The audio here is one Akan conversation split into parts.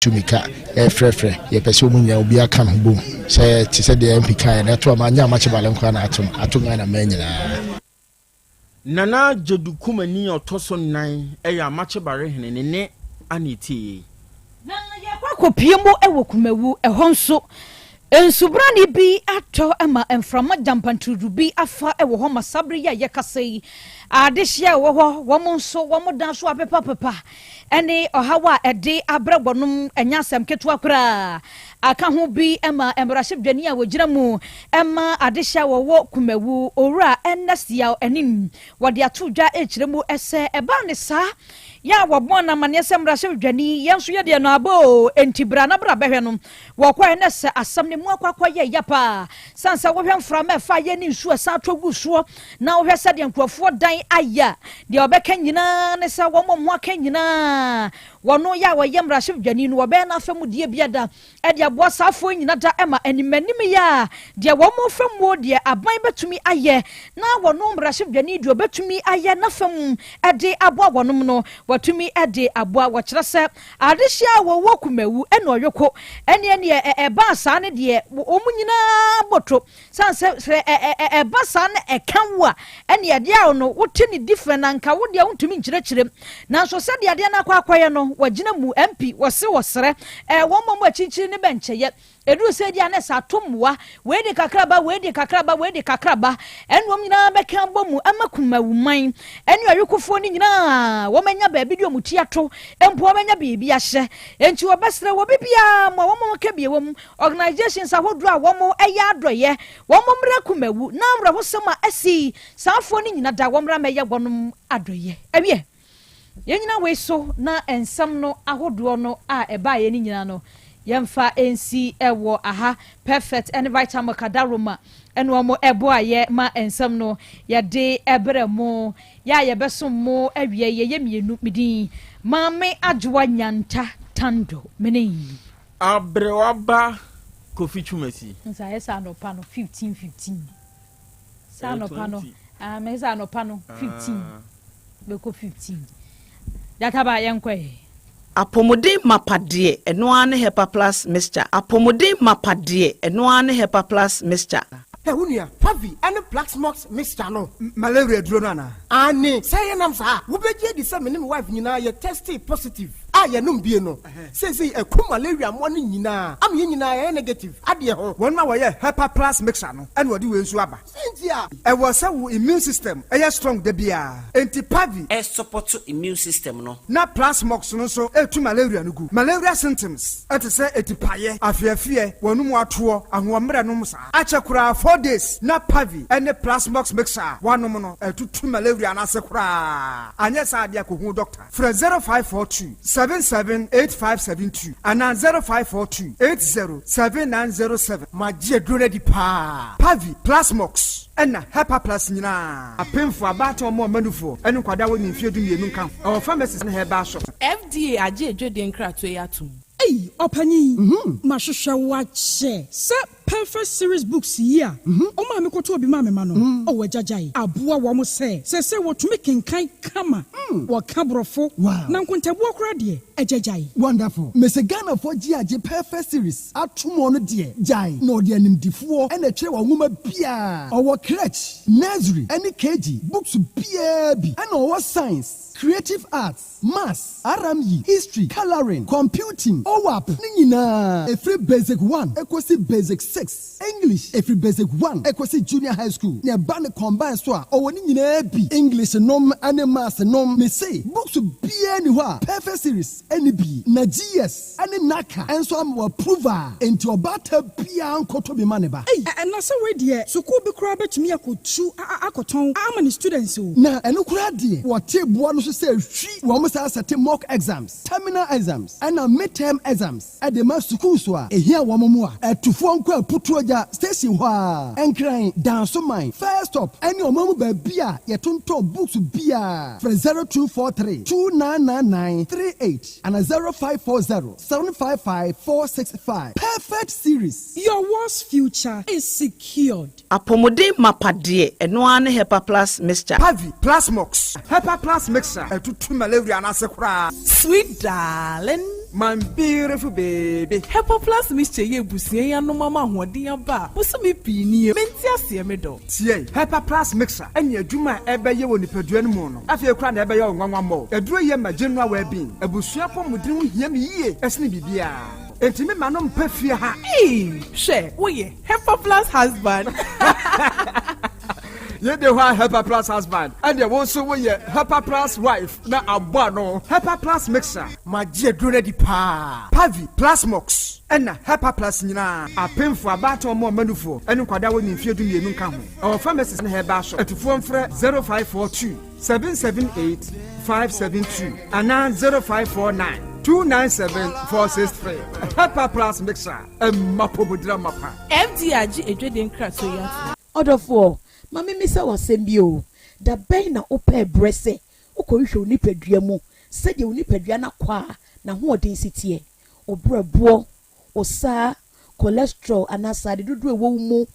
Tumika ɛfrɛfrɛ yɛpɛ sɛ ɔmu nyinaa obi aka no ho bom sɛ te sɛ deɛ MP kaeɛ no, ɛto ama nyɛ Amakye Bale nkoa na ato no, ato Ghana man nyinaa. Nana Gyedu Kumani a ɔtɔ so nnan yɛ Amakye Bare hene, ne nne ana ɛtie yei. Na yɛkɔ akɔpue mu wɔ Kumawu, ɛhɔ nso nsubrane bi atɔ ma mframa gyampantrudu bi afa wɔ hɔ ma saa bere yi a yɛkasa yi, adehyeɛ a ɛwɔ hɔ, wɔn nso wɔn dan so apepapepa ne ɔhaw a ɛde abrɛ wɔnom ɛnyɛ asɛm ketewa koraa. Aka ho bi ma mmarahyɛbdwani a wɔgyina mu ma adehyeɛ a wɔwɔ Kumawu, Owura Ernest Yaw Anim, wɔde ato dwa rekyerɛ mu sɛ ɛbaa ne saa yɛ a wɔbɔɔ no amanneɛ sɛ mmarahyɛbdwani, yɛn nso yɛdeɛ no aba oo, enti bra na bra bɛhwɛ no. Wɔkɔɛ na sɛ asɛm no mu akɔ akɔyɛ ya paa, sane sɛ wohwɛ mframa a ɛfa yɛ ne nsuo a ɛsan tɔ gu soɔ, na wohwɛ sɛdeɛ nkurɔfoɔ dan ayɛ a, deɛ wɔbɛka nyinaa ne sɛ wɔn a wɔn ho aka nyinaa, wɔno yɛ a wɔyɛ mmarahyɛbdwani no, wɔbɛyɛ n'afamudeɛ biada de aboa saa afoɔ yi nyina da ma animanim yɛ a deɛ wɔn fa muo deɛ aban bɛtumi ayɛ na wɔno mmarahyɛbdwani deɛ ɔbɛtumi ayɛ n'afa mu de aboa wɔnom no watumi de aboa. Wɔkyerɛ sɛ adehyeɛ a wɔwɔ Kumawu ne Ɔyoko ɛneɛ neɛ ɛbaa saa no deɛ wɔn nyinaa boto. Sane sɛ sɛ ɛba saa na ɛka wo a, ɛne adeɛ a no wote ne different na nka wo deɛ wontumi nkyerɛkyerɛ mu. Nanso sɛdeɛ adeɛ no akɔ akɔyɛ no, wɔagyina mu, MP, wɔse wɔsrɛ, ɛɛ wɔn mmɔ mu akyirikyiri ne bɛnkyɛyɛ. Ɛduru sɛ di a na ɛsɛ ato mmoa, wei de kakra ba, wei de kakra ba, wei de kakra ba, ɛne wɔn nyinaa bɛka abɔ mu ama Kumawu man ɛne ɔyokofoɔ no nyinaa wɔn anya baabi de wɔn ti ato, mpo wɔn anya biribi ahyɛ. Enti wɔbɛsrɛ wɔ bibiara mmoa wɔn a wɔka bi wɔ mu. Organisations ahodoɔ a wɔn yɛ adɔeɛ, wɔn mmra Kumawu na awerɛhosɛm a asi saa afoɔ no nyina da wɔn mmra mmɛyɛ wɔnom adɔeɛ. Awiɛ, yɛnyina wei so na nsɛm no ahodoɔ no a ɛbaeɛ no nyina no yɛmfa nsi wɔ aha. Perfect ne Vitamilk Adaroma ne wɔn boaeɛ ma nsɛm no yɛde brɛ mo. Yɛ a yɛbɛsom mo awiɛ yɛyɛ mmienu, me din Maame Adwoa Nyanta Tando, me ne. Aberewa ba Kofi Twumasi. Nsa ayɛ sɛ anɔpa no 15 15. Sɛ anɔpa no, ah, mɛ sɛ anɔpa no 15. Bɛkɔ 15. Gyataba yɛnkɔ ɛ. Apɔmuden mapa deɛ, ɛno ara ne Hepa Plus Mixture. Apɔmuden mapa deɛ, ɛno ara ne Hepa Plus Mixture. Hɛ wo nua, Pavi ne Plaxmox mixture no. Malaria aduro no anaa? Aane, sɛ yɛnam saa a, wobɛgye adi sɛ me ne me wife nyinaa yɛ testee positive a yɛnom bie no. Seesei aku malaria mmoa no nyinaa ama yɛn nyinaa yɛayɛ negative adeɛ ho. Wɔn a wɔyɛ Hepa Plus mixture no na wɔde wei nso aba. Sɛn nti a? Ɛwɔ sɛ wo immune system yɛ strong da biara, enti Pavi. Ɛsupɔto immune system no. Na Plasmox no nso tu malaria no gu. Malaria symptoms te sɛ atipaeɛ, afeafeɛ, w'anum atoɔ, ahoɔmmerɛ nom saa. Akyɛ koraa 4 days na Pavi ne Plasmox mixture a woanom no atutu malaria no ase koraa. Anyɛ saa adeɛ a kɔhu doctor. Frɛ 0542 778572 anaa 0542 807907. Magye aduro no adi paa. Pavi, Plasmox ɛna Hepa Plus nyinaa. Apemfo, abaatan, ɔmo ɔmanufoɔ ne nkwadaa a wɔnni mfeɛ 12 nka ho. Ɛwɔ pharmacies ne herbal shops. FDA agye adwadie nkratoɔ yi atom. Ei, ɔpanyin, mahwehwɛ wo akyɛ sɛ Perfect Series books yi a ɔmaa me kɔtɔɔ bi maa me ma no. Ɔwɔ agyagyae aboa wɔn sɛ seesei wɔtumi kenkan kama, wɔka Borɔfo, na nkontabuo koraa deɛ, agyagyae. Wonderful. Mese Ghanafoɔ gye agye Perfect Series ato mu. Ɔno deɛ gyae na ɔde animdifoɔ ɛna ɛtwerɛ wɔn nwoma biara. Ɔwɔ crèche, nursery ɛne KG books biara bi, ɛna ɔwɔ science, creative arts, maths, RME, history, colouring, computing, OWAP ne nyinaa, ɛfiri basic 1 ɛkɔsi basic 6, English ɛfiri basic 1 ɛkɔsi junior high school, na ɛba ne combine so a, ɔwɔ ne nyinaa bi, English nom ne maths nom. Mese books biara ni hɔ a Perfect Series ɛne bi, na GS ɛne NaCCA ɛnso ama wɔ approve a, enti ɔbaata biara nkɔtɔ bi ma ne ba. Ei, ɛna sɛ wei deɛ, sukuu bi koraa bɛtumi akɔtu akɔtɔn ama ne students o. Na ɛno koraa deɛ, wɔte boa no so sɛ hwi wɔn saa sɛte mock exams, terminal exams ɛna midterm exams ɛde ma sukuu so a ehia wɔn mu a ɛtufoɔ nkɔ Aputuogya station hɔ a, Nkran Dansoman first stop ɛne ɔman mu baabi a yɛtontɔn books biara. Frɛ 0243 2999 38 ana 0540 755 465. Perfect Series. Your world's future is secured. Apɔmuden mapa deɛ, ɛno ara ne Hepa Plus Mixture. Pavi, Plasmox, Hepa Plus mixture ɛtutu malaria no ase koraa. Sweet darling. My beautiful baby. Hepa Plus mixture yi abusua yi anom ama ahoɔden aba a bosome pii nie. Mente aseɛ me dɔ. Tie, Hepa Plus mixture ne adwuma a ɛbɛyɛ wɔ nipadua no mu no, afei koraa na ɛbɛyɛ wo nwanwa mmɔ. Aduro yi yɛ ma general well-being. Abusua apɔmuden ho hia me yie sene biribiara. Enti me ma no mpa fie ha. Eii hwɛ woyɛ Hepa Plus husband. Yei de hɔ a Hepa Plus husband, ɛnneɛ wo nso woyɛ Hepa Plus wife na abɔ ano. Hepa Plus mixture. Magye aduro no adi paa. Pavi, Plasmox, ɛna Hepa Plus nyinaa. Apemfoɔ, abaatan ɔmo ɔma nufoɔ, ɛne nkwadaa a wɔnni mfeɛ 12 nka ho. Ɛwɔ pharmacies ne herbal shop. Atufoɔ mfrɛ 0542 778 572 anaa 0549 297 463. Hepa Plus mixture, ɛma apɔmuden amapa. FDA agye adwadie nkratoɔ yi atom. Ɔdɔfoɔ, ma memmisa wo asɛm bi o, da bɛn na wopɛɛ berɛ sɛ wokɔhwehwɛ wo nipadua mu sɛdeɛ wo nipadua no akwaa n'ahoɔden si teɛ, wo berɛboɔ, wo saa, cholesterol anaa srade dodoɔ a ɛwɔ wo mu,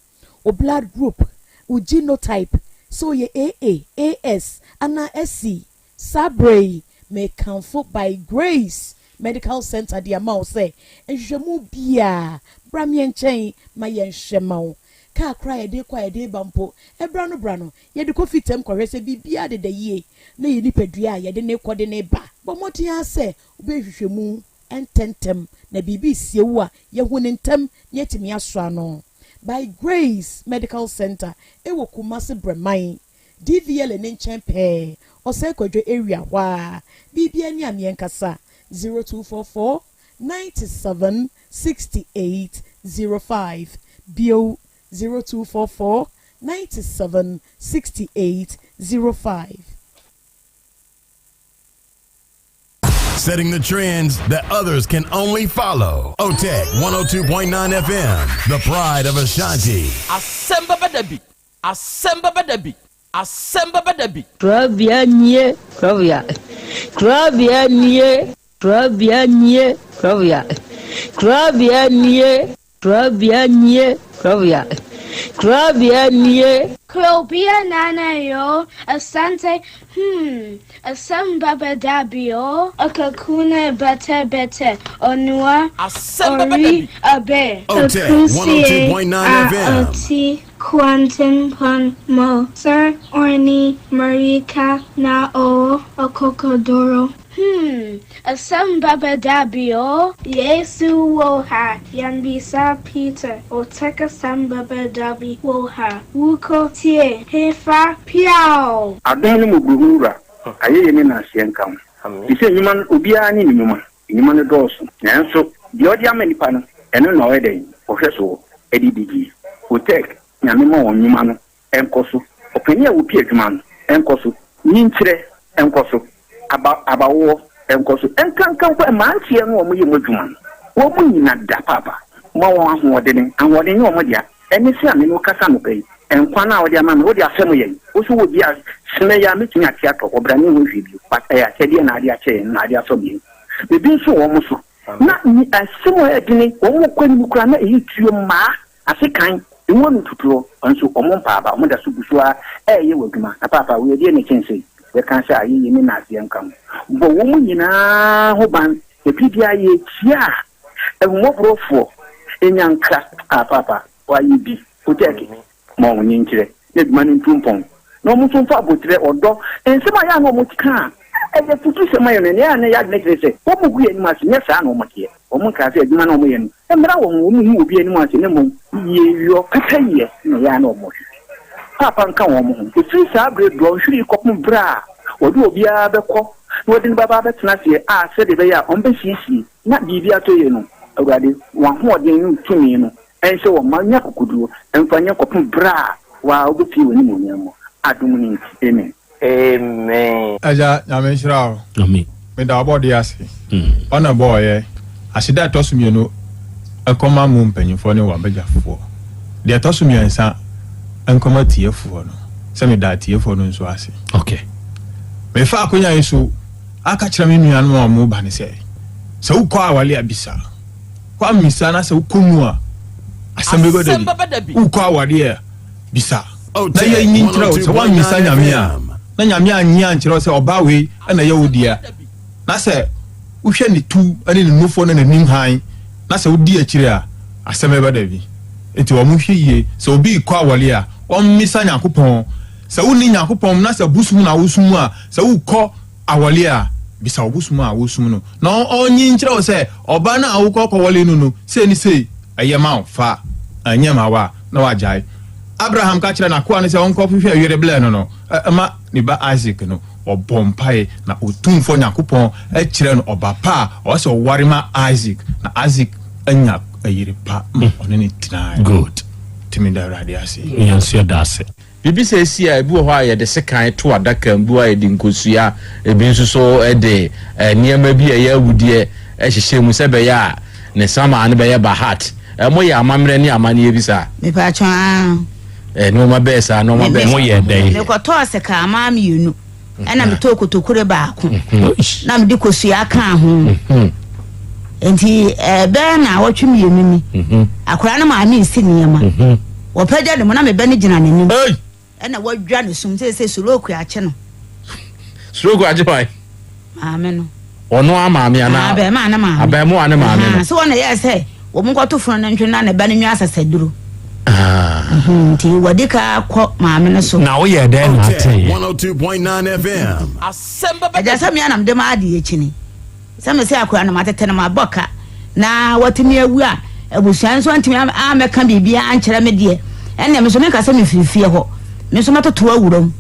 wo blood group, wo genotype, sɛ woyɛ AA, AS anaa SC? Saa berɛ yi, mekamfo By Grace Medical Center de ama wo sɛ nhwehwɛmu biara, bra me nkyɛn ma yɛnhwɛ ma wo. Kaa koraa a yɛde rekɔ a yɛde reba mpo, ɛberɛ ano berɛ ano, yɛde kɔ fitam kɔhwɛ sɛ biribiara deda yie na yɛn nipadua a yɛde no rekɔ de no reba. Bɔ mmɔden ara sɛ wobɛyɛ nhwehwɛmu ntɛmntɛm na biribi resie wo a, yɛahu no ntɛm na yɛatumi asɔ ano. By Grace Medical Center wɔ Kumasi Brɛman, DVLA no nkyɛn pɛɛ, Ɔsɛe Kwadwo area hɔ ara. Biribiara ni a meɛnkasa, 0244 97 68 05, bio 0244 97 68 05. Setting the trends that others can only follow. OTEC 102.9 FM, the pride of Ashanti. Asɛm bɛba da bi, asɛm bɛba da bi, asɛm bɛba da bi. Korabea nie, korabea, korabea nie, korabea nie, korabea, korabea nie, korabea nie, korabea, korabea nie. Krobea nana yo, Asante, hmm, asɛm bɛba da bi o. Akakuna bete bete, Onua, Asɛm bɛba da ori bi. abe. OTEC Akusie 102.9 a FM. ɔte Kwantempɔn mu, Sir Orni Marika na ɔwɔ Ɔkɔkɔdoro. Hmm, asɛm bɛba da bi o. Yesu wɔ ha, yɛnbisa Peter, ɔtɛk asɛm bɛba da bi wɔ ha. Wukɔ tie, hefa, piaw! Adom ne mmɔborɔhunu Wura, ayɛyie ne nnaseɛ nka wo. Te sɛ nnwuma no, obiara ne ne nnwuma. Nnwuma no dɔɔso, nanso deɛ ɔde ama nnipa no, ɛno na ɔyɛ dɛn? Ɔhwɛ soɔ de di die. Otec, Nyame ma wɔn nnwuma no nkɔ so. Ɔpanin a ɔpi adwuma no nkɔ so. Nyinkyerɛ nkɔ so. Aba, abawoɔ nkɔ so. Ɛnkanka mpo mmeranteɛ no a wɔyɛ mu adwuma no, wɔn nyina da paapa. Ma wɔn ahoɔdene. Ahoɔden nyɛ wɔn dea. Ɛne sɛ a me ne wo kasa anɔpa yi, nkwa no a wode ama me, wode afɛm yɛn. Wo nso wɔ bi a, semɛ yi ara mɛtumi ate atɔ, ɔbra ne ho hwee bio. But ɛyɛ akyɛdeɛ na ade akyɛ yɛn, na ade afɛm yɛn. Biribi nso wɔ wɔn so. Na asɛm a ɛyɛ dene, wɔn kɔ anim koraa na ɛyɛ tuo mmaa, asekan, emu ano tutuo, nso wɔn mpa aba, wɔn da so gu so ara reyɛ wɔ adwuma. Na paapa, wei ɛdeɛn na ɛkyɛn sei? Yɛka sɛ ayɛyie ne nnaseɛ nka ho. Bɔ wɔn nyinaa ho ban, na biribiara yɛretia a, ahummɔborɔfoɔ nya nkra. Ah, paapa, woayɛ bi. Wotɛɛke. Ma wɔn nkyerɛ na adwuma no ntu mpɔn, na wɔn nso mfa aboterɛ, ɔdɔ, nsɛm a ɛyɛ a na wɔka a ɛyɛ afutusɛm ma yɛn no, ɛnea na ɛyɛ adwene kyerɛ sɛ wɔgu yɛn anim ase. Nyɛ saa na wɔteɛ. Wɔnkaa sɛ adwuma no a wɔyɛ no mmara wɔ ho, wɔnhu obi anim ase, na mmom yieyɔ, pɛpɛyɛ na ɛyɛ a na wɔhwehwɛ. Paapa nka wɔn ho. Ɛfiri saa berɛ dɔnhwere yi kɔpem berɛ a wɔde obiara bɛkɔ na wɔde no bɛba abɛtena aseɛ a sɛdeɛ ɛbɛyɛ a wɔbɛsiesie na biribi atɔ yie no, Awurade, w'ahoɔden ne wo tumi no Ɛnsɛ wɔn mma nya akokoduro mfa nyɛ kɔpem berɛ a wo ara wobɛpue w'animuonyam mu, adom no nti, amen. Amen. Agya Nyame nhyira wo. Amen. Meda ɔbɔdeɛ ase. Ɔna bɔɔyɛ. Aseda a ɛtɔ so mienu nkɔma mo mpanyinfoɔ ne w'abadwafoɔ. Deɛ ɛtɔ so miɛnsa nkɔma atiefoɔ no, sɛ meda atiefoɔ no nso ase. Okay. Mefa akonya yi so aka kyerɛ me nuanom a wɔn ba no sɛ, sɛ wokɔ awale a bisa. Woammisa na sɛ wokɔ mu a, asɛm bɛba da bi. Wokɔ awareɛ a, bisa. Na yɛnyi nkyerɛ wo sɛ woammisa Nyame a, na Nyame annye ankyerɛ wo sɛ ɔbaa wei na ɛyɛ wo dea. Na sɛ Wohwɛ ne tu ne ne nufoɔ ne n'anim hann, na sɛ wodi akyire a, asɛm bɛba dabi. Enti wɔnhwɛ yie, sɛ obi rekɔ awɔre a, ɔmmisa Nyankopɔn. Sɛ wonni Nyankopɔn na sɛ bosom na wosom a, sɛ worekɔ awɔre a, bisa wo bosom a wosom no, na ɔnyi nkyerɛ wo sɛ ɔbaa no a wokɔ kɔwɔre no no, sei ne sei, ɛyɛ ma wo, fa, ɛnyɛ ma wo a, na woagyae. Abraham ka kyerɛɛ n'akoa no sɛ ɔnkɔhwehwɛ yere blɛ no no ma ne ba Isak no. Ɔbɔɔ mpae, na Otumfoɔ Nyankopɔn kyerɛɛ no ɔba pa a ɔwɔ sɛ ɔware ma Isak, na Isak anya yere pa ma ɔne no tenae. Good. Nti meda Awurade ase. Yɛn nso yɛda ase. Biribi saa si a, ebi wɔ hɔ a yɛde sekan to adaka mu, ebi wɔ hɔ a yɛde nkosua, ebi nso so de nneɛma bi a ɛyɛ awudeɛ hyehyɛ mu sɛ ɛbɛyɛ a ne samaa no bɛyɛ bahat. Moyɛ amammerɛ ne amanneɛ bi saa? Mepaatwɔ aa. Nneɛma bɛɛ saa, nneɛma bɛɛ saa. Moyɛ dɛn? Mekɔtɔɔ sekanmaa mmienu, ɛna metɔɔ kotokure baako, na mede kosua kaa ho. Nti ɛbɛyɛ naawɔtwe mmienu ni, akwadaa no maame resi nneɛma. Wɔpagya ne mu na me ba no gyina n'anim. Ɛna wadwa ne sum sɛ sɛ stroke akye no. Stroke akye hwan? Maame no. Ɔno a maame anaa? Abɛɛmaa ne maame. Abɛɛmoa ne maame no. Sɛ wɔn na yɛ sɛ wɔn nkɔto funu no ntwe na ne ba no nwa asasaduro. Mhm, nti wɔde ka kɔ maame no so. Na woyɛ dɛn na atee? 102.9 FM. Agya sɛ mmea na mede ma adeɛ kyini. Sɛ mese akora no matete no mabɔ ka na watumi awu a, abusua nso antumi ammɛka biribiara ankyerɛ me deɛ, ɛnneɛ me nso menka sɛ mefiri fie hɔ, me nso mɛtoto awura mu.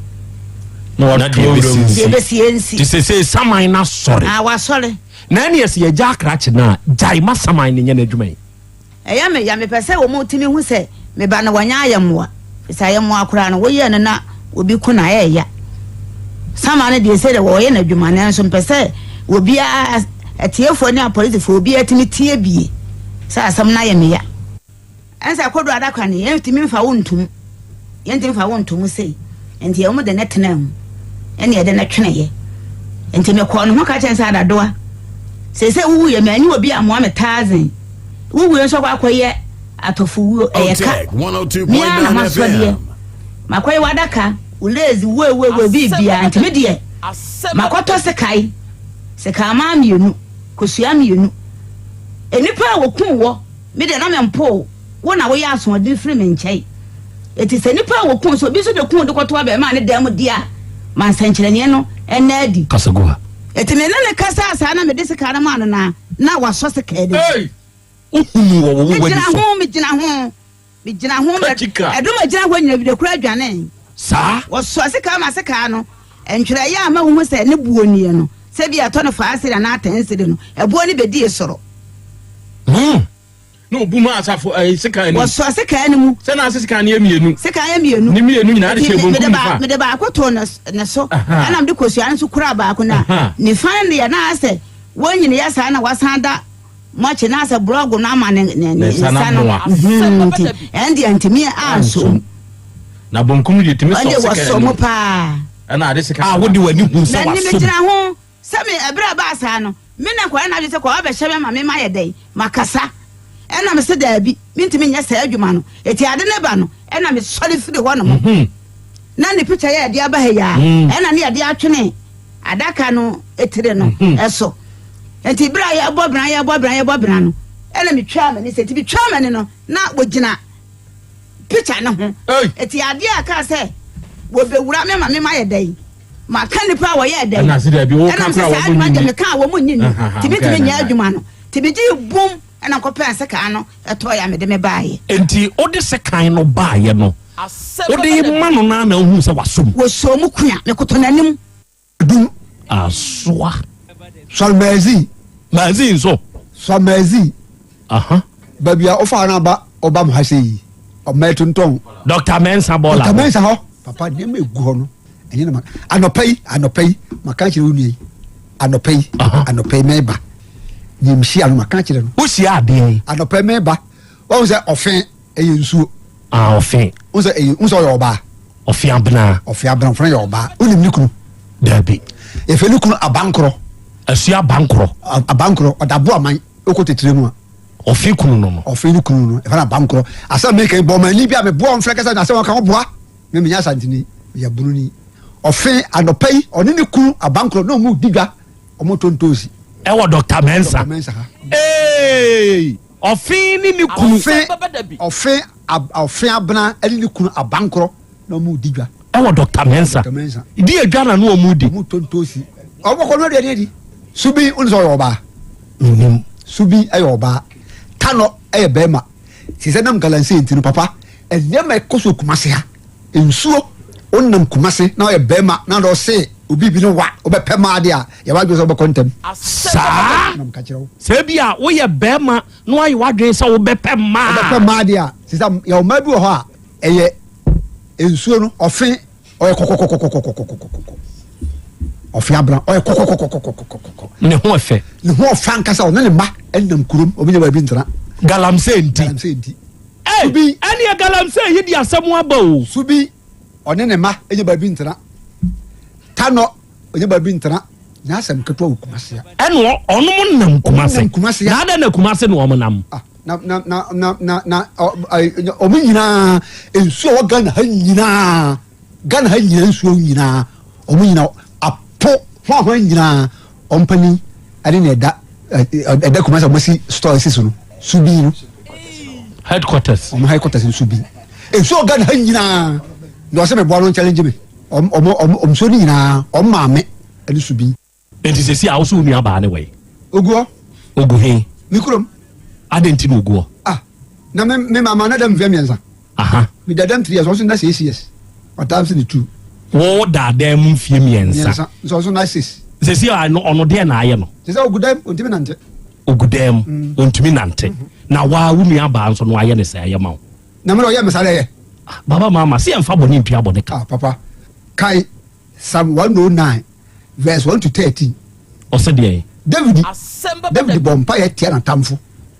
Na deɛ ɛbɛsi nsi. Deɛ ɛbɛsi nsi. Te sɛ saman no asɔre. Ah, wasɔre. Na ɛneɛ sɛ yɛgya akrakye no a, gyae ma saman no nyɛ n'adwuma yi. Ɛyɛ me ya, mepɛ sɛ wɔtumi hu sɛ me ba no wanya ayɛmmoa, efisɛ ayɛmmoa koraa no, woyɛ no na obi ko no a, ɛyɛ ya. Sama no deɛ, sɛdeɛ wɔyɛ no adwuma, nanso mepɛ sɛ obiara, atiefoɔ ne apolisifoɔ, obiara tumi tie bie sɛ asɛm no ayɛ me ya. Ɛnsɛ kodu adaka no, yɛntumi mfa wo ntom. Yɛntumi mfa wo nto mu sei. Nti wɔn de no tenaa mu, ɛna yɛde no tweneeɛ. Nti mekɔɔ ne ho ka kyerɛ no sɛ, Adadoa, seesei wowuiɛ, manyi obi ammoa me taazen. Wowuiɛ nso akɔ akɔyɛ atɔfowuo, ɛyɛ ka. Me ara na masɔ deɛ. Makɔyɛ w'adaka, wo lazy, woewoewoe, biribiara. Nti me deɛ, makɔtɔ sekae, sekanmaa mmienu, kosua mmienu. Nnipa a wɔkum wɔ, me deɛ na mempoo. Wo na woyɛ asoɔden firi me nkyɛn. Enti sɛ nnipa a wɔkum, sɛ obi nso de kum de kɔto abarimaa ne dan mu deɛ a, ma nsɛnkyerɛnneɛ no nna adi. Kasa gu ha. Enti me ne no kasaa saa na mede sekan no maa no na na wasɔ sekan no mu. Ei! Wohunuu wɔ wo w'ani Megyina so. ho, megyina ho, megyina ho, Katika. ɛdɔm a ɛgyina hɔ nyina bi de koro adwanee. Saa. Wɔsɔɔ sekan ma sekan no, ntwerɛeɛ a ma wohu sɛ ne boɔ nie no, sɛ bi a ɛtɔ no faa siri anaa tɛn siri no, ɛboɔ no bɛdii soro. Hmm. Na obu maa asafo ɛyi sekan no mu. Wɔsɔɔ sekan no mu. Sɛ n'ase sekan no yɛ mmienu. Sekan yɛ mmienu. Ne mmienu nyinaa de hyɛ Nti bonkum mede nifa. mede baako too ne ne so. Ɛna mede kosua no nso kuraa baako na nifa no deɛ na asɛ wɔn nyini yɛ saa na wasan da mɔkye na asɛ borɔgo no ama ne ne ne nsa no. Nti ɛn deɛ ntumi ansom. Na bonkum no deɛ tumi sɔ Ɔde sekan wɔsɔ no mu mu. paa. Ɛna ade sekan. A wode w'ani hu sɛ M'ani wasom. megyina ho. Sɛ me, ɛberɛ a ɛbaa saa no, me na nkwadaa no adwene sɛ kɔ abɛhyɛ me ama me mayɛ dɛn? Makasa. Ɛna me se daabi, mentumi nyɛ saa adwuma no. Eti ade no ba no, ɛna me sɔre firi hɔ nom. Na ne picture yɛ yɛde aba ha yi ara, ɛna ne yɛde atwene adaka no etire no ɛso. Enti berɛ a yɛbɔ bena, yɛbɔ bena, yɛbɔ bena no, ɛna metwaa m'ani sɛ, enti metwaa m'ani no, na wɔgyina picture no ho. Eti adeɛ a ɛkaa sɛ wɔbɛwura me ma me mayɛ dɛn? Maka nnipa a wɔyɛɛ dɛn? Ɛna se daabi, woka Ɛna mese koraa saa wɔn adwuma nyi deɛ ni. meka a wɔn nyi ni. Nti mentumi nyɛ adwuma no. Nti megyee bum ɛna mekɔpɛɛ sekan no ɛtɔeɛ a mede me baeɛ. Enti wode sekan no baeɛ no, wode rema no no ara na wohuu sɛ wasɔ mu? Wɔsɔɔ mu kua, mekoto n'anim. Dum. Asoa. Sɔre Mazi. Mazi nso. Sɔre Mazi. Aha. Baabi a wofa no aba ɔba mo ha sɛ yi. Ɔmɛ tontɔn. Dr. Mensa bɔɔla. Dr. Mensa hɔ. Papa nneɛma egu hɔ no. Ɛnyɛ na ma anɔpa yi anɔpa yi maka kyerɛ wo nua yi. Anɔpa yi anɔpa yi mɛba. Nyimhyia no maka kyerɛ no. Wohyia adeɛ yi. Anɔpa yi mɛba. Wɔn sɛ ɔfe ɛyɛ nsuo. Ah ɔfe. N sɛ ɛyɛ n sɛ ɔyɛ ɔbaa. Ɔfe abena. Ɔfe abena ɔfana yɛ ɔbaa. Wonim ne kunu? Daabi. Yɛfɛ ne kunu abankorɔ. Asua abankorɔ. Abankorɔ ɔda bo aman okɔ tetire mu a. Ɔfe kunu no no. Ɔfe ne kunu no yɛfɛ no abankorɔ. Asɛm mi kan bɔ ɔmo ani bi a me boa ɔmfrɛ kɛsɛ na asɛm ɔka ɔboa. Me menya asantini meyɛ bununi. Ɔfe anɔpa yi ɔne ne kunu abankorɔ na ɔmo di dwa ɔmo tɔ ntoosi. Ɛwɔ Dr. Mensa. Dr. Mensa ha. Ee, ɔfe ne ne kunu. Ɔfe, ɔfe, ɔfe abena ɛne ne kunu abankorɔ na ɔmo di dwa. Ɛwɔ Dr. Mensa. Dr. Mensa. Di edwa na no ɔmo di. Ɔmo tɔ ntoosi. Ɔmo kɔ no aduane adi. Subi, ɔno sɛ ɔyɛ ɔbaa. Menim. Subi ɛyɛ ɔbaa. Tanɔ ɛyɛ bɛrima. Sisɛ nam galamsey nti no papa, nneɛma ɛkɔ so Kumasi ha. Nsuo, wonam Kumasi na ɔyɛ bɛrima na ɔdɔ ɔse obi bi no wa wobɛpɛ maa de a yɛ wadwene sɛ wobɛkɔ ntɛm. Saa. Nam ka kyerɛ wo. Sɛ ebi a woyɛ bɛrima na wayɛ wadwene sɛ wobɛpɛ mmaa. Wobɛpɛ mmaa de a sisɛ yɛ ɔmaa bi wɔ hɔ a ɛyɛ nsuo no ɔfe ɔyɛ kɔkɔkɔkɔkɔkɔkɔkɔkɔ ɔfe abran ɔyɛ kɔkɔkɔkɔkɔkɔkɔ. Ne ho ɔfɛ. Ne ho ɔfɛ ankasa ɔne ne mma ɛnam kurom obi nya baabi ntena. Galamsey nti. Galamsey nti. Subi. Ɛneɛ galamsey yi de asɛm aba o. Subi ɔne ne mma nya baabi ntena. Tanɔ ɔnya baabi ntena. Nyɛ asɛm ketewa wɔ Kumasi a. Ɛna ɔnom nam Kumasi. Nam Kumasi a. Na adɛn na Kumasi na wɔn nam? Ah, na na na na na na wɔn nyinaa nsuo a wɔ Ghana ha nyinaa Ghana ha nyinaa nsuo nyinaa wɔn nyinaa apo hwanhwan nyinaa wɔn panin ɛne na ɛda ɛda Kumasi a wɔn asi store asi so no Subi no. Headquarters. Wɔn headquarters no Subi. Nsuo wɔ Ghana ha nyinaa na ɔsɛ meboa no challenge me. Ɔm ɔm ɔm ɔm nsuo no nyinaa ɔm maame ɛne Subi. Enti sɛsi a wo so wo nua baa ne wɛn? Ogu hɔ. Ogu he? Me kurom. Adɛn nti na ogu hɔ? Ah, na me me maama na da mfeɛ mmiɛnsa. Aha. Me da dam three years, ɔnso na six years. Ɔtaa nso ne two. Wo da dan mu mfeɛ mmiɛnsa. Mmiɛnsa, nso ɔnso na six. Sɛsi a no ɔno deɛ na ayɛ no? Sɛsi a ogu dam, ontumi nante. Ogu dan mu, ontumi nante. Na waa wo nua baa nso no ayɛ ne sɛ ɛyɛ ma wo? Na me na ɔyɛ me saa na ɛyɛ. Ah, baba maama, se yɛmfa bɔne ntua bɔne ka. Ah, papa, kae Psalm 109 verse 1 to 13. Ɔsɛ deɛn? David, David bɔ mpaeɛ tia n'atamfo.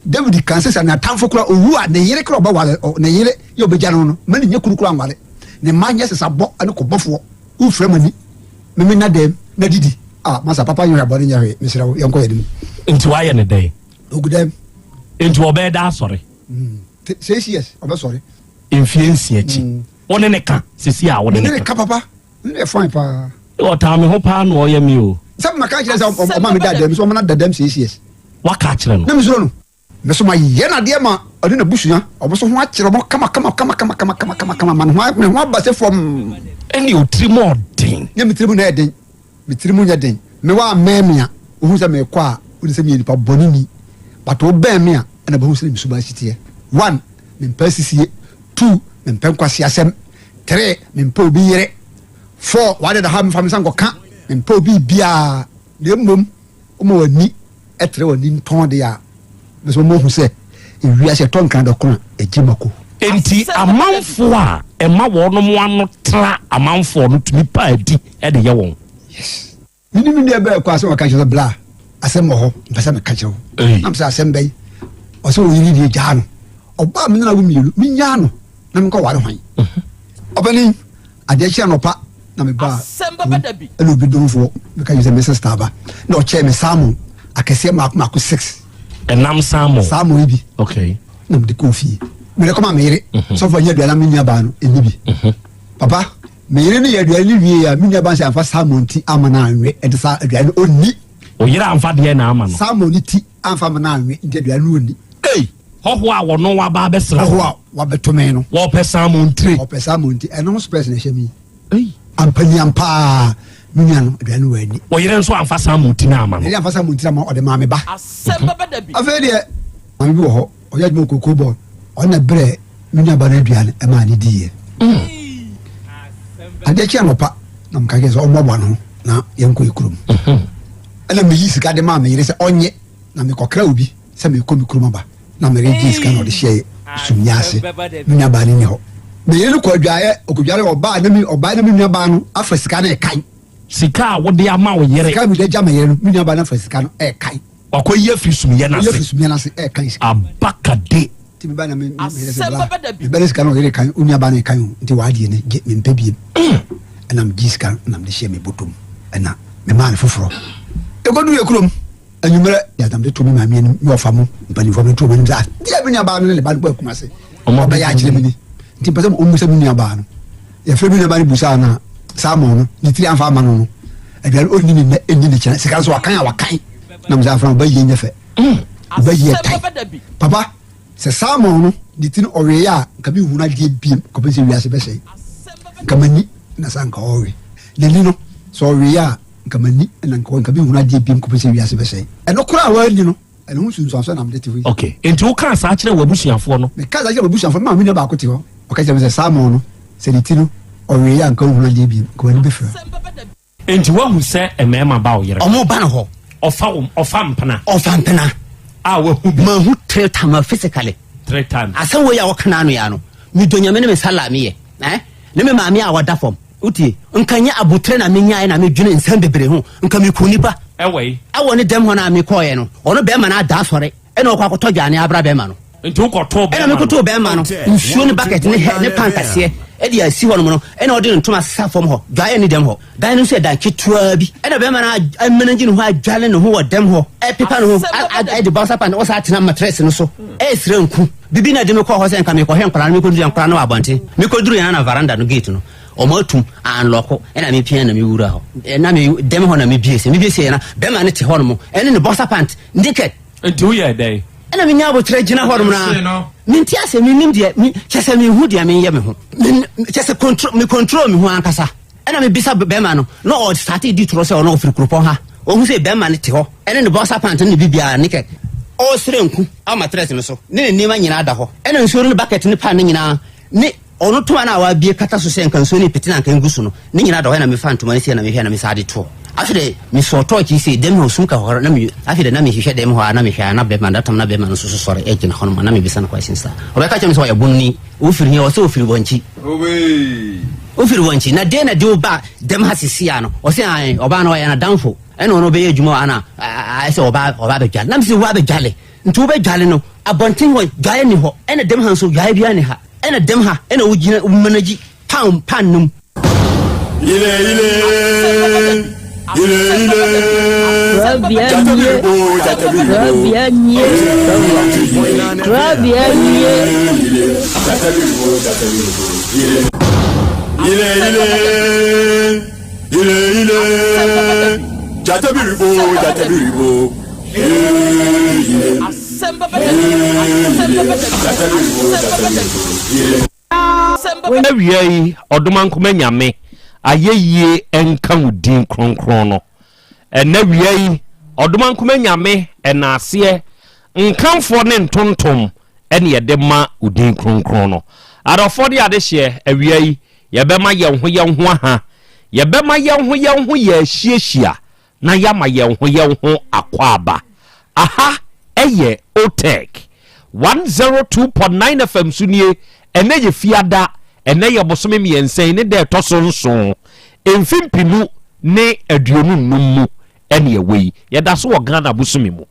David kan sɛ sɛ n'atamfo kora owu a ne yere kora ɔbɛware ne yere yɛ ɔbɛgya no no ma ne nyɛ kunu kora nware ne mma nyɛ sesabɔ ne kɔbɔfoɔ wofira m'ani meme na dɛm na didi ah masa papa nyɛ hwɛ abɔne nyɛ hwee mesrɛ wo yɛnkɔ yɛde mu. Nti wayɛ ne dɛn? Ogu dɛm. Nti ɔbɛyɛ da asɔre? Mm. Six years ɔbɛsɔre. Mfie nsia akyi. Mm. Wo ne ne ka sisi a wo ne ne ka papa. Ne yɛ fine paa. Ɔtaa me ho paa na ɔyɛ me o. Sɛ maka kyerɛ sɛ ɔma me da dɛm so ɔma na da dɛm six years. Waka akyerɛ no. Na mesuro no. Me so ma yɛ no adeɛ ma ɔne n'abusua ɔmo so ho akyerɛ ɔmo kama kama kama kama kama kama kama kama ma ne ho ne ho aba sɛ fam. Ɛne otiri mu ɔden. Nyɛ me tiri mu na ɛden. Me tiri mu nyɛ den. Me wa mɛn me a wohu sɛ mekɔ a wone sɛ meyɛ nipa bɔne ni but wo bɛn me a ɛna bɛhu sɛ me suban si teɛ. One, mempɛ asisie. Two, mempɛ nkwaseasɛm. Three, mempɛ obi yere. Four, w'ade da ha mfa me nsa nkɔka. Mempɛ obi biara. Na mmom, woma w'ani trɛ w'ani ntɔn de a, me nso mama woahu sɛ ewiase ɛtɔ nkran dɔkono a, egye mako. Enti amanfoɔ a ɛma wɔnom ano tra amanfoɔ no tumi pa adi de yɛ wɔn. Yes. Me ne me nua bɛɛ kɔ asɛm ɔka kyerɛ sɛ bla asɛm wɔ hɔ mpɛ sɛ meka kyerɛ wo na mesɛ asɛm bɛyi ɔsɛ ɔyere deɛ gyaa no ɔbaa me nana wo mmienu menyaa no na menkɔ ware hwan mhm. ɔbɛne adeɛ kyerɛ nɔpa na mebaa ɛna obi domfoɔ meka kyerɛ sɛ me sister aba na ɔkyɛɛ me salmon akɛseɛ mako mako six ɛnam salmon salmon yi bi okay na mede kɔɔ fie mede kɔma me yere mhm. sɔfo anyɛ aduane me nua baa no ɛni bi mhm. papa Me yere no yɛ aduane no wiei a, me nuabaa sɛ amfa salmon ti amma no anwe, ɛnti saa aduane no ɔnni. Wo yere amfa deɛn na ama no? Salmon no ti amfa amma no anwe, nti aduane no ɔnni. Ei! Hɔhoɔ a wɔno waba abɛsra wo. Hɔhoɔ a wabɛto me no. Wɔpɛ salmon tire. Wɔpɛ salmon ti, ɛno ho spɛs na ɛhyɛ me yi. Ei! Ampaniampa ara, me nua no, aduane no wanni. Wo yere nso amfa salmon ti no amma no. Me yere amfa salmon ti no amma, ɔde maa me ba. Afei deɛ, maame bi wɔ hɔ, ɔyɛ adwuma wɔ cocoa board, ɔno na ɛbrɛɛ me nuabaa no aduane maa no diiɛ. Adeɛ kye anɔpa na meka kyerɛ sɛ ɔmmoaboa ne ho na yɛnkɔ yɛ kurom. Ɛna meyi sika de maa me yere sɛ ɔnyɛ na mekɔkra obi sɛ mekɔ me kurom aba na mere gye sika na ɔde hyɛɛ sumyɛ ase. Me nuabaa no nni hɔ. Me yere no kɔ adwaeɛ ɔkɔdware ɔbaa na me ɔbaa na me nuabaa no afa sika no ɛkan. Sika a wode ama wo yere. Sika a mede agya me yere no me nuabaa no afa sika no ɛkan. Wakɔyi afiri sumyɛ no ase. Wakɔyi afiri sumyɛ no ase ɛkan sika. Abakade. Nti meba na me me yere sɛ bla meba ne sika no ɔyere kan onua ba no kan o nti w'adeɛ no gye mempɛ biem ɛna megye sika no na mede hyɛ me bɔtɔ mu ɛna memaa no foforɔ ɛkɔdu yɛ kurom anwummerɛ yɛna mede to me maame anim me ɔfa mu mpanimfoɔ mede to wɔn anim sɛ adeɛ me nua baa no ne ne ba no kɔ akuma ase ɔbɛyɛ akyerɛ me ni nti mpɛ sɛ ɔmmu sɛ me nua baa no yɛfrɛ me nua baa no busaa no a salmon no ne tiri amfa ama no no aduane ɔnni ne nnɛ ɛnni ne kyerɛ sika nso wakan a wakan. Na mesɛ afra ɔba yie nyɛ fɛ. Ɔba yie tan. Papa sɛ salmon no ne ti no ɔweeɛ a nka me nhunu adeɛ biem kɔpem sɛ wiase bɛsɛe. Nka m'ani na sɛ nka ɔwe. N'ani no sɛ ɔweeɛ a nka m'ani na nka nka me nhunu adeɛ biem kɔpem sɛ wiase bɛsɛe. Ɛno koraa a wanni no ɛno ho nsunsuansoɔ na mede te hɔ yi. Okay, enti wokaa saa kyerɛɛ w'abusuafoɔ no? Mekaa saa kyerɛɛ m'abusuafoɔ no, me maame nua baako te hɔ, ɔka kyerɛɛ me sɛ salmon no sɛ ne ti no ɔweeɛ a nka ɔnhunu adeɛ biem, nka w'ani bɛfira. Enti woahu sɛ mmarima ba wo yere hɔ? Wɔba ne hɔ. Ɔfa wo, ɔfa mpena. Ɔfa mpena. A wahu bi. Mahu three times physically. Three times. Asɛm wei a wɔka n'ano ya no, medɔ Nyame ne me sala meyɛ. Eh? Ne me maame a wɔda fam. Wotie? Nka nyɛ aboterɛ na menyaeɛ na medwene nsɛm bebree ho. Nka meku nipa. Ɛwɔ yi? Ɛwɔ ne dɛm hɔ no a mekɔɔeɛ no, ɔno bɛrima no ada asɔre. Ɛna ɔkɔ akɔtɔ dwane abra bɛrima no. Nti wokɔtoo bɛrima no? Ɛna mekɔtoo bɛrima no nsuo ne bucket ne hɛ ne pan kɛseɛ ɛde asi hɔ nom no, ɛna ɔde ne ntoma sesa fam hɔ. Dwaeɛ ne dɛm hɔ. Dan no nso yɛ dan ketewa bi. Ɛna bɛrima no amanagye ne ho adwale ne ho wɔ dɛm hɔ, ɛpepa ne ho, ɛde bouncer pant ɔsan atena matress no so, ɛresrɛ nku. Bibi na ɛde me kɔɔ hɔ sɛ nka mekɔhwɛ nkwadaa no, mekɔduru yɛ nkwadaa no wɔ abɔnten. Mekɔduru yɛn na veranda no gate no, wɔn atum, anlɔko, ɛna mepia na mewura hɔ. Ɛna me dɛm hɔ na mebie sɛ, mebie sɛ na bɛrima no te hɔ nom, ɛne ne boxer pant, naked. Nti woyɛɛ dɛn? Ɛna menya aboterɛ gyina hɔnom na mente ase, mennim deɛ, me, kyɛ sɛ menhu deɛ menyɛ me ho. Me, kyɛ sɛ control, me control me ho ankasa. Ɛna mebisa bɛrima no, na ɔstate di torɔ sɛ ɔno ɔfiri kuropɔn ha. Ɔhu sɛ bɛrima no te hɔ, ɛne ne boxer pant ne ne biribiara, naked. Ɔresrɛ nku wɔ matress no so, ne ne nneɛma nyinaa da hɔ. Ɛna nsuo no ne bucket ne pan no nyinaa, ne Ɔno ntoma no a wabue kata so sɛ nka nsuo no repete na anka ngu so no, ne nyinaa da hɔ na mefa ntoma no sei na mehwɛ na mesan de toɔ. Afei deɛ mesɔɔ tɔɔkye yi sei, dɛm hɔ sum ka hɔ na me, afei deɛ na mehwehwɛ dɛm hɔ a na mehwɛ a na bɛrima that time na bɛrima no nso so sɔre gyina hɔ nom a na mebisa no questions saa. Ɔbɛka kyerɛ me sɛ ɔyɛ bonni, wofiri he? Ɔsɛ ɔfiri Wankyi. Wofiri Wankyi, na deɛ na de wo ba dɛm ha sisi a no? Ɔsɛ ae, ɔbaa no ɔyɛ n'adamfo ɛna ɔno ɔbɛyɛ adwuma wɔ ha na ayɛ sɛ ɔba ɔba abɛdwale. Na mese wo abɛdwale? Nti wobɛdwale no, abɔnten hɔ dwaeɛ nni hɔ, ɛna dɛm ha nso dwaeɛ biara nni ha. Ɛna dɛm ha ɛna wo gyina wo manage pan pan no mu. Ile ile ile ile. Krabea Jata nie, biribo jata biribo. krabea nie, krabea nie. Ile jata biribo jata biribo. Ile ile ile ile ile. Jata biribo jata biribo. Ile ile. Awia yi, Ɔdomankoma Nyame, ayɛyie nka wo din kronkron no. Ɛnɛ awia yi, Ɔdomankoma Nyame, ɛnaaseɛ, nkamfoɔ ne ntontom ɛne yɛde ma wo din kronkron no. Adɔfoɔ ne adehyeɛ, awia yi, yɛbɛma yɛn ho yɛn ho aha, yɛbɛma yɛn ho yɛn ho yɛahyiahyia na yɛama yɛn ho yɛn ho akwaaba. Aha yɛ Otec 102.9 FM so nie, ɛnnɛ yɛ Fiada, ɛnnɛ yɛ bosome mmiɛnsa yi ne da ɛtɔ so nson, mfe mpenu ne 25 mu ɛne ɛwɔ yi. Yɛda so wɔ Ghana bosome mu.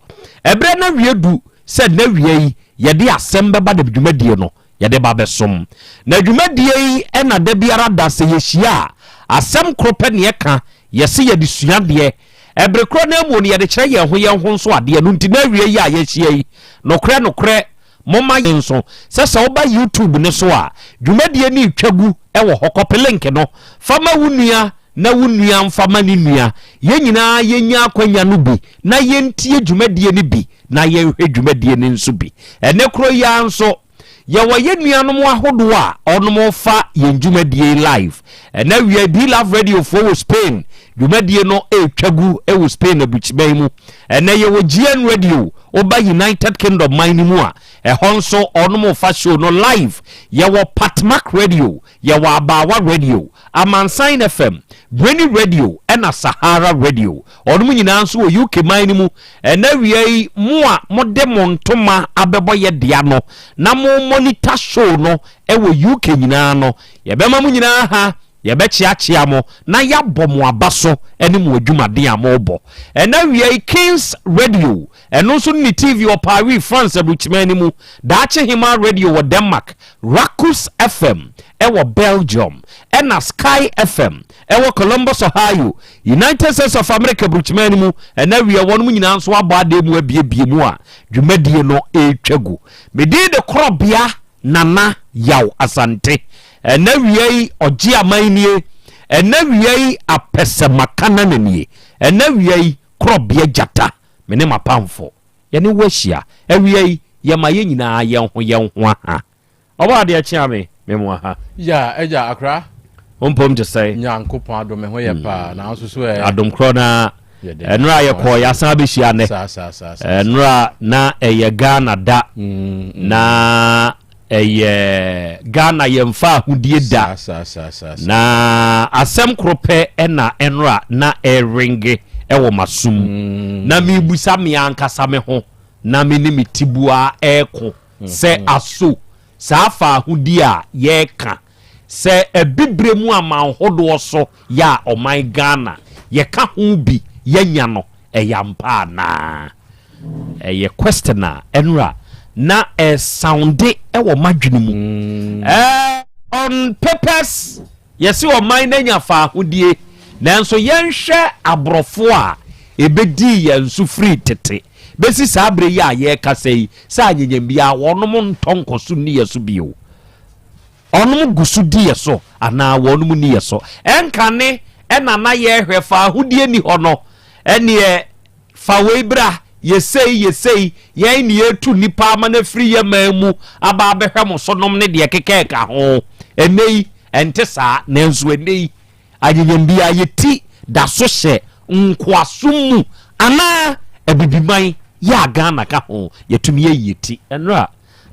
Ɛberɛ no awie du sɛ nnɛ awia yi yɛde asɛm bɛba da dwumadie no yɛde ba bɛsom. Na dwumadie yi ɛna da biara da sɛ yɛhyia a, asɛm koro pɛ ne ɛka Yɛse yɛde sua adeɛ. Ɛbere korɔ no ara mu no yɛde kyerɛ yɛn ho yɛn ho nso adeɛ. Ɛno nti na awiei yi a yɛahyia yi, nokorɛ nokorɛ momma yɛn nso sɛ sɛ woba YouTube no so a, dwumadie no retwa gu wɔ hɔ. Kɔpe link no fa ma wo nua na wo nua mfa ma ne nua. Yɛn nyinaa yɛnya akwanya no bi na yɛntie dwumadie no bi na yɛnhwɛ dwumadie no nso bi. Ɛnnɛ korɔ yi ara nso, Yɛwɔ yɛn nuanom ahodoɔ a wɔnom fa yɛn dwumadie yi live. Ɛnɛ awia yi B-Love Radio foɔ wɔ Spain, dwumadie no ɛretwa gu wɔ Spain aburukyiman mu. Ɛnɛ yɛwɔ GN Radio, woba United Kingdom man no mu a, ɛhɔ nso wɔnom fa show no live. Yɛwɔ Patmak Radio, Yɛwɔ Abaawa Radio, Amansan FM, Breni Radio ɛna Sahara Radio. Wɔnom nyinaa nso wɔ UK man no mu. Ɛnɛ awia yi, mo a mode mo ntoma abɛbɔ yɛ dea no na mo monitor show no wɔ UK nyinaa no, yɛbɛma mo nyinaa ha, yɛbɛkyeakyea mo na yɛabɔ mo aba so ne mo adwumaden a mobɔ. Ɛnɛ awia yi, Kings Radio, ɛno nso ne ne TV wɔ Paris, France aburukyiman no mu, Daakye Hemaa Radio wɔ Denmark, Rakus FM wɔ Belgium, ɛna Sky FM wɔ Columbus, Ohio, United States of America aburukyiman no mu. Ɛna awia wɔnom nyinaa nso abɔ adeɛ mu abiebie mu a dwumadie no retwa gu. Me din de Korɔbea Nana Yaw Asante. Ɛna awia yi ɔgye aman nie. Ɛna awia yi apɛsɛmakanana nie. Ɛna awia yi Korɔbea Gyata. Me ne m'apamfo, yɛne wo ahyia. Awia yi, yɛma yɛn nyinaa yɛn ho yɛn ho aha. Ɔbɔ adeɛ kyea me, me mo aha. Ya, agya, akora. Wo mpom te sɛn? Nyankopɔn adom, me ho yɛ paa, nanso so ɛ. Adom korɔ no ara. Ɛnora yɛkɔɔ, yɛasan abɛhyia nnɛ. Saa, saa, saa, saa. Ɛnora na ɛyɛ Ghana da. Na ɛyɛ Ghana yɛmfa ahodie da. Saa, saa, saa, saa. Na asɛm koro pɛ na ɛnora na ɛrenge ɛwɔ m'asom. Na mebusa me ankasa me ho, na me ne me tiboa ɛreko. Sɛ aso saa faahodi a yɛreka sɛ abibire mu aman hodoɔ so yɛ a ɔman Ghana yɛka ho bi yɛanya no ɛyɛ ampa anaa? Ɛyɛ question a ɛnora na ɛresounde wɔ m'adwene mu. Ɛɛ on papers Yɛse ɔman no anya faahodie, nanso yɛnhwɛ aborɔfo a ɛbɛdii yɛn so firi tete bɛsi saa berɛ yi a yɛrekasa yi, sɛ anyanyam biara wɔnom ntɔ nkɔso nni yɛn so bio. Wɔnom gu so di yɛn so anaa wɔnom nni yɛn so. Ɛnkane ɛna na yɛrehwɛ faahodie nni hɔ no, ɛneɛ Fa wei bra, yɛ sei, yɛ sei, yɛn ne yɛretu nnipa ama no afiri yɛn man mu aba abɛhwɛ mo so nom ne deɛ ɛkeka ɛka ho. Ɛnnɛ yi, ɛnte saa, nanso ɛnnɛ yi, anyanyam biara yɛ ti da so hyɛ nkoasom mu anaa Abibiman yɛ a Ghana ka ho, yɛtumi ayi yɛ ti. Ɛnora,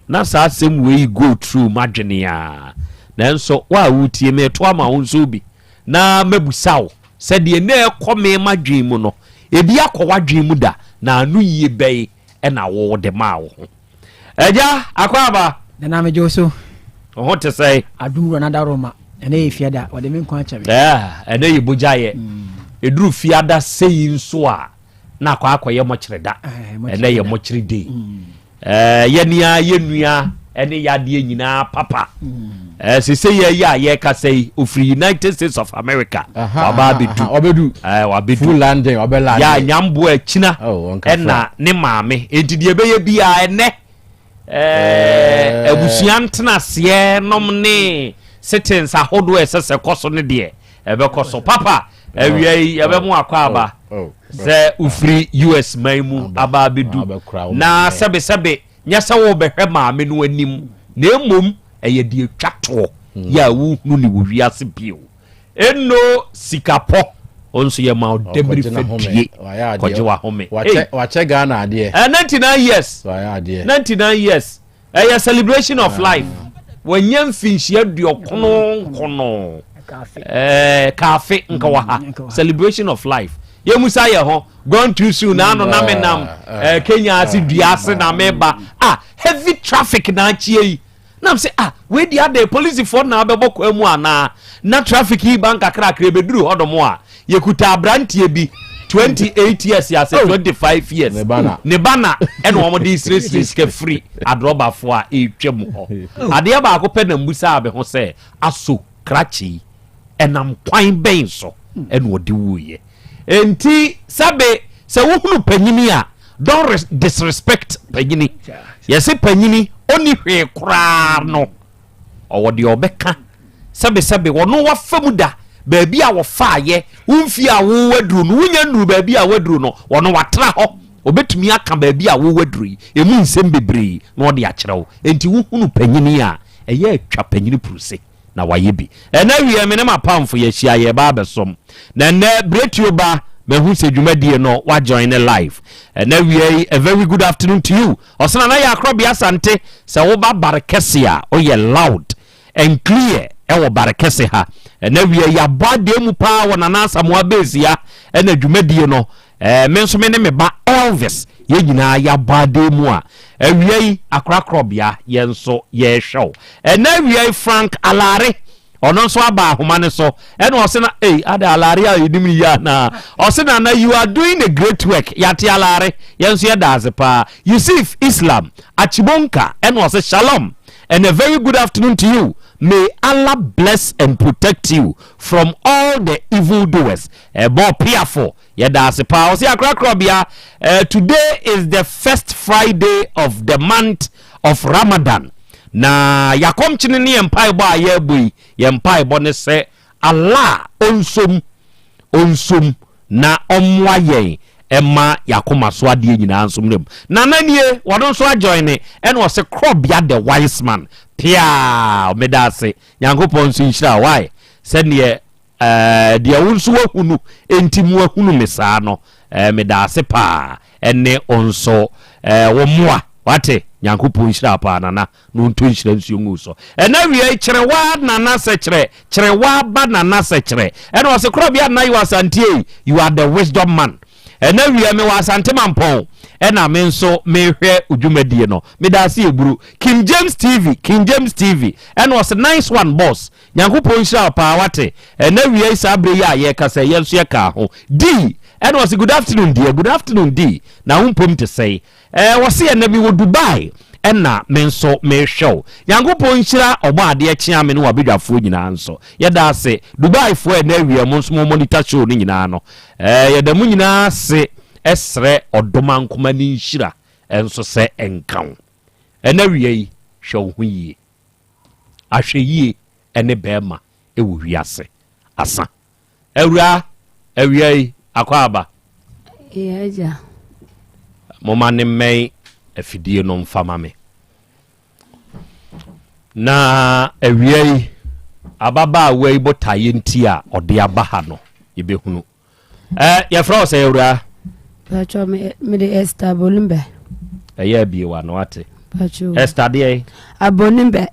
na saa asɛm wei go through m'adwene a, nanso wo a woretie me, mereto ama wo nso bi na mabisa wo sɛ deɛ na ɛrekɔ me m'adwene mu no, ebi akɔ w'adwene mu da, na anoyie bɛn na wode maa wo ho? Agya, Akwaaba. Nana megye wo so. Wo ho te sɛn? Adom wura n'adaworoma, ɛnɛ yɛ fiada, wɔde me nkwa akyɛ me. Ɛnɛ yɛ bogyayɛ. Ɛduru fiada sei nso a, na akɔ akɔyɛ mɔkyere da. Ɛnɛ yɛ mɔkyere day. Ɛɛ yɛ nea yɛ nua ɛne yadeɛ nyinaa papa. Ɛɛ sese yɛ yɛ a yɛkasa yi ofiri United States of America waba abedu. Ɔbɛdu. Ɛɛ wabedu. Full landing ɔbɛ landing. Yɛ anyambo akyina ɛna ne maame eti deɛ ɛbɛyɛ biara ɛnɛ ɛɛ abusua ntenaseɛ nom ne sittings ahodoɔ ɛsɛ sɛ kɔ so ne deɛ ɛbɛkɔ so papa. Awia yi yɛbɛmo akɔ aba sɛ wofiri US man mu aba abɛdu na sɛbesɛbe nyɛ sɛ worebɛhwɛ maame no anim na mmom ɛyɛ deɛ ɛtwa toɔ yɛ a wohunu ne wɔ wiase bio. Eno sikapɔ wo nso yɛ ma ɔdamiri fɛ due kɔgye wahome. Wakyɛ Ghana adeɛ. 99 years. 99 years. Ɛyɛ celebration of life. Wanya mfinhyia duɔkono nkono. Ɛɛ kaafe nka wɔ ha. Celebration of life. Yɛmusa yɛ ho. Gone too soon. Na ano na me nam ɛɛ Kenya ase dua ase na me ba. Ah heavy traffic na akyie yi. Na m sɛ ah wei di adɛ polisifoɔ na abɛbɔ kwan mu anaa na traffic yi ba nkakrakra ebeduru hɔ nom a yɛkuta aberanteɛ bi 28 years ase 25 years ne ba na ɛna wɔn de siesie sika firi adrɔbafoɔ a ɛretwa mu hɔ adeɛ baako pɛ na mbusa me ho sɛ aso krakye yi ɛnam kwan bɛn so ɛna ɔde wuiɛ nti sɛbe sɛ wohunu panyini a don't disrespect panyini yɛse panyini ɔni hwee koraa no Ɔwɔ deɛ ɔbɛka. Sɛbesɛbe, ɔno wafa mu da, baabi a wɔfaeɛ, wo mfie a wo waduru no, wonya nnuru baabi a waduru no, ɔno watra hɔ. Ɔbɛtumi aka baabi a wo waduru yi, ɛmu nsɛm bebree na ɔde akyerɛ wo. Enti wohunu panyini a, ɛyɛ a twa panyini puruse na wayɛ bi. Ɛnnɛ awia me ne m'apamfo yɛahyia yɛreba abɛsom. Na ɛnnɛ Bretuo ba, mahu sɛ dwumadie no wa join ne live. Ɛnnɛ awia yi, a very good afternoon to you. Ɔsena na yɛ akorɔbea Asante sɛ woba bare kɛse a woyɛ loud and clear ɛwɔ bare kɛse ha. Ɛna wia yɛabɔ adeɛ mu paa wɔ Nana Asamoah base ya ɛna dwumadie no ɛɛ me nso me ne me ba Elvis yɛn nyinaa yɛabɔ adeɛ mu a awia yi akorakorɔbea yɛn nso yɛrehwɛ wo. Ɛna awia yi Frank Alare Ɔno nso aba ahoma no so ɛna ɔse na ei ada alare a yɛnim no yie anaa ɔse nana you are doing a great work yɛate alare yɛn nso yɛda ase paa Yusuf Islam Achibonka ɛna ɔse shalom and a very good afternoon to you may Allah bless and protect you from all the evil doers ɛbɔ piafo Yɛda ase paa. Ɔse akorakorabea, eh, today is the first Friday of the month of Ramadan. Na yɛakɔmkyene ne yɛn mpaebɔ a yɛrebɔ yi, yɛn mpaebɔ ne sɛ Allah ɔnsom, ɔnsom na ɔmmoa yɛn. Ɛma y'akoma so adeɛ nyinaa nso mmerɛ mu. Nana nie, ɔno nso ajoine, ɛna ɔse Krɔbea the wise man. Piaa! Meda ase. Nyankopɔn nso nhyira wo, why? Sɛdeɛ ɛɛ deɛ wo nso wahunu nti mo ahunu me saa no, ɛɛ meda ase paa, ɛne wo nso ɛɛ wo mmoa, wate? Nyankopɔn nhyira wo paa Nana. Na ɔntɔ nhyira nsuo ngu wo so. Ɛna awia yi, kyerɛ waa nana sɛkyerɛ, kyerɛ waa ba nana sɛkyerɛ. Ɛna ɔse korɔbea nna you Asante ei, you are the wisdom man. Ɛna awia mewɔ Asante Mampɔn, ɛna me nso mehwɛ wo dwumadie no. Meda ase Eburu. King James TV, King James TV. Ɛna ɔse nice one boss. Nyankopɔn nhyira wo paa wate. Ɛna awia yi saa berɛ yi a yɛrekasa yi, yɛn nso yɛkaa ho. Dee, ɛna ɔse good afternoon dear, good afternoon Dee. Na wo mpom te sɛn? Eh wɔse ɛnɛ me wɔ Dubai ɛna me nso mehwɛ wo. Nyankopɔn nhyira ɔbɔ adeɛ kyea me ne wabedwafoɔ nyinaa nso. Yɛda ase. Dubai foɔ ɛnɛ awia mo nso mo monitor show no nyinaa no. Eh yɛda mo nyinaa ase ɛsrɛ ɔdomankoma ne nhyira nso sɛ ɛnka wo. Ɛnɛ awia yi hwɛ wo ho yie. Ahwɛyie ɛne bɛɛma ɛwɔ wiase. Asa. Awuraa, awia yi, akwaaba. Yɛ agya. Momma no mmɛn afidie no mfa ma me. Na awia yi, ababaawa yi botaeɛ nti a ɔde aba ha no, yɛbɛhunu. Ɛ, yɛfrɛ wo sɛ awuraa? Pacho, me, mede Esther Abonibɛ. Ɛyɛ abie wa no ate. Pacho. Esther deɛ? Abonibɛ.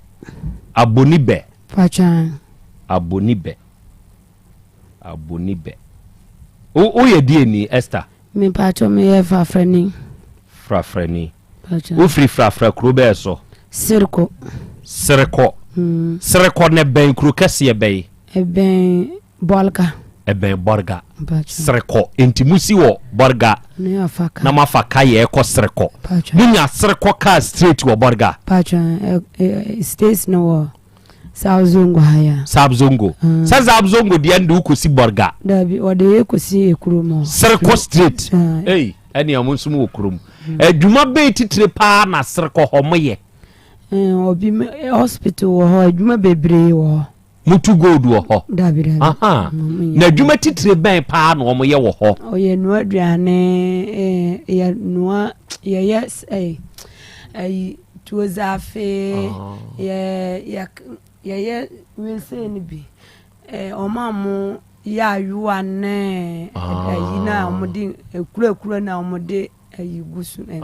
Abonibɛ. Pacho. Abonibɛ. Abonibɛ. Wo woyɛ deɛ ni Esther? Me pacho me yɛ frafrani. Frafrani. Pacho. Wo firi frafra kuro bɛɛ so? Sereko. Sereko. Mm. Sereko na ɛbɛn kuro kɛseɛ bɛyi? Ɛbɛn Bɔlga. Ɛbɛn Bɔlga. Pacho. Sereko. Nti mo si wɔ Bɔlga. Ne afa ka. Na mo afa ka yɛ ɛkɔ Sereko. Pacho. Mo nya Sereko car straight wɔ Bɔlga. Pacho, ɛ ɛ states no wɔ. South Zongo ha ya. South Zongo. Mm. Sɛ South Zongo deɛ nde wokɔsi Bɔrga. Dabi, wɔde yɛ kɔsi ekuro mu. Serekɔ straight. Mm. Ei, ɛne ɔmo nso mu wɔ kurom. Mm. Adwuma bɛyɛ titire paa na Serekɔ hɔ mo yɛ. Mm, obi hospital wɔ hɔ, adwuma bebree wɔ hɔ. Mutu gold wɔ hɔ. Dabi dabi. Aha. Mm, na adwuma titire bɛn paa na wɔn yɛ wɔ hɔ? Ɔyɛ nua aduane, eh, yɛ nua, yɛyɛ ɛyi. Eh, Tuo dzafe, yɛ yɛ yɛyɛ wesei no bi. Eh, wɔn a wɔn yɛ ayowa ne ayi na wɔn de ekurakura na wɔn de ayi gu so eh,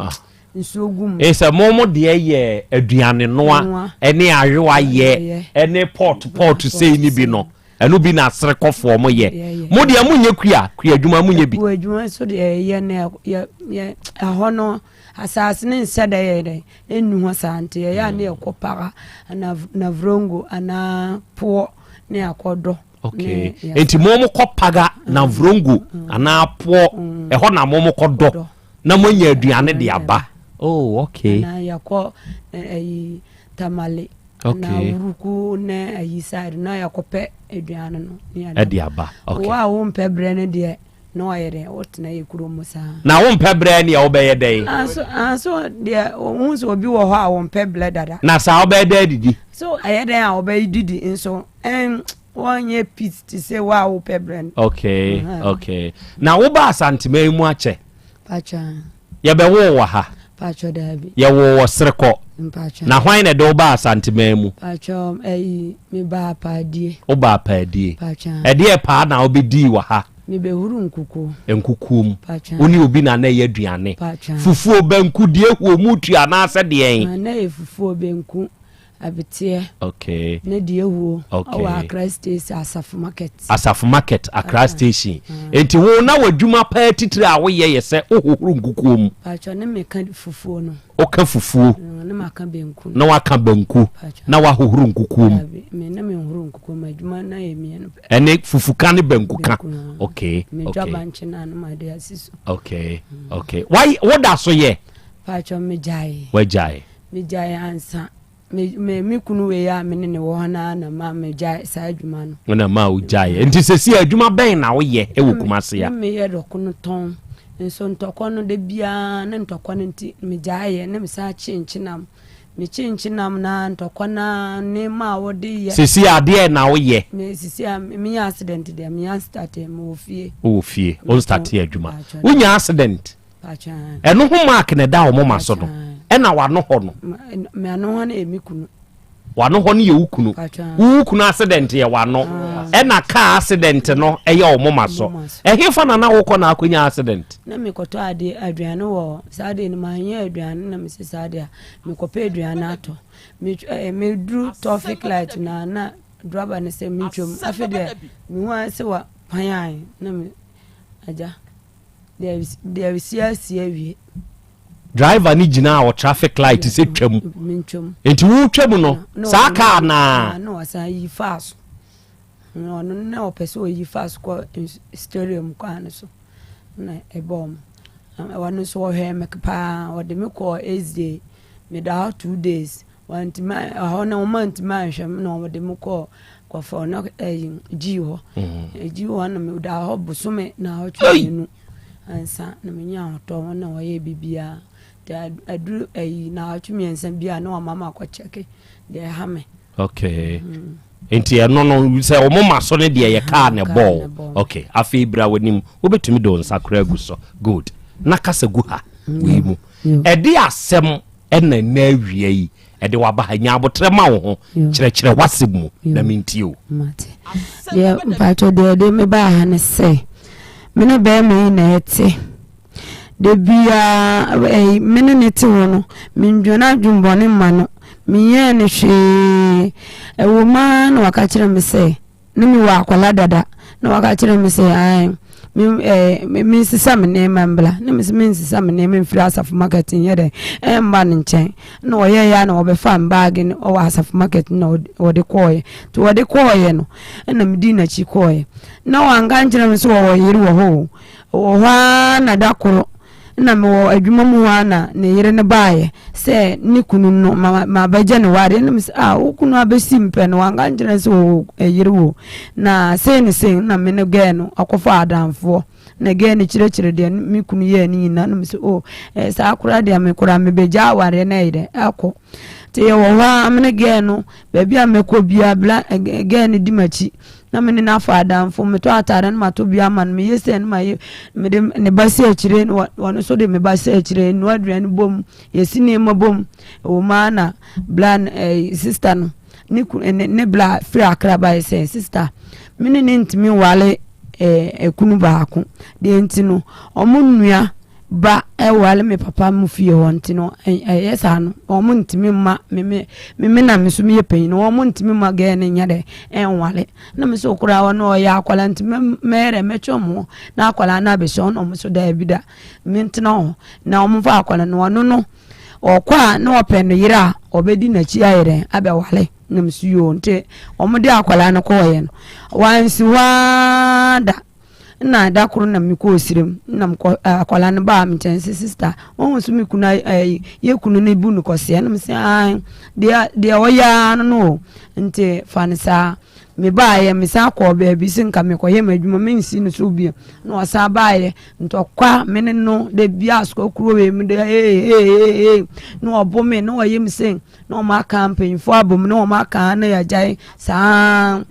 nsuo gu mu. Sɛ mo mo deɛ yɛ aduane noa ɛne ayowa yɛ ɛne pot pot sei ne bi no ɛno bi na aserekɔfoɔ mo yɛ. Mo deɛ mo nyɛ kua kua adwuma mo nyɛ bi. Kua adwuma nso deɛ yɛ ne yɛ yɛ ɛhɔ no. Asase no nhyɛ da yɛ dɛn nnu hɔ saa nti ɛyɛ a ne yɛkɔ paga anaa navrongo anaa poɔ ne akɔdɔ. Okay. Nti mo mo kɔ paga mm. navrongo mm. anaa poɔ mm. ɛhɔ na mo mo kɔ dɔ na mo anya aduane de aba. Oh, okay. Na yɛkɔ ɛyi tamale. Okay. Na wuruku ne ayi side na yɛkɔpɛ aduane no. Ɛde aba. Okay. Wo a wompɛ brɛ no deɛ. Na wayɛ dɛn? Wotena yɛ kurom mu saa. Na wompɛ brɛ neɛ wobɛyɛ dɛn? Anso anso deɛ wohu sɛ obi wɔ hɔ a wɔmpɛ brɛ dada. Na saa wobɛyɛ dɛn adidi? So ɛyɛ dɛn a wɔbɛyɛ didi nso ɛn wɔnyɛ peace te sɛ wo a wopɛ brɛ no. Okay okay na woba Asantema yi mu akyɛ? Pakyɛ. Yɛbɛwoo wɔ ha? Pakyɛ daabi. Yɛwoo wɔ Serekɔ. Mpakyɛ. Na hwan na ɛde wo baa Asanteman mu? Pakyɛ ɛyi me baa Paadie. Wo baa Paadie. Pakyɛ. Ɛdeɛ paa na wobɛdii wɔ ha? Me bɛhuru nkukuo. Nkukuo mu. Pakyɛ. Wo ne obi na na ɛyɛ aduane. Pakyɛ. Fufuo, banku, deɛ ɛhuo mu tua anaasɛ deɛn? Na ɛyɛ fufuo, banku. Abeteɛ. Okay. Ne deɛ wuo. Okay. Ɔwɔ Accra station Asafo market. Asafo market Accra station. Nti wo na w'adwuma paa titire a woyɛ yɛ sɛ wohohoro nkukuo mu. Paatwa ne meka fufuo no. Woka fufuo. Mm, ne maka banku. Na waka banku. Na wahohoro nkukuo mu. Dabi, me na menhoro nkukuo mu adwuma na yɛ mmienu pɛ. Ɛne fufuka ne bankuka. Okay. Medwa okay. bankye na ano ma de asi so. Okay. Okay. Why woda so yɛ? Paatwa megyae. Wagyae. Megyae ansa. Me, me, me kunu wei a me ne ne wɔ hɔ no ara na ma megyae saa adwuma no. Wo na ma wogyaeɛ. Nti sɛsi adwuma bɛn na woyɛ wɔ Kumasi a? Na meyɛ dɔkono tɔn. Nso ntɔkwa no da biara ne ntɔkwa no nti megyaeɛ na mesan kye nkyenam. Mekyenkye nam na ntɔkwa na nneɛma a wɔde yɛ. Sisi adeɛ na woyɛ. Me sisi a menya accident deɛ menya start mewɔ fie. Wowɔ fie, wo start adwuma. Wonya accident. Ɛno ho mark na ɛda wɔn ma so no. Ɛna wano hɔ no. Mano hɔ no yɛ me kunu. Wano hɔ no yɛ wo kunu. Wo kunu accident yɛ wano. Ah. Ɛna car accident no ɛyɛ wɔn ma so. Ɛhefa na na wokɔ na akɔnya accident? Na mekɔtɔ adeɛ aduane wɔ saa deɛ no manyɛ aduane na mese saa deɛ a mekɔpɛ aduane atɔ. Meduru traffic light na na driver no sɛ mentwam. Afei deɛ mehu ara sɛ wa panyan na me agya. Deɛ ɛsi asi awie. Driver no gyinaa wɔ traffic light sɛ twam. Nti wotwam no, saa kaa naa. Na wasan yi faa so. Ɔno na ɔpɛ sɛ ɔyi faa so kɔ stadium kwan no so. Na ɛbɔɔ mo. Ɔno nso ɔhwɛɛ me paa. Ɔde me kɔɔ SDA. Meda hɔ 2 days. Wantumi ɛhɔ no wɔn antumi anhwɛ me na wɔde me kɔɔ kɔfɔ na ɛyi gyii hɔ. Gyii hɔ na meda hɔ bosome na awɔtwe mmienu ansa na menya ahotɔ hɔ na wɔyɛ biribiara. Nti aduru ɛyi na awɔtwe mmiɛnsa bi a na wɔn ama akɔ kyɛke deɛ ɛha me. Okay. Nti ɛno no sɛ wɔn ma so no deɛ yɛ kaa na ɛbɔɔ. Okay. Afei bra w'anim wobɛtumi de wo nsa koraa agu so. Good. Na kasa gu ha wei mu. Ɛde asɛm ɛna nnɛ awia yi ɛde waba ha nya abotrɛ ma wo ho kyerɛkyerɛ w'asɛm mu na mentie o. Mate. Deɛ mpakyɛ deɛ ɛde me baa ha ne sɛ me ne bɛrima yi na ɛte da biara ɛyi me ne ne te hɔ no mendwene adwembɔne mma no menyɛɛ no hwee ɛwɔ mu ara na waka kyerɛ me sɛ ne mewɔ akwadaa dada na waka kyerɛ me sɛ ae me ɛɛ me mensesa me nneɛma mbla na mese mensesa me nneɛma mfiri asafo market nyɛ dɛ ɛmba ne nkyɛn na ɔyɛeɛ a na wɔbɛfa me baage no ɔwɔ asafo market na wɔde kɔɔeɛ nti wɔde kɔɔeɛ no ɛna medii n'akyi kɔɔeɛ na wanka nkyerɛ me sɛ wɔwɔ yere wɔ hɔ o wɔ hɔ ara na da koro na mewɔ adwuma mu hɔ ara na ne yere no baeɛ sɛ ne kunu no ma mabɛgye ne wadeɛ na mesɛ ah wo kunu abɛsi mpɛ no wanka nkyerɛ sɛ ɔwɔ yere wɔ na sei ne sei na me ne gɛɛ no akɔfa adamfoɔ na gɛɛ no kyerɛkyerɛ deɛ me kunu yɛɛ ne nyinaa na mesɛ oh eh, saa koraa deɛ me koraa mebɛgya awareɛ no ɛyɛ dɛ akɔ nti yɛwɔ hɔ a me ne gɛɛ no baabi a mɛkɔ biara bla gɛɛ no di m'akyi na me ne no afa adamfo metɔ ataade no matɔ bi ama no meyɛ sɛ no mayɛ mede ne ba si akyire na ɔno nso de me ba si akyire noa aduane bom yɛsi nneɛma bom ɛwɔ mu ara na bla ɛɛ eh, sista no ne ku ne ne bla firi akra baeɛ sɛ sista me ne ne ntumi nwale ɛɛ eh, ekunu baako deɛ nti no wɔn nua ba ware me papa mo fie hɔ nti no ɛyɛ saa no wɔn ntumi mma me me me na me nso meyɛ panyin no wɔn ntumi mma gɛɛ no nyɛ dɛ ɛnware na me nso koraa wɔn ɔyɛ akwadaa nti mɛyɛ dɛ mɛtwe wɔn ho na akwadaa no abɛhyɛ wɔn na wɔn nso daabi da mentena hɔ na wɔn fa akwadaa no ɔno no ɔkɔ a na ɔpɛ no yere a ɔbɛdi n'akyi ayɛ dɛ abɛware na me nso yoo nti wɔn de akwadaa no kɔɔyɛ no wɔansi hɔ ara da. Nna da kor na mokɔɔ serɛ mu na mokɔ akwadaa no baa me nkyɛn sɛ sista wohu so me kunu ɛɛ yɛ kunu no bu no kɔseɛ na mese ae deɛ deɛ ɔyɛ ara no no o nti fa no saa mebaeɛ mesan kɔɔ baabi sɛ nka mekɔyɛ m'adwuma mensi no so bio na ɔsan baeɛ ntɔkwa me ne no da bi asokɔ kuro wei mu de ee ee ee na ɔbo me na ɔyɛ me sɛ na wɔn aka mpanyinfoɔ abom na wɔn aka na yɛagyae saa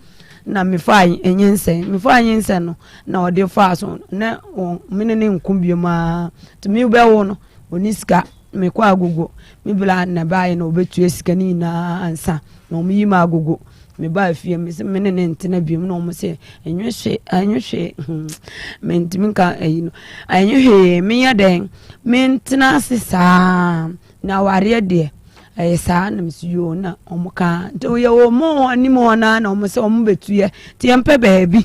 na mefaa nyinsɛn. Mefaa nyinsɛn no, na ɔde faa so na wɔn me ne ne nko biom ara. Nti mebɛwo no, ɔni sika. Mekɔ agogo. Me bla na baeɛ na ɔbɛtua sika no nyinaa ansa na wɔn yi me agogo. Mebaa fie, me se me ne ne ntena biom na wɔn se ɛnyɛ hwee, ɛnyɛ hwee. Hmm, mentumi nka ayi no. Ɛnyɛ hwee, menyɛ dɛn? Mentena ase saa. Na awareɛ deɛ ɛyɛ saa na mesi yoo na wɔn ka nti yɛ wɔn mu anim hɔ naa na wɔn sɛ wɔn bɛtu yɛ nti yɛn pɛ baabi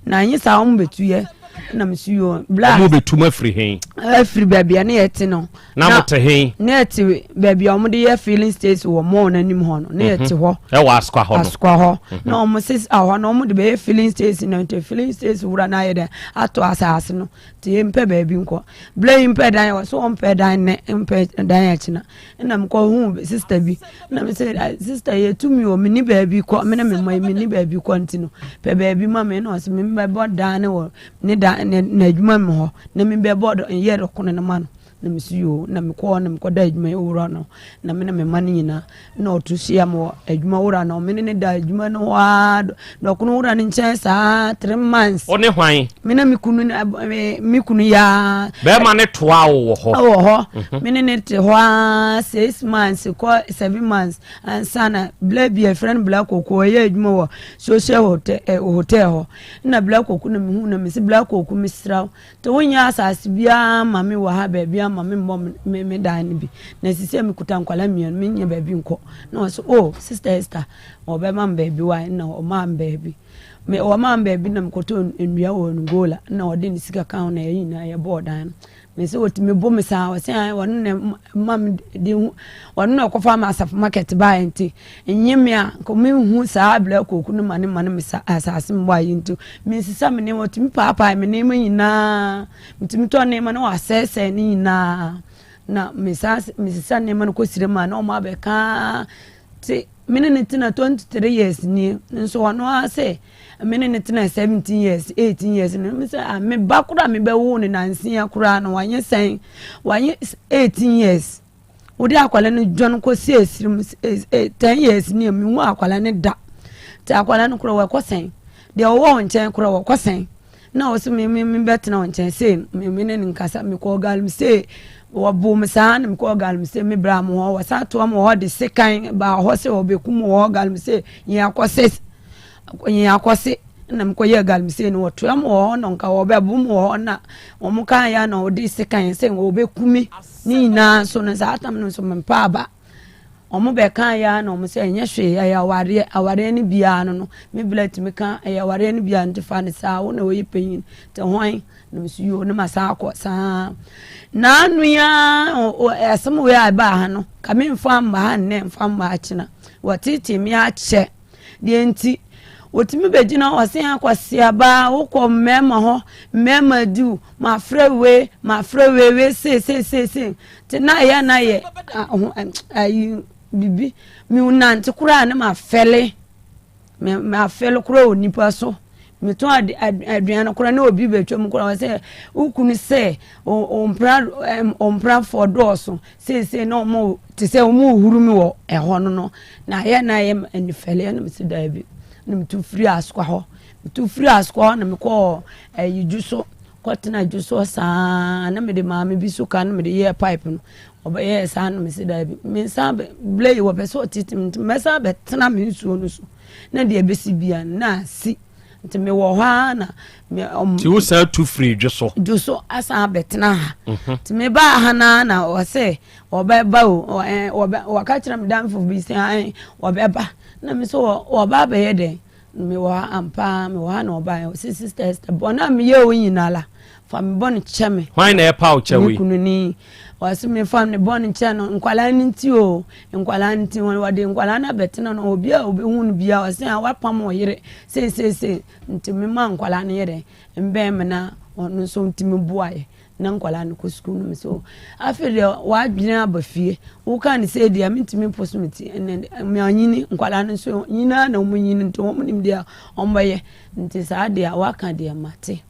na anyi saa wɔn bɛtu yɛ na mesi yoo bla. Wɔn bɛtu mu afiri hen. Afiri baabi a ne yɛ te no. Na mo te hen. Ne yɛ te baabi a wɔn de yɛ filling station wɔ mall n'anim hɔ no ne yɛ te hɔ. Ɛwɔ asukwa hɔ no. Asukwa hɔ na wɔn sisi ahɔ na wɔn de bɛyɛ filling station na nti filling station wura na ayɛ dɛ ato asaase no. Nti yɛmpɛ baabi nkɔ. Berɛ yi mpɛ dan wɔ so ɔmpɛ dan nnɛ mpɛ dan akyina. Ɛna mekɔ hu sista bi. Na me sɛ sista yɛ tumi wɔ menni baabi kɔ me ne me mma yi menni baabi kɔ nti no pɛ baabi ma me na ɔsɛ me bɛbɔ dan ne wɔ ne dan ne n'adwuma mu hɔ na me bɛbɔ yɛ dɔkono no ma no. Na me so yoo, na mekɔɔ na mekɔda adwuma wura no, na me ne me mma no nyinaa, na ɔto hyia me wɔ adwuma wura no, me ne ne da adwuma no hɔ ara, dɔkono wura no nkyɛn saa three months. Wo ne hwan? Me ne me kunu me kunu yaa. Bɛrima ne toa wo wɔ hɔ? Wɔ hɔ. Me ne ne te hɔ ara 6 months kɔ 7 months ansa na bla bi a yɛfrɛ no Bla Koko, ɔyɛ adwuma wɔ social hotel, hotel hɔ. Na Bla Koko na mehu na mese Bla Koko mesrɛ wo, Nti wonyɛ asase biara mma me wɔ ha baabi ama me mmɔ me me dan no bi. Na sisi a mekuta nkwadaa mmienu, menyɛ baabi nkɔ. Na ɔsɛ, oh, Sister Esther, wɔbɛma me baabi wa, na ɔmaa me baabi. Me wɔmaa me baabi na mekɔtɔ nnua wɔ Angola, na ɔde ne sika ka ho na yɛn nyinaa yɛbɔɔ dan no. Me sɛ wɔtumi bo me saa, ɔsɛ an ɔno na ma me de hu, ɔno na ɔkɔfa ma asafo market baeɛ nti, nye me a, nka menhu saa abla kooku no ma ne ma ne me sa asase mbɔ ayi nti, mensesa me nneɛma, ɔtumi paapae me nneɛma nyinaa, metumi tɔ nneɛma na wasɛesɛe ne nyinaa, na mesan mesesa nneɛma no kɔsire mu a na wɔn abɛka te me ne ne tena 23 years nie, nso ɔno ara sɛ me ne ne tena 17 years 18 years no, me sɛ ah, me ba koraa me bɛwo ne nansia koraa no wanyɛ sɛn, wanyɛ 18 years. Wode akwadaa no dwan kɔsi esirim 10 years nie, mehu akwadaa no da. Nti akwadaa no koraa wɔkɔ sɛn, deɛ ɔwɔ wo nkyɛn koraa wɔkɔ sɛn, na ɔsɛ me me me bɛtena wo nkyɛn sei, me me ne ne nkasa. Mekɔɔ galamsey, wɔboo me saa na mekɔɔ galamsey, me bra mo hɔ, wɔsan toa mo hɔ de sekan baa hɔ sɛ wɔbɛku mo wɔ hɔ galamsey, yɛn akɔse yɛn akɔse na mekɔyɛɛ galamsey no, wɔtoa mo wɔ hɔ na nka wɔbɛbo mo wɔ hɔ, na wɔn kan yɛ na wɔde sekan sɛ wɔbɛku me ne nyinaa nso no, saa tam no nso mempɛ aba. Wɔn bɛka yɛ na wɔn sɛ ɛnyɛ hwee, ɛyɛ awareɛ, awareɛ no biara no no me bla tumi ka ɛyɛ awareɛ no biara, nti fa no saa, wo na wɔyɛ panyin nti hwan na nso yoo, ne ma saa akɔ saa na anua asɛm wei a ɛbaa ha no, ka me mfa mma ha nnɛ mfa mma akyena, wɔtete me akyɛ deɛ nti wɔtumi bɛgyina hɔ sɛ akwaseaba, wokɔ mmarima hɔ, mmarima diw, mafrɛ wei, mafrɛ wei, wei sei sei sei sei, nti na ɛyɛ na yɛ ayi bibi menante koraa ne mafɛle mafɛle koraa wɔ nipa so, metɔn aduane koraa na obi bɛtwam koraa wɔ sɛ wokunu sɛ ɔmpra ɔmprafoɔ dɔɔso seesei na wɔn te sɛ wɔn rehuru mi wɔ ɛhɔ no no na ayɛ na ayɛ anifɛleɛ, na mesi daabi, na metu firi asoa hɔ, metu firi asoa hɔ na mekɔɔ ɛyi dwo so kɔtena dwo so saa, na mede maame bi so ka na mede yɛɛ pipe no, ɔbɛyɛɛ saa na mesi daabi, mensan bɛ blɛ yi, wɔpɛ sɛ ɔtete me nti mɛsan bɛtena me nsuo no so na deɛ ɛbɛsi bia na asi, nti mewɔ hɔ ara na me ɔm. Nti wo san tu firi dwo so? Dwo so asan abɛtena ha. Nti mebaa ha naa na ɔsɛ ɔbɛba o, ɛ ɔbɛ wɔka kyerɛ me danfo bi sɛ ɛn ɔbɛba, na me so ɔba abɛyɛ dɛn, mewɔ ha ampa, mewɔ ha na ɔba, ɔsɛ Sister Esther, bɔne a meyɛ wo nyinaa la, fa me bɔne kyɛ me. Hwan na ɛpa wo kyɛ wei? Me kunu ni. Ɔsɛ mefa ne bɔne kyɛ no, nkwadaa no nti o, nkwadaa no nti, wɔde nkwadaa no abɛtena no, obi a obehu no bia ɔsɛ a wapam ɔyere seeseesei, nti mema nkwadaa no yɛ dɛ mbɛn me na ɔno nso ntumi boa yɛ na nkwadaa no kɔ sukuu no mu. So afei deɛ wadwene aba fie, woka ne sɛ deɛ mentumi mpo so me ti ɛnɛ manyini, nkwadaa no nso nyinaa na wɔn nyini, nti wɔn nim deɛ wɔn bɛyɛ, nti saa deɛ waka deɛ mate.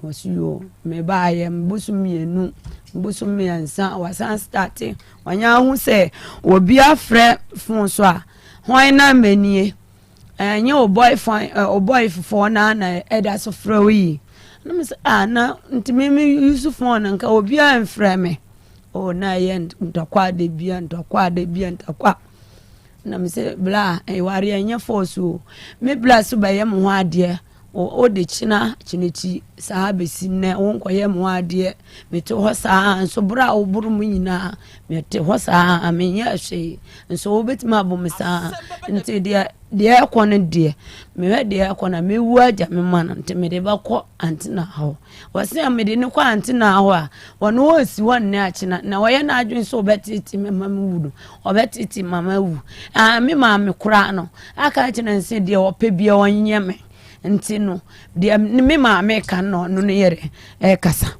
Wɔsi yoo, mebaayɛ bosom 2, bosom 3, wasan starte. Wanya ahu sɛ obi afrɛ phone so a, hwan number nie? Ɛnyɛ wo boyfriend, wo boy fofoɔ naa na ɛda so frɛ wo yi. Na me sɛ ah, na nti me me use phone nka obiara mfrɛ me. Oh, na ɛyɛ ntɔkwa da bia, ntɔkwa da bia, ntɔkwa. Na me sɛ bla, ɛwareɛ ɛnyɛ force o. Me bla so bɛyɛ mo ho adeɛ. Wode kyena kyenekyi saa bɛsi nnɛ, wonkɔyɛ mo adeɛ. Mete hɔ saa nso, berɛ a woboro mu nyinaa mete hɔ saa, menyɛ hwee nso wobɛtumi abɔ me saa, nti deɛ deɛ ɛkɔ no deɛ mehwɛ deɛ ɛkɔ na mewu agya me ma no, nti mede bɛkɔ antena hɔ. Wɔse a mede no kɔ antena hɔ a, wɔne wɔsi hɔ nnɛ akyena na wɔyɛ n'adwene sɛ wɔbɛtete me ma mewu no, ɔbɛtete ma mawu. Ah, me maame koraa no aka akyerɛ no sɛ deɛ ɔpɛ bia ɔnyɛ me, nti no deɛ me maame ka no, ɔno no yɛrɛ ɛkasa.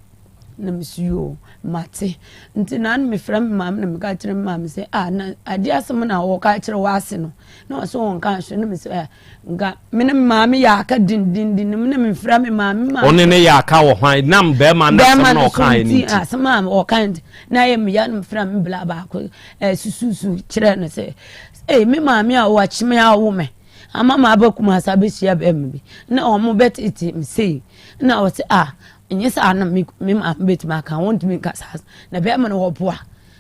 Na mese yoo, mate. Nti na na mefrɛ me maame na meka kyerɛ me maame sɛ ah na adeɛ asɛm na wɔka kyerɛ w'ase no. Na ɔsɛ wɔnka hwee na mese eh, nka me ne me maame yɛ aka dindindin me ne mefrɛ me maame maame. Ɔne ne yɛ aka wɔ hwan nam bɛrima no asɛm na ɔkaeɛ no nti. Asɛm a ɔkae nti na ɛyɛ me ya na mefrɛ me bla baako eh, sususu kyerɛ no sɛ ee me maame a wakye me awo me ama ma aba Kumasi abɛhyia bɛrima bi na wɔn bɛtete me sei na ɔsɛ ah Ɛnyɛ saa na me me maame bɛtumi aka, wɔntumi nka saa. Na bɛrima no wɔboa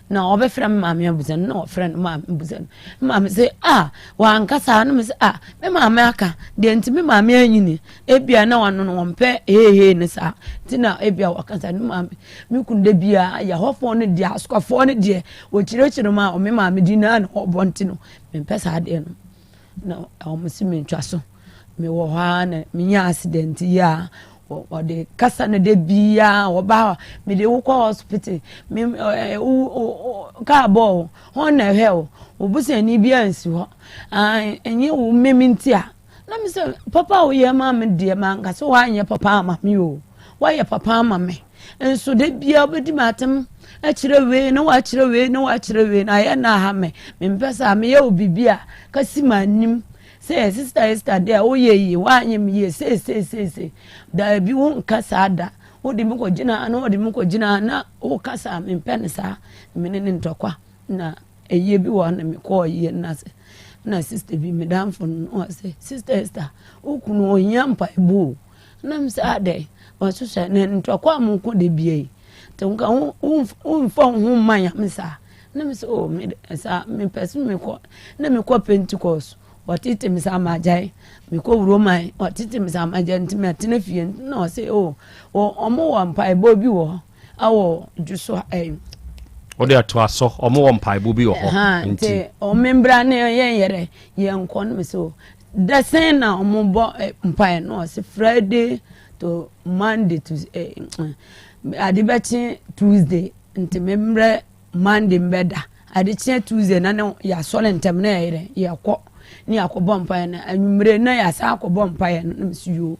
na ɔbɛfrɛ me maame abusa no na ɔfrɛ no maame abusa no. Me maame sɛ ah wanka saa no me sɛ ah me maame aka deɛ nti me maame anyini ebia na wano no wɔmpɛ heehee ne saa nti na ebia wɔka saa no maame me kunu da biara yɛhɔfoɔ no deɛ asokafoɔ no deɛ wɔkyerɛkyerɛ mu a me maame di naa na ɔbɔ nti no mempɛ saa deɛ no. Na wɔn se mentwa so. Mewɔ hɔ ara na menya accident yi a wɔde kasa no da biara wɔba hɔ mede wo kɔ hospital me ɛɛ wo kaa bɔɔ wo hɔn na ɛhwɛ wo wo busuani bi ansi hɔ ɛnyɛ wo mmem nti a na me sɛ papa a woyɛ maa me deɛ manka sɛ woanyɛ papa ama me o woayɛ papa ama me nso da biara wobɛdi me atem akyerɛ wei na woakyerɛ wei na woakyerɛ wei na ayɛ na aha me mempɛ saa meyɛ wo biribi a kasi m'anim sɛ sista Esther deɛ woyɛ yie woanyɛ me yie sei sei sei sei daabi wonka saa da wode me kɔgyina na wode me kɔgyina na woka saa mempɛ no saa mene ne ntɔkwa na ɛyie bi wɔ hɔ na mekɔɔ yie no ase na sista bi medamfo no ɔsɛ sista Esther wo kunu ɔhia mpaebɔ o Na me sɛ adɛn? Ɔse hwɛ na ntɔkwa a moko da bia yi nti nka womfa wo ho mma Nyame saa. Na me sɛ oh me saa mepɛ sɛ mekɔ na mekɔ Pentecost wɔtete me saa magyae mekɔ Roman wɔtete me saa magyae nti matena fie nti na ɔse oh ɔmo wɔ mpaebɔ bi wɔ hɔ awɔ dwo ɛyi. Wode ato asɔ ɔmo wɔ mpaebɔ bi wɔ hɔ nti ɔmo mbra ne yɛn yɛrɛ yɛn kɔ no me sɛ oh Da sɛn na wɔn bɔ mpaeɛ no ɔsi Friday to Monday to eh, ade bɛkye Tuesday nti me mmerɛ Monday mbɛda ade kye Tuesday na ne yɛasɔre ntɛm na yɛyɛ dɛ yɛkɔ ne yɛakɔbɔ mpaeɛ no anwummere na yɛasan akɔbɔ mpaeɛ no na mesi yoo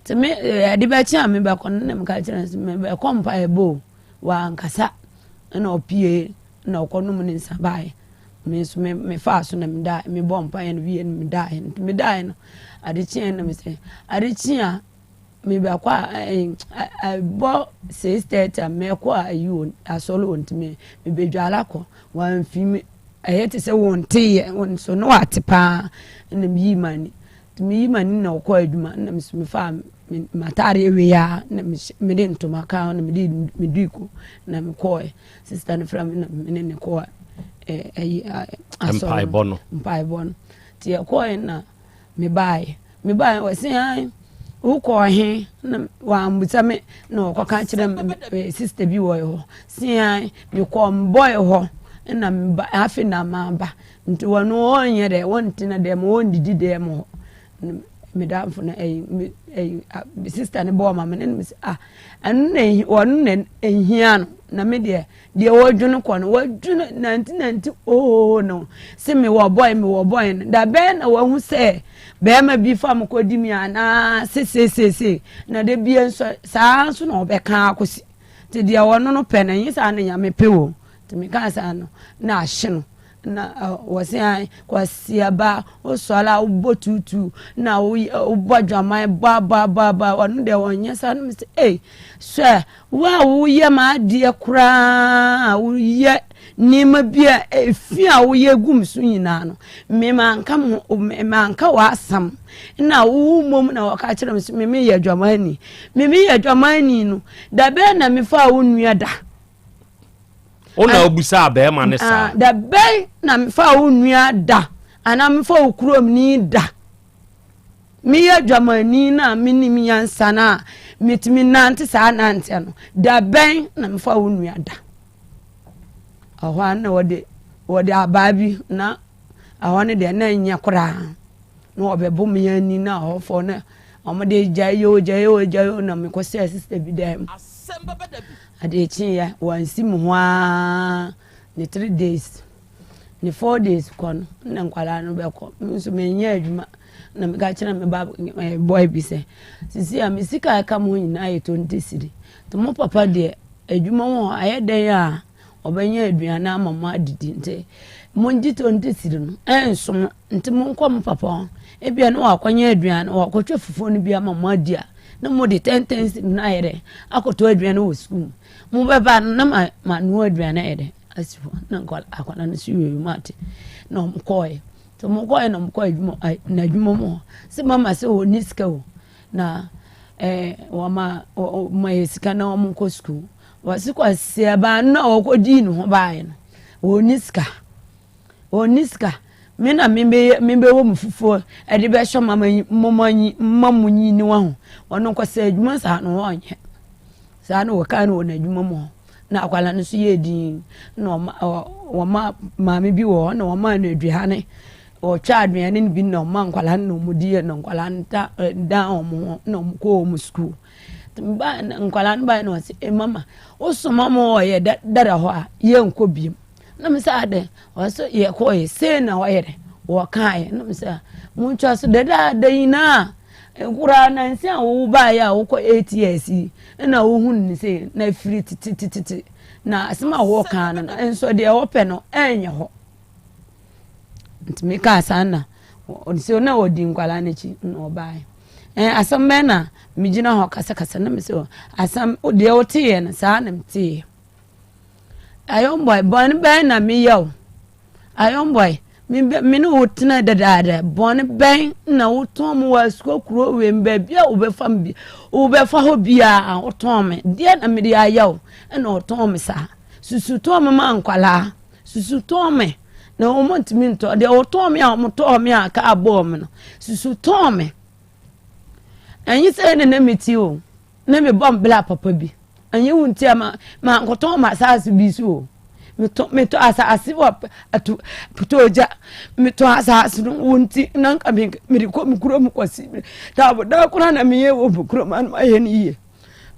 nti me ade bɛkye a mebɛkɔ no na meka kyerɛ no sɛ mebɛkɔ mpaeɛ bɔ o wankasa ɛna ɔpie na ɔkɔnom ne nsa baeɛ Me nso me mefaa so na medaa mebɔɔ mpaeɛ no wie no medaeɛ nti medaeɛ no ade kyeeɛ na mesɛ ade kye a mebɛkɔ a ɛbɔ 6:30 a mɛkɔ a ayi wɔ asɔre wɔ nti me mebɛdwale akɔ wɔamfi me ɛyɛ te sɛ wɔnteeɛ wɔn nso na wɔate paa na meyii m'ani nti meyii m'ani na ɔkɔɔ adwuma na me nso mefaa m'ataadeɛ wei a na mede ntoma kaa ho na mede me duku na mekɔɔɛ Sista no frɛ me na me ne ne kɔɔ ɛyi asɔre mpaebɔ no mpaebɔ no nti yɛkɔɛ na mebaeɛ mebaeɛ wɔse an wokɔɔ he na wɔammusa me na wɔkɔka kyerɛ me sista bi wɔ hɔ se an mekɔɔ mbɔe hɔ na meba afe na maba nti wɔno wɔnyɛ dɛ wɔntena dɛm wɔndidi dɛm hɔ me damfo no ɛyi me ɛyi me sista no bɔɔ ma me ne no sɛ ah ɛno na ehi ɔno na ehia no na me deɛ deɛ wɔdwene kɔ no wɔdwene nanti nanti oo no se me wɔ bɔe me wɔ bɔe no da bɛn na wɔahu sɛ bɛrima bi fa mo kɔdi mi anaa seseesese na de bie nso saa nso na ɔbɛka akɔsi te deɛ ɔno no pɛ no ɛnyɛ saa na nyame pɛ o nti meka saa no na ahye no Na wɔse ae, Kwasiaba, wosɔre a wobɔ tuutuu na wobɔ adwaman bɔ abɔ ɔno deɛ ɔnyɛ saa no mesɛ ei hwɛ wo a woyɛ m'adeɛ koraa a woyɛ nneɛma bi a efi a woyɛ gu me so nyinaa no me manka mo manka w'asɛm na wo mmom na wɔka kyerɛ me so me meyɛ adwamanni me meyɛ adwamanni no da bɛn na mefaa wo nua da Wo na wobisaa bɛrima no saa. Ah, da bɛn na mefa wo nua da anaa mefa wo kuromni da? Meyɛ adwamani no a menim nyansa no a metumi nante saa nanteɛ no, da bɛn na mefa wo nua da? Ɛhɔ a na wɔde wɔde abaa bi na ɛhɔ no deɛ na ɛnyɛ koraa na wɔbɛbo me ani na ɛhɔfoɔ na wɔde gyae yoo gyae yoo gyae yoo na mekɔhyɛɛ sista bi dan mu. Adeɛ kyeeɛ, wansi me ho ara ne 3 days, ne 4 days kɔ no na nkwadaa no bɛkɔ. Me nso menyɛ adwuma na meka kyerɛ me ba eh, boy bi sɛ sisi a me sika a ɛka mo ho nyinaa yɛ 20 cedi nti mo papa deɛ adwuma mu hɔ ayɛ dɛn a ɔbɛnya aduane ama mo adidi nti mongye 20 cedi no ɛnso mo nti monkɔ mo papa hɔ ebia na wakɔnya aduane wakɔtwa fufuo no bi ama mo adi a na mode 10 10 cedi no ayɛ dɛn akɔtɔ aduane wɔ sukuu mu mobɛba no na ma manoa aduane ayɛ dɛn asi hɔ na akwadaa no so wie mu ate na wɔn kɔɔɛ nti wɔn kɔɔɛ na wɔn kɔɔ adwuma n'adwuma mu hɔ sɛ mama sɛ wɔn ni sika o na ɛɛ wɔma wɔma yɛ sika na wɔn nkɔ sukuu wɔsi kwasi abaa no a wɔkɔdii ne ho baeɛ no wɔnni sika wɔnni sika me na mebɛyɛ mebɛwɔ mu fufuo ɛde bɛhyɛ mama yi mama yi mma mu nyi ne wɔn ho wɔn nkɔsɛ adwuma saa no wɔnyɛ saa na wɔkaa no wɔ n'adwuma mu hɔ na akwadaa no nso yɛ din na wɔma wɔma maame bi wɔ hɔ na wɔma no aduane. Wɔtwaa aduane no bi na wɔma nkwadaa no na wɔdiiɛ na nkwadaa no da dan wɔn ho na wɔkɔɔ wɔn sukuu. Nti mebaeɛ no nkwadaa no baeɛ na wɔse ee mama wosoma mo wɔ yɛ dada hɔ a yɛnkɔ biom. Na me sɛ adɛn? Wɔse yɛkɔeɛ sei na wɔyɛ dɛ wɔkaeɛ. Na me sɛ montwa so dadaada nyinaa koraa nansi a wowo baeɛ a wokɔ 8 years yi na wohunu ne sei na ɛfiri tetetete na asɛm a wɔkaa no no nso deɛ wɔpɛ no ɛnyɛ hɔ. Nti mekaa saa na ɔsɛ na ɔdi nkwadaa no akyi na ɔbaeɛ. Ɛn asɛm bɛn na megyina hɔ kasakasa na mesɛ asɛm deɛ woteeɛ no saa na meteeɛ. Ayɔnbɔe bɔne bɛn na meyɛ wo? Ayɔnbɔe me me ne wo tena dadaada bɔne bɛn na wotɔn me wɔ asukɔ kuro wei mu baabi a wobɛfa me bi wobɛfa hɔ biara wotɔn me deɛ na mede ayɛ wo ɛna ɔtɔn me saa susu tɔn me ma nkwadaa. Susu tɔn me na wɔn ntumi ntɔ deɛ wɔtɔn me a wɔn tɔɔ me a kaa bɔɔ me no susu tɔn me ɛnye sɛ ɛna na me ti o na me bɔ mbla papa bi ɛnye wo nti a ma ma nkɔtɔn ma asaase bi so o metɔ metɔ asaase wɔ ato putogya metɔ asaase no wo nti na nka me mede kɔ me kurom kɔsi taabo daa koraa na meyɛ wɔ me kurom ano ayɛ no yie.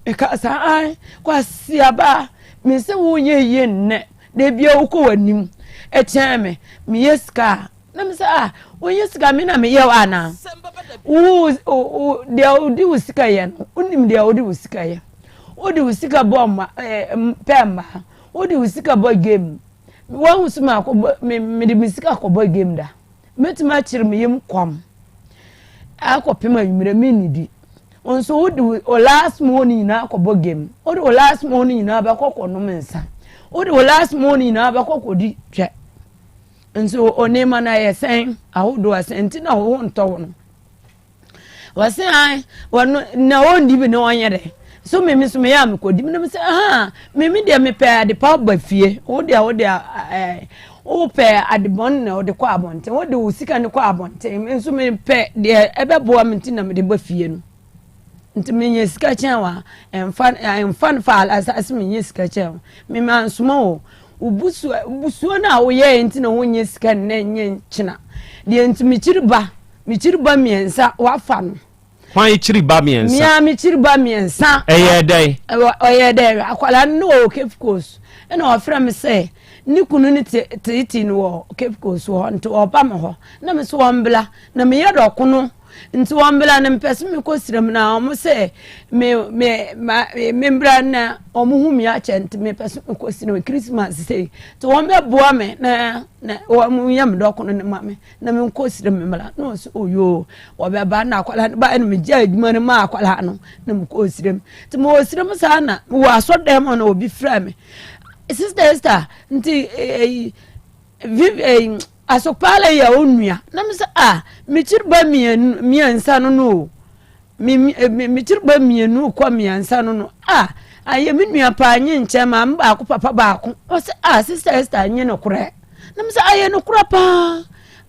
Mekaa saa, ae, Kwasiaba, mese wonyɛ yie nnɛ, da bia wokɔ w'anim kyɛn me, meyɛ sika a, na me sɛ, ah, wonyɛ sika me na meyɛ wo anaa? Wo, wo, deɛ wode wo sika yɛ no, wonim deɛ wode wo sika yɛ. Wode wo sika bɔ mma, eh, pɛ mmaa, wode wo sika bɔ game. Woahu so maakɔbɔ, me, mede me sika kɔbɔ game da. Mɛtumi akyere me yam kɔm akɔpem anwummerɛ mennidi. Wo nso wode wo last money nyinaa kɔbɔ game. Wode wo last money nyinaa bɛkɔ kɔnom nsa. Wode wo last money nyinaa bɛkɔ kɔdi twɛ. Nso onneɛma no ayɛ sɛn ahodoɔ sɛn nti na wo ho ntɔ wo no. Wɔse an wɔno na ɔndi bi na ɔnyɛ dɛ. So me me so meyɛ a mekɔdi bi na me sɛ ha me me deɛ mepɛ ade pa ba fie. Wo deɛ wo deɛ ɛɛ wopɛ ade bɔne na wode kɔ abɔnten wode wo sika no kɔ abɔnten me nso mepɛ deɛ ɛbɛboa me nti na mede ba fie no. Nti menya sika kyɛn wa ɛmfa ɛmfa no fa asase menya sika kyɛn wo. Me mansoma wo wo busuo busuo no a woyɛɛ nti na wonyɛ sika nnɛ nyɛ nkyena. Deɛ nti mekyiri ba Me kyiri ba mmiɛnsa wafa no. Hwan kyiri ba mmiɛnsa? Mia me kyiri ba mmiɛnsa. Ɛyɛ dɛn? Ɔyɛ dɛn? Akwadaa no wɔ Cape Coast ɛna ɔfrɛ me sɛ ne kunu no teetee no wɔ Cape Coast hɔ nti ɔba me hɔ na me so wɔn bla na meyɛ dɔkono nti wɔn bla no mpɛ so mekɔ srem na wɔn sɛ me me ma me mbra na wɔn hu me akyɛ nti mepɛ so mekɔ srem Christmas sei nti wɔn bɛboa me na na wɔn yɛ me dɔkono no ma me. na menkɔ srɛ me mmara na ɔsɛ oyoo wɔbɛba na akwadaa no baeɛ no megyaa adwuma no maa akwadaa no na mekɔɔ srɛ mu nti mewɔ srɛ mu saa na mewɔ asɔdan mu na obi frɛ me sister Esther nti ɛyi viv ɛyi asopala yɛ wo nua na me sɛ ah mekyiri ba mmienu mmiɛnsa no no o Me me me tiri ba mmienu kɔ mmiɛnsa no no a ayɛ me nua paa nye nkyɛn maame baako papa baako ɔsɛ a sista Esther nye no korɛ na me sɛ ayɛ no korɛ paa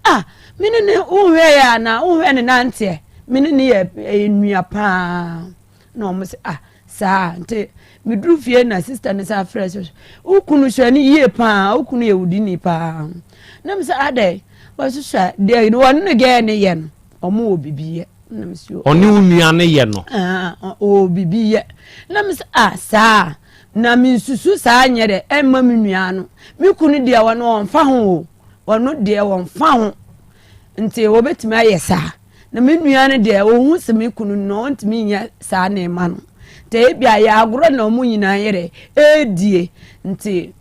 a me ne ne wohwɛ yɛ anaa wohwɛ ne nanteɛ me ne ne yɛ ɛyɛ nua paa na wɔn sɛ a saa nti meduru fie na sista ne san frɛ sɛ wo kunu hwɛ ne yie paa wo kunu yɛ wudini paa na me sɛ adɛ wɔhyehyɛ deɛ wɔne ne gɛɛ ne yɛ no Ɔmo wɔ bibi yɛ. Na me si Ɔne wo nua no yɛ no. Ɔwɔ bibi yɛ. Na me sɛ ah saa na me nsusu saa nyɛ dɛ ɛmma me nua no. Me kunu deɛ ɔno ɔnfa ho o. Ɔno deɛ ɔnfa ho. Nti wɔbɛtumi ayɛ saa. Na me nua no deɛ ɔhu sɛ me kunu no ɔntumi nyɛ saa nneɛma no. Nti ebi a yɛ agorɔ na wɔn nyinaa yɛ dɛ ɛredie nti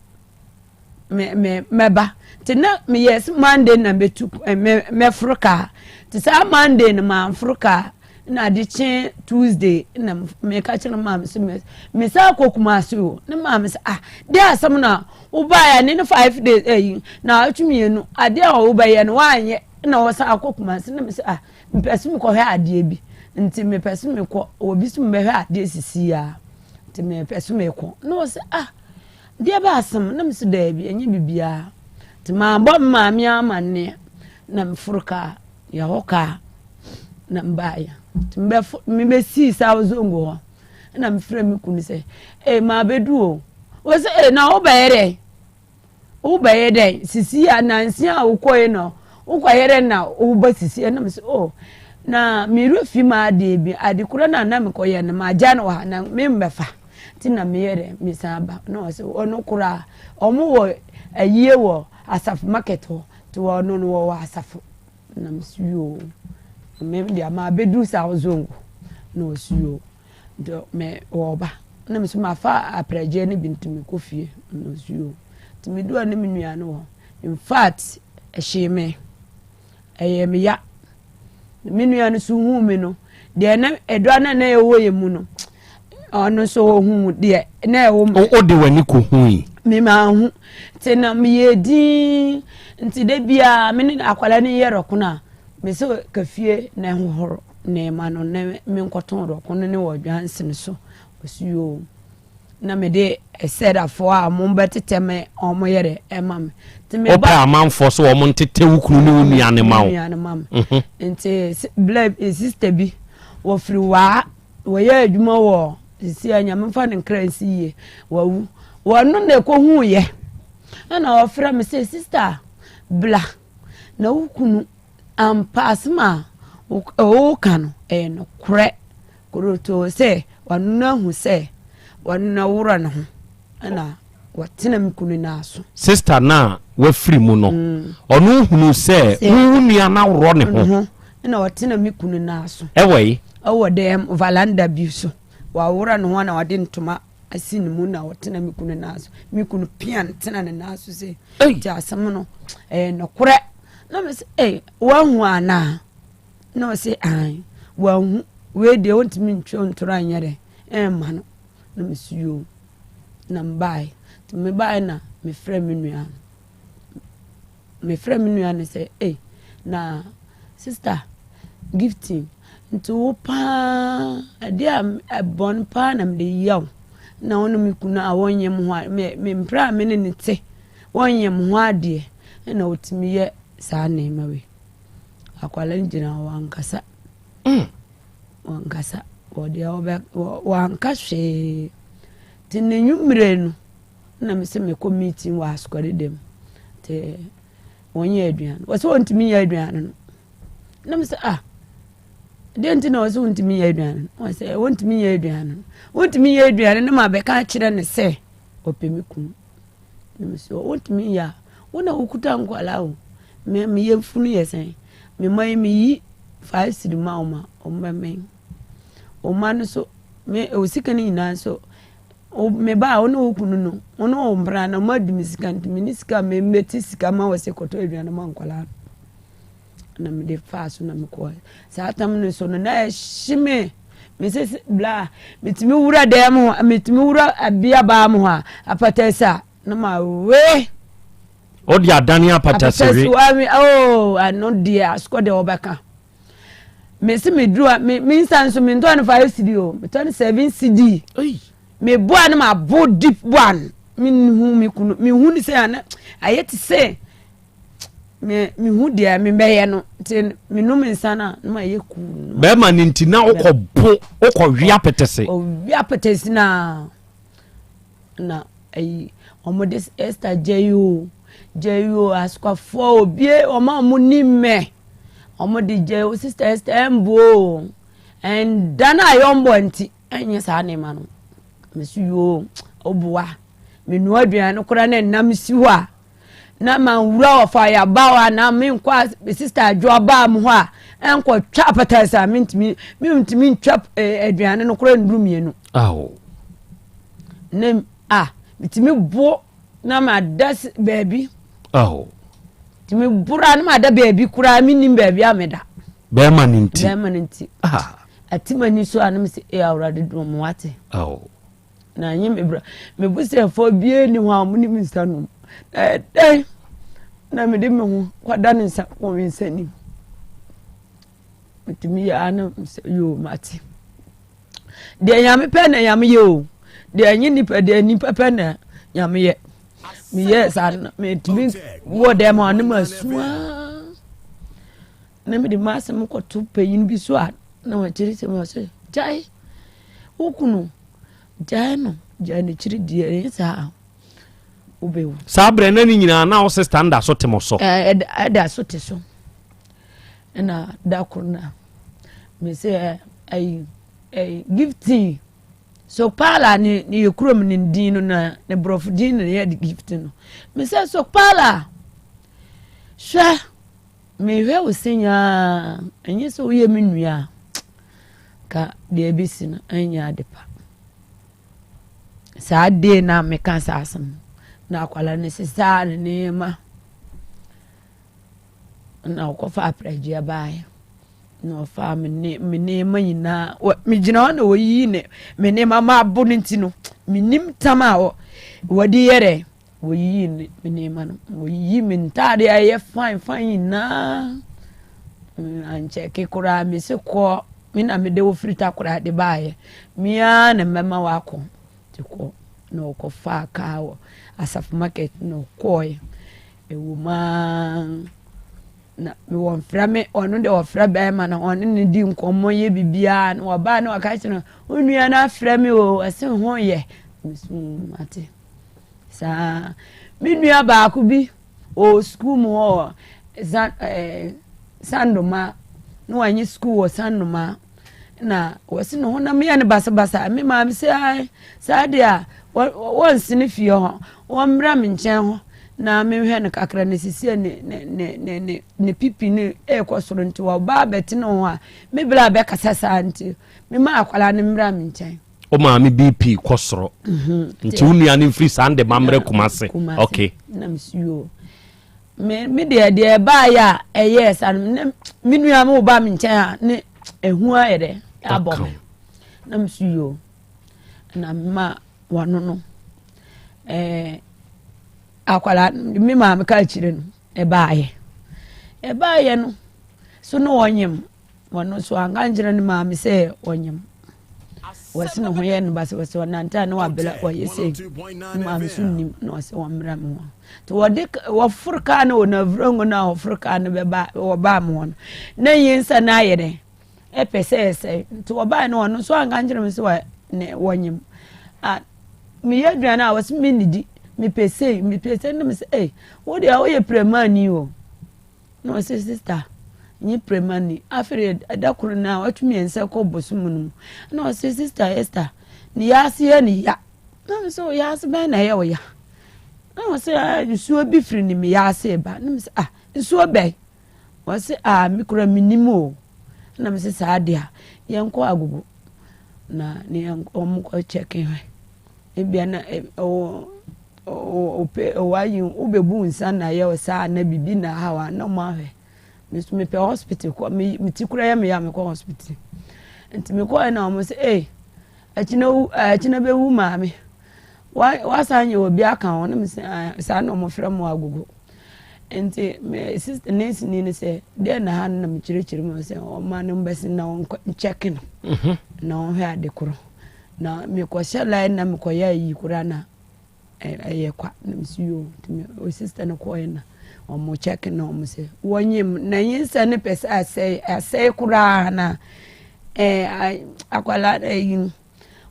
me me mɛba. Nti na meyɛ sɛ Monday na mɛtu mɛ mɛforo kaa. Nti saa Monday no manforo kaa na ade kye Tuesday na meka kyerɛ maame sɛ me mesan kɔ Kumasi o. Ne maame sɛ ah deɛ asɛm na wobaeɛ ne ne 5 days ɛyi na atwe mmienu adeɛ a wobɛyɛ no woanyɛ na wɔsan akɔ Kumasi na mesɛ ah mepɛ sɛ mekɔhwɛ adeɛ bi nti mepɛ sɛ mekɔ obi sɛ mebɛhwɛ adeɛ sisi a nti mepɛ sɛ mekɔ na wɔsɛ ah deɛ bɛ asɛm na mesɛ daabi ɛnyɛ biribiara nti maabɔ me maame amanneɛ na meforo kaa yɛhɔ kaa na mbaeɛ nti mebɛfo mebɛsii South Zongo hɔ na mefrɛ me kunu sɛ ee maabɛdu o wɔsɛ ee na wobɛyɛ dɛ Wobɛyɛ dɛn sisi a nansi a wokɔe no wokɔyɛ dɛn na woba sisi ɛna me sɛ oh na merefi m'adeɛ bi ade korɔ na na mekɔyɛ no magya no wɔ ha na membɛfa nti na meyɛ dɛn mesan ba na ɔsɛ ɔno koraa ɔmo wɔ ayie wɔ asafo market hɔ nti ɔno no wɔwɔ asafo na mesi yoo me deɛ mabɛduru saa zongo na ɔsi yoo Nti me wɔɔba na me so mafa aprɛgyeɛ no bi nti mekɔ fie na ɔsi o nti medu a ne me nua no wɔ in fact ɛhyee me ɛyɛ me ya me nua no so huu me no deɛ na ɛdɔ na na ɛwɔ yɛ mu no ɔno nso ɔhu deɛ na ɛwɔ mu. O de w'ani kɔ hui. Me maa hu nti na meyɛ din nti da biara me ne akwadaa no yɛ rɔkono a me sɛ ka fie na ɛhohoro. Nneɛma no na menkɔtɔn dɔko no ne wɔ dwansen so. Ɔsi yoo. Na mede ɛsɛdafoɔ a wɔn bɛtetɛ me wɔn yɛ dɛ ɛma me. Nti me ba. Wopɛ amanfoɔ sɛ wɔn ntetɛ wo kunu ne wo nua no ma wo. Nua no ma me. Mhm. Nti blɛ sista bi wɔfiri waa wɔyɛ adwuma wɔ sisi a nyame nfa ne nkra nsi yie wawu. Wɔno na ɛkɔhuu yɛ. Ɛna ɔfrɛ me sɛ sista bla na wo kunu Ampa, asɛm a woreka no, ɛyɛ nokorɛ korotoo sɛ ɔno no ahu sɛ ɔno no aworɔ ne ho ɛna watena me kunu no aso. Sista no a wafiri mu no, ɔno hunu sɛ wo nua no aworɔ ne ho. Ɛna ɔtena me kunu no aso. Ɛwɔ yi? Ɛwɔ dɛm valanda bi so. Waworɔ ne ho na ɔde ntoma asi ne mu na ɔtena me kunu nan so. Me kunu pia no tena ne nan so sɛ, nti asɛm no ɛyɛ nokorɛ. Na me sɛ, ei, wahu anaa? Na ɔse, ae, wahu. Wei deɛ wontumi ntwe ntoro anyɛ dɛ, ɛmma no. Na me so yoo. Na mebaeɛ. Nti mebaeɛ na mefrɛ me nua no. Mefrɛ me nua no sɛ, ei, na sister Gifty, nti wo paa, ɛdeɛ a bɔne paa na mede yɛ wo. Na wo ne me kunu a wɔnyɛ mo ho, me me mpra a me ne ne te, wɔnyɛ mo ho adeɛ, ɛna wotumi yɛ saa nneɛma wei. Akwadaa no gyina hɔ wankasa. Wankasa. Wɔdeɛ wɔbɛ wanka hwee. Nti ne nwummerɛ no, na me sɛ mekɔ meeting wɔ asɔre dɛm nti wɔnyɛ aduane wɔ sɛ wɔntumi nyɛ aduane no na me sɛ ah deɛ nti na wɔ sɛ wɔntumi nyɛ aduane no wɔ sɛ wɔntumi nyɛ aduane no wɔntumi nyɛ aduane no ma bɛka akyerɛ ne sɛ ɔpɛ me kunu na me sɛ wɔntumi nyɛ a wo na wokuta nkwadaa o me meyɛ funu yɛ sɛn me ma yi meyi 5 cedi ma wo ma ɔmmɛmɛn wo ma no so me osika no nyinaa nso Wo me ba a, wo ne wo kunu no, wo ne wo mpena no, moadi me sika nti menni sika a mɛti sika ma wɔ sɛ kɔtɔ aduane ma nkwadaa no. Na mede faa so na mekɔɔ. Saa tam no so no, na ɛhye me. Mese bla, metumi wura dan mu hɔ, metumi wura abia baa mu hɔ a, apatasi a, na ma we. Wode adane apatasi we. Apatasi, oh, ɛno deɛ, asokɔ deɛ wɔbɛka. Mese meduru a me me nsa nso mentɔ no 5 cedi o, metɔ no 7 cedi. Meboa no mabo deep one. Menhu me kunu, mehu no sɛ ana ayɛ te sɛ me mehu deɛ mebɛyɛ no nti menom nsa no a na mayɛ kuu. Bɛrima no nti na wokɔ bo wokɔ we apɛtɛse. Ɔwe apɛtɛse na na ayi wɔn de Esther gya yi o gya yi o asukwafoɔ obie wɔn a wɔn nim mɛ. Wɔde gyae wo sister Esther ɛmboa o. Ɛnda no a yɔmbɔ nti ɛnyɛ saa nneɛma no. Mesi yoo oboa. Menoa aduane koraa na ɛnam si hɔ a na manwura ɔfa yaba hɔ a na menkɔ sister adwo abaa mu hɔ a Ɛnkɔtwa appetizer a mentumi mentumi ntwa eh, aduane no koraa nnuru mmienu. Awo. Ne a metumi bo na mada baabi. Awo. Tumi bora na mada baabi koraa mennim baabi a meda. Bɛrima no nti. Bɛrima no nti. Ah. Ati m'ani so a na mesɛ ee awurade dom wate. Awo. Na nye me bra me busuafoɔ biara nni hɔ a wɔne me nsa nom. Na ɛdɛn na mede me ho kɔda ne nsa wɔ me nsa nim. Metumi yɛ ara na sɛ yoo mate. Deɛ nyame pɛ na nyame yɛ o. Deɛ nye nipa deɛ nipa pɛ na nyame yɛ. Meyɛɛ saa no metumi wɔ dɛm a ne ma sua. Na mede m'asɛm kɔto panyin bi so a na wakyerɛkyerɛ mu ɔsɛ gyae wo kunu gyae no gyae n'akyiri deɛ ɛyɛ saa a wobɛwu. Saa berɛ na ne nyinaa na wo sista no da so te mo so? Ɛda so te so. Ɛna da koro na mesɛ ayi ayi gifting sokpala ne ne yɛ kurom ne din no na ne borɔfo din na yɛ de gift no mesɛ sokpala hwɛ. Mehwɛ wo se nyaa, ɛnyɛ sɛ woyɛ me nua a, ka deɛ ɛbɛsi no ɛnyɛ ade pa. Saa dee no a meka saa asɛm no, na akwadaa no sesaa ne nneɛma na ɔkɔfa aprɛgyeɛ baeɛ na ɔfaa me ne me nneɛma nyinaa wɔ megyina hɔ na wɔyiyi ne me nneɛma ma abo no nti no menim tam a wɔde yɛ dɛ Wɔyiyii me nneɛma no, wɔyiyii me ntaadeɛ a ɛyɛ fine fine nyinaa. Ankyɛke koraa mese kɔ, me na mede wo firi Takoradi baeɛ. Me ara na mɛma woakɔ. Nti kɔ. Na ɔkɔfaa kaa wɔ Asafo market na ɔkɔɔɛ. Ɛwɔ mu ara na wɔmfrɛ me, ɔno deɛ ɔfrɛ bɛrima no, ɔne no di nkɔmmɔ yɛ biribiara. Na ɔbaa na ɔka kyerɛ no, wo nua no afrɛ me o, ɔse ho yɛ. Mese mate. Saa. Me nua baako bi wɔ sukuu mu hɔ wɔ Zan ɛɛ Sandoma na wanyɛ sukuu wɔ Sandoma na wɔsi ne honam yɛ no basabasa. Me maame sɛ ae saa deɛ a wɔnsene fie hɔ wɔmmra me nkyɛn hɔ na menhwɛ no kakra na sisi ne ne ne ne ne ne pipi no ɛrekɔ soro nti wɔba abɛte ne ho a me bla bɛkasa saa nti mema akwadaa no mmra me nkyɛn. wo maame bp kɔ soro mhm. nti wo nua no mfiri saa de mammerɛ kuma se ok me me deɛ deɛ ɛbaayɛ a ɛyɛɛ saa no ne me nua mo ba me nkyɛn a ne ehu ayɛ dɛ abɔ me na me so yoo na mma wɔno no ɛɛ akwadaa me maame ka akyire no ɛbaayɛ ɛbaayɛ no so ne wɔnyem. Ɔno nso anka nkyerɛ ne maame sɛ ɔnyem. Wɔsi ne ho yɛ no basabasa ɔnante a ne wabela ɔyɛ sei. Ne maame so nim na ɔsɛ wɔmmra me hɔ. Nti wɔde wɔforo kaa no wɔ Navrongo no a wɔforo kaa no bɛba wɔbaa me hɔ no. Na nyinsɛn no ayɛ dɛn? Ɛpɛ sɛ ɛsɛe. Nti wɔbae no ɔno nso anka nkyerɛ me sɛ wɔ ne wɔnyem. A meyɛ aduane a wɔsi mennidi mepɛ sei mepɛ sei na mesɛ ei wo deɛ woyɛ prɛmani o. Na ɔse sister nye prema ni afei de da koro no a ɔtwe mmiɛnsa kɔ bosom no mu na ɔse sister Esther ne yaase yɛ ne ya na me sɛ yaase bɛn na ɛyɛ wo ya na ɔse ah, nsuo bi firi ne me yaase ba na me sɛ ah nsuo bɛn ɔse ah me kura me nim o na me sɛ saa deɛ a yɛnkɔ agogo na ne yɛn wɔn kɔ kyɛke hwɛ Ebia na ɔwɔ ɔpɛ ɔwɔ wobɛbu nsa na ayɛ wo saa na biribi na ahaw a na ɔmo ahwɛ. Me nso mepɛ hospital kɔ me me ti kura yɛ me ya mekɔ hospital. Nti mekɔɛ na ɔmo sɛ ee akyina wu akyina bɛwu maame. Wa wasan nyɛ obi aka ho na me sɛ saa na ɔmo frɛ mo agogo. Nti me sister nurse ni no sɛ deɛ na ha no na mekyerɛkyerɛ mu sɛ ɔma no mbɛsen na ɔnkyɛke no mhm. na ɔnhwɛ ade koro. Na mekɔhyɛ line na mekɔyɛ ayi koraa na ɛyɛ kwa na mesi yoo nti me o sister no kɔɛ na wɔn check na wɔn sɛ wɔnyim na nyinsɛn no pɛ sɛ asɛe asɛe koraa na ɛɛ akwadaa ɛyi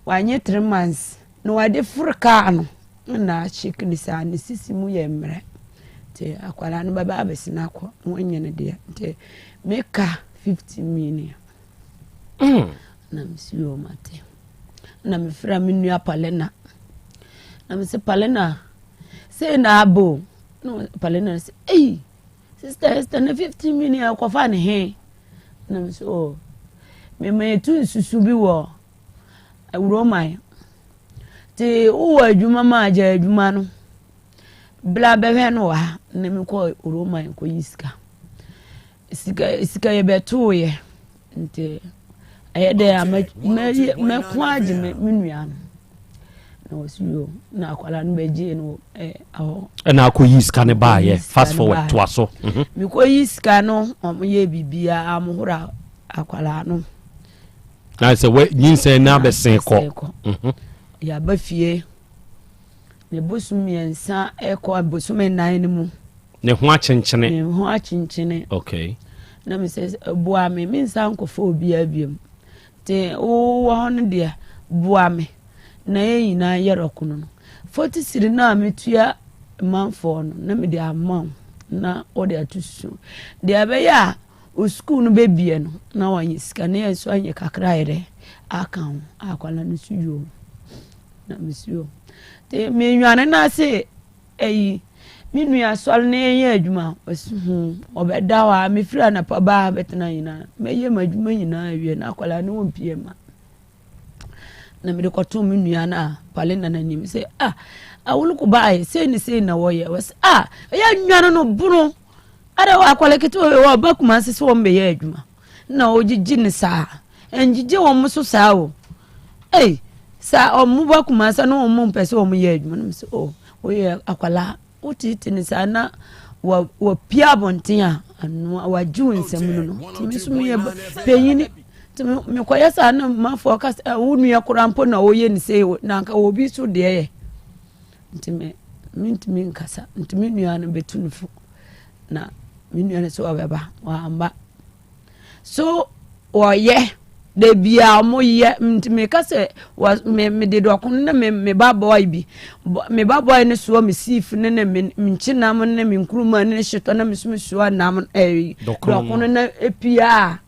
wanye three months na wɔde foro kaa no na ahyek ne saa ne sisi mu yɛ mmerɛ nti akwadaa no bɛba abɛsi no akɔ na wɔnyɛ no deɛ nti meka 15 million. Mm. Na mesi yoo mate. Na mefrɛ me nua Palena. Na mese Palena, sei na aba o. Na Palena sɛ, ei, sister Esther na 15 million ɛkɔfa ne he. Na me so oh, me metu nsusu bi wɔ Roman. Nti wowɔ adwuma mu a gya adwuma no. Bla bɛhwɛ no wɔ ha. Na mekɔ Roman kɔyi sika. Sika sika yɛbɛtooyɛ nti ɛyɛ dɛ a mɛko agye me nua no. Na wɔsi yo na akwadaa no bɛgyee no ɛhɔ. Ɛna akɔyi sika no baayɛ fast forward toa so. Mhm. Mekɔyi sika no wɔn yɛ biribiara wɔn hora akwadaa no. Na sɛ wɔ nyinsɛn na abɛsen kɔ. Mhm. Yaba fie ne bosom mmiɛnsa ɛkɔ bosom nnan no mu. Ne ho akyenkyene. Ne ho akyenkyene. Okay. Na me sɛ boa me me nsa nkɔfɔ obiara biom. Nti wowɔ hɔ no deɛ boa me na yɛn nyinaa yɛ ɔkono no. 40 cedi no a metua manfoɔ no na mede ama wo na wode ato susu. Deɛ ɛbɛyɛ a wo sukuu no bɛbie no na wanyɛ sika na yɛn nso anyɛ kakra ayɛ dɛ aka ho. Akwadaa no so yoo na mesi yoo. Nti menwane no ase Eyi, me nua sɔre na yɛnyɛ adwuma. Ɔsi hmm, ɔbɛda hɔ a mefiri anapa baa ha bɛtena nyinaa. Mɛyɛ m'adwuma nyinaa awie na akwadaa no wɔmpie ma. Na mede kɔtoo me nua no a Palina no anim sɛ ah awoloko baeɛ sei ne sei na wɔyɛ. Wɔsi ah ɛyɛ nwa no no bono. Ada wɔ akwadaa ketewa wei wɔ ɔba Kumasi sɛ wɔn bɛyɛ adwuma. Na ɔgyegye no saa. Ɛngyegye wɔn so saa o. Ei, saa wɔn ba Kumasi na wɔn mpɛ sɛ wɔn yɛ adwuma no sɛ o woyɛ akwadaa woteete no saa na wɔ wɔpia abɔnten a ano wagye wo nsam no no. Nti me nso meyɛ panyin nti mekɔyɛ saa na mafoɔ ka sɛ wo nua koraa mpo na wɔyɛ ne sei na anka obi so deɛ yɛ. Nti me mentumi nkasa nti me nua no bɛtu no fo na me nua no sɛ ɔbɛba wamba. So wɔyɛ da bia wɔyɛ nti meka sɛ wɔ me mede dɔko no ne me me ba boy bi me ba boy no soa me siif ne ne me nkyenam ne me nkuruma ne ne hyetɔ na me so me soa nam ɛɛ dɔko no na epia a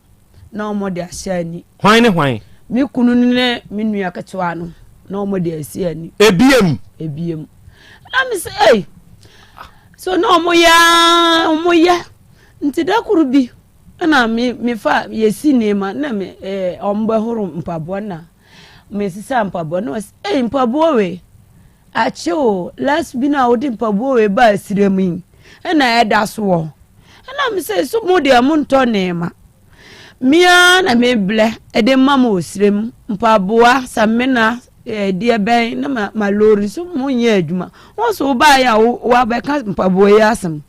na wɔn de ahyɛ ani. Hwan ne hwan? Me kunu ne me nua ketewa no na wɔn de asi ani. Ebiem. Ebiem. Na me sɛ ei so na wɔn yɛ wɔn yɛ. Nti da koro bi na me mefa yɛsi nneɛma na me ɛɛ wɔn bɛhoro mpaboa na mesesa mpaboa na wɔsi ei mpaboa wei akye o last bi na wɔde mpaboa wei ba asira mu yi ɛna ɛda so wɔ ɛna me sɛ so mo deɛ mo ntɔ nneɛma. Me ara na mebrɛ de ma mo wɔ serɛ mu, mpaboa, samena, ɛdeɛ bɛn na ma ma lori so mo nyɛ adwuma. Wɔn so wobaeɛ a woabɛka mpaboa yi asɛm.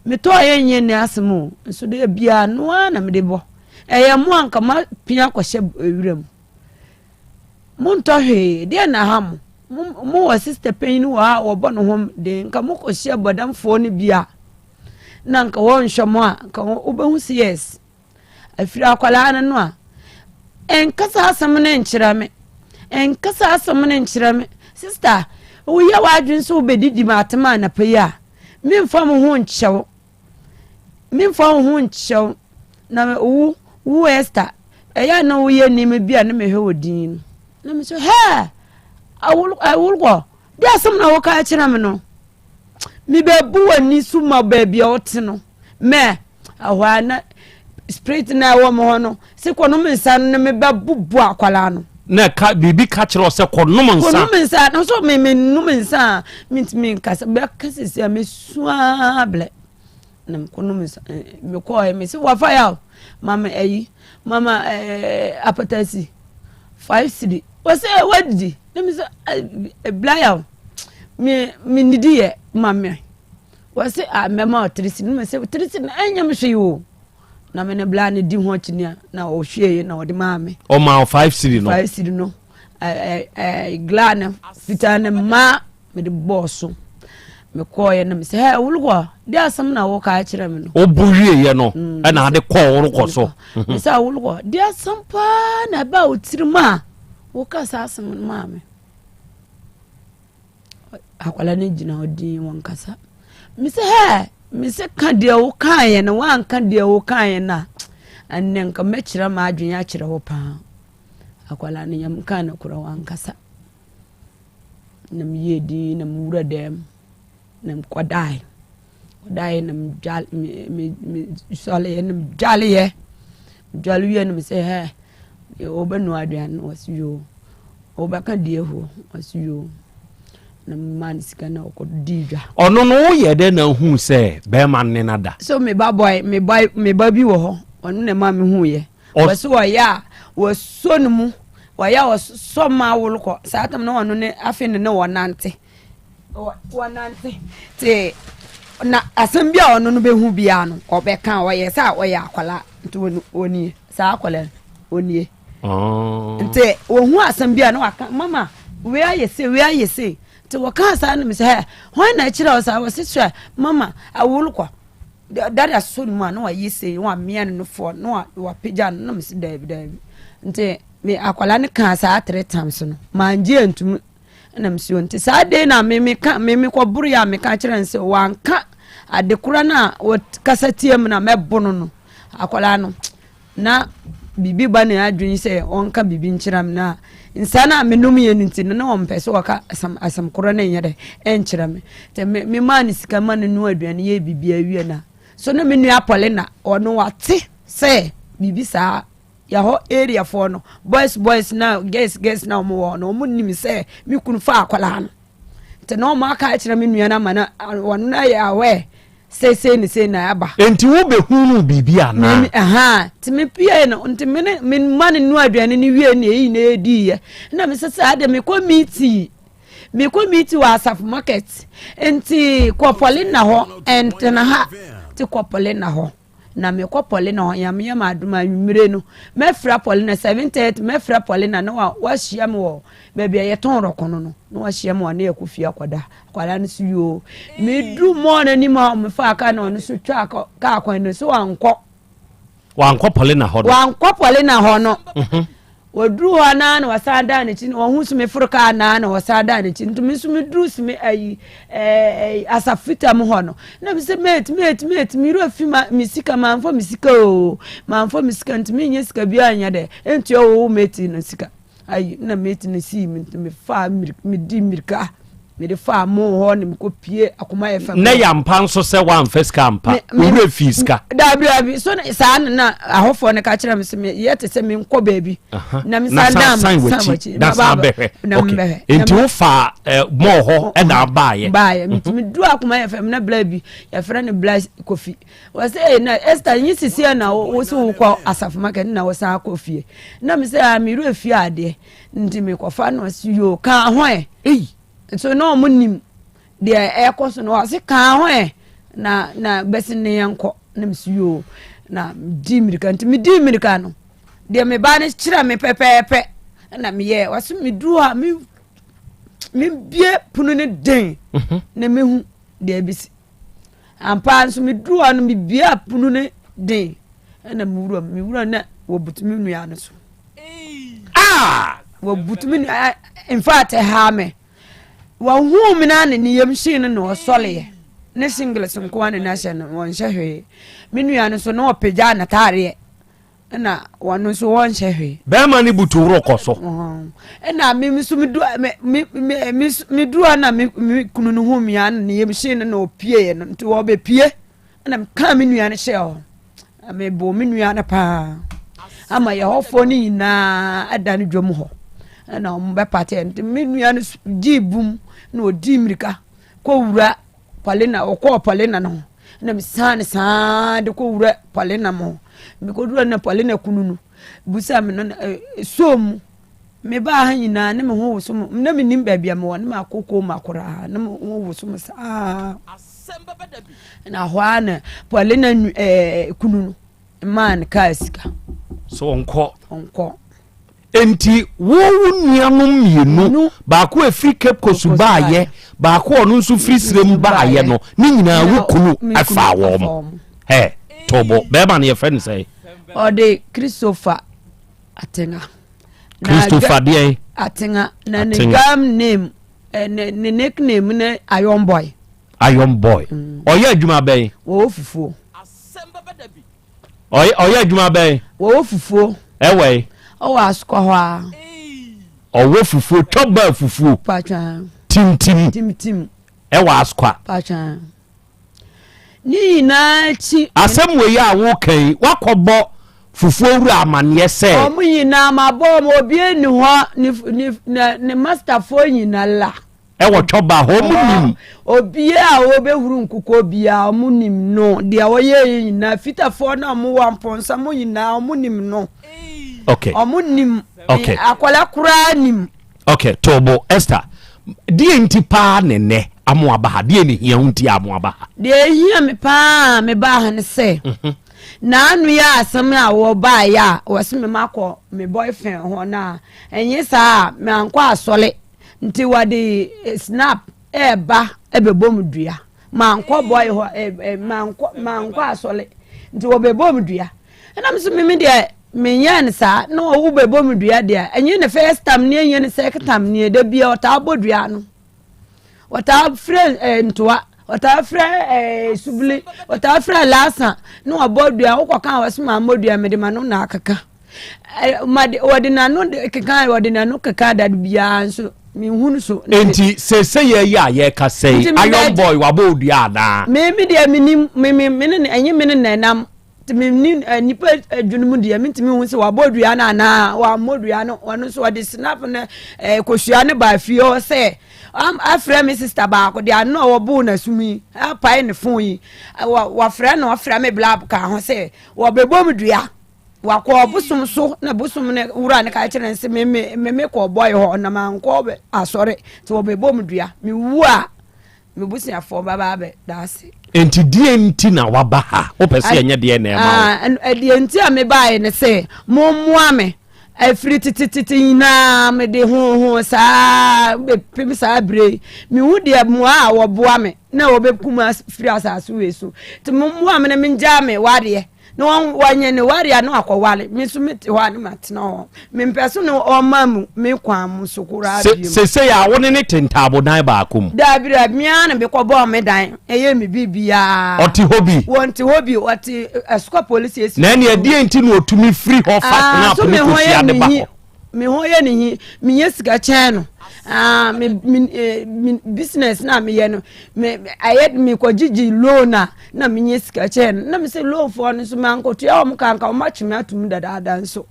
Metɔɔ yɛ nyɛ ni asɛm o, nso deɛ biara no ara na mede bɔ. Ɛyɛ mo anka moapia akɔhyɛ wura mu. Montɔ hwee, deɛ na ha mo. Mowɔ sista panyin wɔ ha a wɔbɔ ne ho den, nka mokɔhyia bɔdamfoɔ no bi a. na nka wɔnhwɛ mo a nka wobɛhu sɛ yes afiri akwadaa no no a ɛnkasa asɛm no nkyerɛ me ɛnkasa asɛm no nkyerɛ me sista woyɛ w'adwene sɛ wobɛdidi ma atem anapa yi a memfa mo ho nkyɛw memfa wo ho nkyɛw na wo wo Esther ɛyɛ na woyɛ nneɛma bi a na mehwɛ wɔ din no na me so hɛ awolkɔ de asɛm na woka kyerɛ me no Mebɛbu w'ani so ma baabi a wote no. Mɛ, ɛhɔ a na spirit na ɛwɔ me hɔ no, se kɔnom nsa no na mebɛbubu akwadaa no. Na ɛka biribi ka kyerɛ sɛ kɔnom nsa. Kɔnom nsa no so me menom nsa a mentumi nkasa bɛka sisi a mesua blɛ na mekɔnom nsa mekɔɛ me se wafa ya o mama ayi mama ɛɛ apatasi five cedi wɔsɛ wadidi na me sɛ blaya o me me nidi yɛ ma me wɔsɛ a mɛma o three cedi na me sɛ three cedi na ɛnyɛ me hwee o na me ne bla ne di ho akyinia na ɔhwie na ɔde maa me. ɔmaa o five cedi no five cedi no ɛɛ ɛɛ gla no fitaa ne mmaa. Mede bɔɔ so. Mekɔɔeɛ na mesɛ, hɛ wolokɔ, de asɛm na woka kyerɛ me no. Wobu wieeɛ no, mm. ɛna ade kɔɔ wolokɔ so. Mhm. Mesɛ wolokɔ, de asɛm paa na ɛbaa wo tirim a woka saa asɛm no maa me. Akwala no gyina hɔ din wɔn kasa. Mesɛ hɛ, mesɛ ka deɛ wokaeɛ no, woanka deɛ wokaeɛ no a, ɛnnɛ nka mɛkyerɛ m'adwene akyerɛ wo paa. Akwala no yam kaa no korɔ wankasa. Na meyɛɛ dinn na mewura dan mu na mekɔdaeɛ. Kɔdaeɛ na medwale me me mesɔreeɛ na medwaleeɛ. Dwale wie no mesɛ hɛ wobɛnoa aduane no ɔse yoo. Wobɛka die ho ɔse yoo. Na memaa no sika na ɔkɔdii dwa. Ɔno no woyɛ dɛn na wohuu sɛ bɛrima no ne no ada? So me ba boy me ba me ba bi wɔ hɔ ɔno na ɛma mehuiɛ. Wɔse wɔyɛ a wɔsɔ no mu wɔyɛ a wɔsɔ ma awolokɔ saa tam na ɔno ne afei ne ne wɔnante. Wɔnante te na asɛm bi a ɔno no bɛhu biara no ɔbɛka ɔyɛ sɛ ɔyɛ akwadaa nti ɔnie saa akwadaa no ɔnie ah. nti wɔhu asɛm bi a na waka mama wei ayɛ se wei ayɛ se nti wɔkaa saa no mi sɛ hɛ hwan na ɛkyerɛ wo saa wɔse sɛ mama awolokɔ dada so no mu a na wayɛ sei na wamea no nofoɔ na wapagya no na mese daabi daabi nti me akwadaa no kaa saa three times no mangye antum Ɛna mese o nti saa de na me meka me mekɔboro yɛ a meka kyerɛ no sɛ wanka adekora no a wɔkasa tia mu na mɛbo no no akwadaa no na biribi ba ne adwene sɛ ɔnka biribi nkyerɛ me na nsa no a menom yɛ no nti no na ɔmpɛ sɛ ɔka asɛm asɛm korɔ no nyɛ dɛ ɛnkyerɛ me nti me memaa no sika ma no noa aduane yɛ biribi awie na so na me nua pɔle na ɔno wate sɛ biribi saa Yɛhɔ area foɔ no boys boys na girls girls na wɔn wɔ hɔ no wɔn nim sɛ me kunu fa akwadaa no nti na wɔn aka akyerɛ me nua no ama na wɔn no ayɛ aware sɛ sei ne sei na aba. Nti wo bɛ hunu biribi anaa? Me ɛhaa nti me pie no nti me ne me ma ne nua aduane ne wie ne eyi na edi yɛ na me sɛ saa de me kɔ meeting me kɔ meeting wɔ asafo market nti kɔ pɔlina hɔ ɛntena ha nti kɔ pɔlina hɔ. Na mekɔ Paulina hɔ, Nyame yɛ me adom a, anwummere no, mɛfrɛ Paulina, 7:30, mɛfrɛ Paulina na wa, wahyia me wɔ baabi a yɛtɔn rɔkono no, na wahyia me wɔ na yɛkɔ fie akɔda. Akwadaa no so yoo. Meduru mɔɔ no anim a, mefaa kaa na ɔno so twaa kaa kwan no so wankɔ. Wankɔ Paulina hɔ no. Wankɔ Paulina hɔ no. Mhm. Wɔduru hɔ naa na wɔsan dan n'akyi na wɔn ho sumi foro kaa naa na wɔsan dan n'akyi nti me nso meduru sumi ayi ɛɛ asafita mu hɔ no na me sɛ mate mate mate me wura fi ma me sika manfɔ me sika oo manfɔ me sika nti me nyɛ sika bi anyɛ dɛ ntua wo mate no sika ayi na mate no sii me nti me fa me di mirika mede faa mo hɔ na mekɔ pie akoma yɛ fam. Na yɛ ampa nso sɛ woamfa sika ampa owurɛ fii sika. Daabi daabi so saa na na ahɔfoɔ no ka kyerɛ me sɛ yɛ te sɛ menkɔ baabi na mesan dan san w'akyi na san bɛhwɛ ok nti wofaa eh, mɔɔ hɔ ɛna abaayɛ. Baayɛ nti meduru akoma yɛ fam na bla bi yɛfrɛ no bla kofi wɔsɛ ee na Esther nye sisi na wo sɛ wokɔ asafo market na wɔsan akɔ fie na me sɛ ah mewura fie adeɛ nti mekɔfa no ɔse yoo kaa ho ɛ ei nso na ɔmo nim deɛ ɛkɔ so no ɔse kaa ho ɛ na na bɛsi ne yɛn kɔ na mesi yoo na di mmirika nti medi mmirika no deɛ me ba no kyerɛ me pɛpɛɛpɛ na meyɛ ɔse meduru hɔ a me mebie pono no den mhm. na mehu deɛ ɛbɛsi Ampa ara nso meduruu hɔ no mebuee pono no den ɛna me wura me wura na wɔbutu me nua no so. Ah! Wɔbutu me nua in fact ɛhaa me. Wɔhuu me na ne ne yam hyee no na ɔsɔleɛ. Ne singles nko ara na n'ahyɛ no wɔnhyɛ hwee. Me nua no so na ɔpagyaa n'ataadeɛ. Ɛna wɔn nso wɔnhyɛ hwee. Bɛrima no butu woro kɔ so. Ɛna me nso me du me me me me me duru hɔ na me me kunu no hu me a na ne yam hyee no na ɔpie no nti wɔbɛpie ɛna mekaa me nua no hyɛɛ hɔ na mebɔɔ me nua no paa ama yɛhɔfoɔ no nyinaa ada no dwam hɔ ɛna wɔn bɛpate nti me nua no gyee bum na ɔdii mmirika kɔwura Paulina, ɔkɔɔ Paulina no ho na mesan saa de kɔwura Paulina mo mekɔdura na Paulina kunu no busa me no soo mu mebaa ha nyinaa ne me ho woso mo na menim baabi a mewɔ ne makɔ koma koraa ne me ho woso mo saa na hɔ a na Paulina kunu no maa no kaa sika so ɔnkɔ ɔnkɔ Enti wo wo nuanom mmienu, baako a ɛfiri Cape Coast baayɛ, baako a ɔno nso firi Sirem baayɛ no, ne nyinaa wo kunu faa wɔn. Hɛ, tobo. Bɛrima no yɛfrɛ no sɛn? Ɔde Christopher Atenga. Christopher deɛn? Atenga. Na ne gam name, eh, ne, ne nickname ne Iron Boy. Iron Boy. Mm. Ɔyɛ adwuma bɛn? Wɔwɔ fufuo. Ɔyɛ ɔyɛ adwuma bɛn? Wɔwɔ fufuo. Ɛwɔ yi. Ɔwɔ asokɔ hɔ a. Ɔwɔ fufuo twɔba fufuo. Patwa. Timtim. Timtim. Ɛwɔ asokɔ. Patwa. Ne nyinaa akyi. Asɛm wei a woka yi wakɔbɔ. Fufuo wura amanneɛ sɛ. Wɔn nyinaa mabɔ wɔn, obiara nni hɔ, ne ne ne ne masterfoɔ nyinaa la. Ɛwɔ twɔba hɔ, wɔn nim. Obiara a ɔbɛhuru nkokɔ biara, wɔn nim no. Deɛ ɔyɛ yɛ nyinaa, fitafoɔ no a wɔwɔ mpɔnsa mu nyinaa, wɔn nim no. Okay. Wɔn nim. Okay. Akwadaa koraa nim. Okay, tobo Esther. Deɛ nti paa ne nnɛ amo aba ha? Deɛ ne hia ho nti amo aba ha? Deɛ ehia me paa me baa ha ne sɛ. Mhm. Naanu yɛ asɛm a wɔbaeɛ a wɔse me makɔ me boyfriend hɔ no a ɛnyɛ saa a mankɔ asɔre nti wɔde eh, snap ɛɛba ɛbɛbɔ mu dua mankɔ boy hɔ eh, eh, mankɔ mankɔ asɔre nti wɔbɛbɔ mu dua ɛna me so meme deɛ menyɛɛ no saa na ɔwo bɛbɔ mu dua deɛ ɛnyɛ ne first time ne ɛnyɛ ne second time ne da bia ɔtaa bɔ dua no Wɔtaa frɛ eh, ntoa, wɔtaa frɛ eh, subili, wɔtaa frɛ laasa na wɔabɔ dua. Wokɔka a wɔsɛ mammɔ dua, mede m'ano na akeka. Eh, made, wɔde n'ano keka, wɔde n'ano keka da biara nso menhunu so. Enti sese yɛ yi a yɛka sɛ yi, Iron Boy wabɔ odua anaa? Me me deɛ menim, me me me ne ɛnyɛ me ne na ɛnam. Nti menni eh, nnipa adwene mu deɛ mentumi hu sɛ wabɔ dua no anaa wammɔ dua no. Ɔno nso ɔde snap no eh, kosua no baa fie hɔ sɛ afrɛ me sista baako deɛ ano a wɔboo n'asom yi apae ne fon yi wɔfrɛ no ɔfrɛ me blab ka ho sɛ wɔbɛbɔ mu dua wakɔ bosom so na bosom no wura no ka kyerɛ no sɛ me me me kɔ bɔe hɔ na mankɔ asɔre nti wɔbɛbɔ mu dua mewu a Me busuafoɔ bɛba abɛda ase. Enti deɛ nti na waba ha? Wopɛ sɛ yɛnyɛ deɛ na ɛma wo? Deɛ nti a mebaeɛ ne sɛ mommoa me. Ɛfiri tetetete nyinaa mede hoho saa bɛpem saa berɛ yi. Mehu deɛ mmoa a wɔboa me na wɔbɛkum afiri asase wei so. Nti mommoa me na mengyaa me wadeɛ. Na wɔnyɛ ne ware a na wakɔware. Me nso mete hɔ a na matena hɔ. Mempɛ so ne ɔma mu me kwan mu so koraa bio. Seesei a wo ne ne te ntaabodan baako mu? Daabi daabi, me ara na mekɔbɔɔ me dan, ɛyɛ me biribiara. Ɔte hɔ bi? Wɔnte hɔ bi, ɔte Asukwa polisi station. Na ɛnneɛ ɛdeɛn nti na ɔtumi firi hɔ fa snap ne kosua de ba hɔ? Me ho yɛ ne hi, menyɛ sika kyɛn no. Ah, me me eh, me business na meyɛ no, me ayɛ mekɔgyegye loan a na menyɛ sika kyɛn no. Na me sɛ loan foɔ no nso mankɔtua wɔn ka nka wɔn atwe me atom dadaada nso.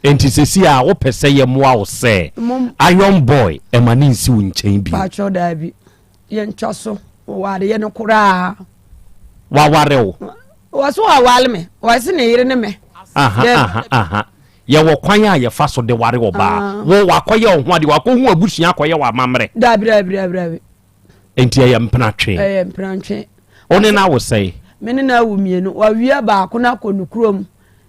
Enti sɛsi a wopɛ sɛ yɛmmoa wo sɛ Iron Boy ɛma ne nsi wo nkyɛn bio? Paatwɔ daabi, yɛntwa so wɔwareɛ no koraa. Waware wo? Wɔ so waware me, wɔse ne yere ne me. Aha, aha, aha. Yɛwɔ kwan a yɛfa so de ware ɔbaa. Ah. Wo wakɔyɛ wo ho adeɛ, wakɔhu abusua akɔyɛ wɔ amammerɛ. Daabi, daabi, daabi, daabi. Enti ɛyɛ mpenatwe. Ɛyɛ mpenatwe. Wo ne no awo sɛe? Me ne no awo mmienu. Wawia baako no akɔ ne kurom.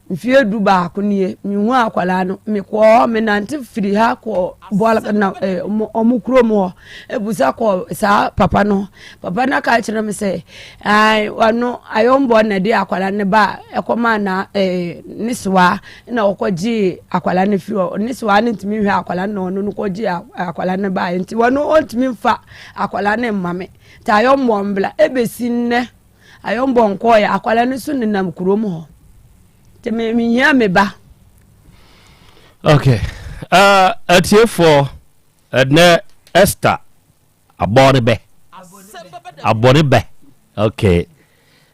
Mfeɛ du baako nie, menhuu akwadaa no. Mekɔɔ hɔ, menante firi ha kɔɔ bɔɔla na eh, ɔmo kurom hɔ. Ebusa kɔɔ saa papa no. Papa no aka kyerɛ me sɛ, ae, ɔno ayɔnbɔ na ɛde akwadaa no ba ɛkɔmaa na eh, ne sewa na ɔkɔgyee akwadaa no firi hɔ. Ne sewa no ntumi nhwɛ akwadaa no na ɔno no kɔgyee akwadaa no baeɛ. Nti ɔno ɔntumi mfa akwadaa no mma me. Nti ayɔnbɔ mbla. Ebesi nnɛ. Ayɔnbɔ nkɔɔeɛ, akwadaa no nso nenam kurom hɔ. Nti me mehia me ba. Okay. Uh, atiefoɔ ɛnɛ Esther abɔne bɛ abɔne bɛ okay.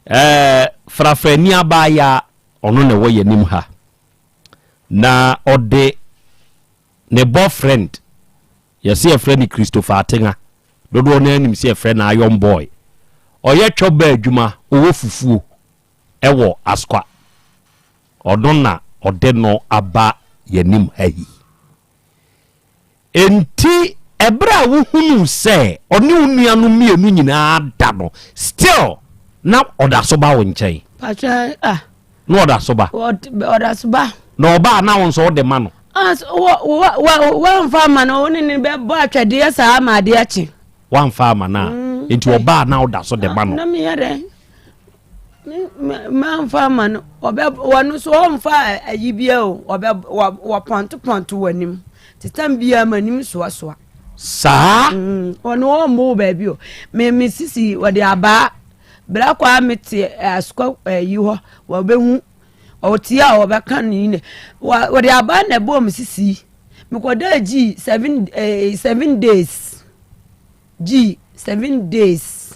Uh, frafrani abaayaa ɔno na ɛwɔ yɛn anim ha na ɔde ne boyfriend Yɛse yɛfrɛ no Christopher Atenga, dodoɔ no ara nim sɛ yɛfrɛ no Iron Boy. Ɔyɛ twɔba adwuma, ɔwɔ fufuo wɔ Asukwa. Ɔno na ɔde no aba yɛnim ha yi. Enti ɛberɛ a wohunuu sɛ ɔne wo nuanom mmienu nyinaa da no, still na ɔda so ba wo nkyɛn? Pakyɛ ah. Na ɔda so ba? Ɔda so ba. Na ɔba a na wo nso wode ma no? Ah, wamfa ama no, wo ne ne bɛbɔ atwɛdeɛ saa ma adeɛ akye. Wamfa ama no a, mm. nti ɔba a na woda so de ma no? Na meyɛ dɛn? Mamfa ama no, ɔbɛ wɔno so ɔmfa ayi bia o, ɔbɛ wɔpɔntopɔnto w'anim. Tetam bia m'anim soasoa. Saa? Mm, ɔno ɔmmɔ wo baabi o. Me me sisi wɔde abaa Bra kɔ a mete asukɔ ayi hɔ wɔbɛhu ɔte a wɔbɛka ne nyina wɔde aba na ɛbɔɔ me sisi mekɔdaa gyi seven eh, seven days gyi seven days.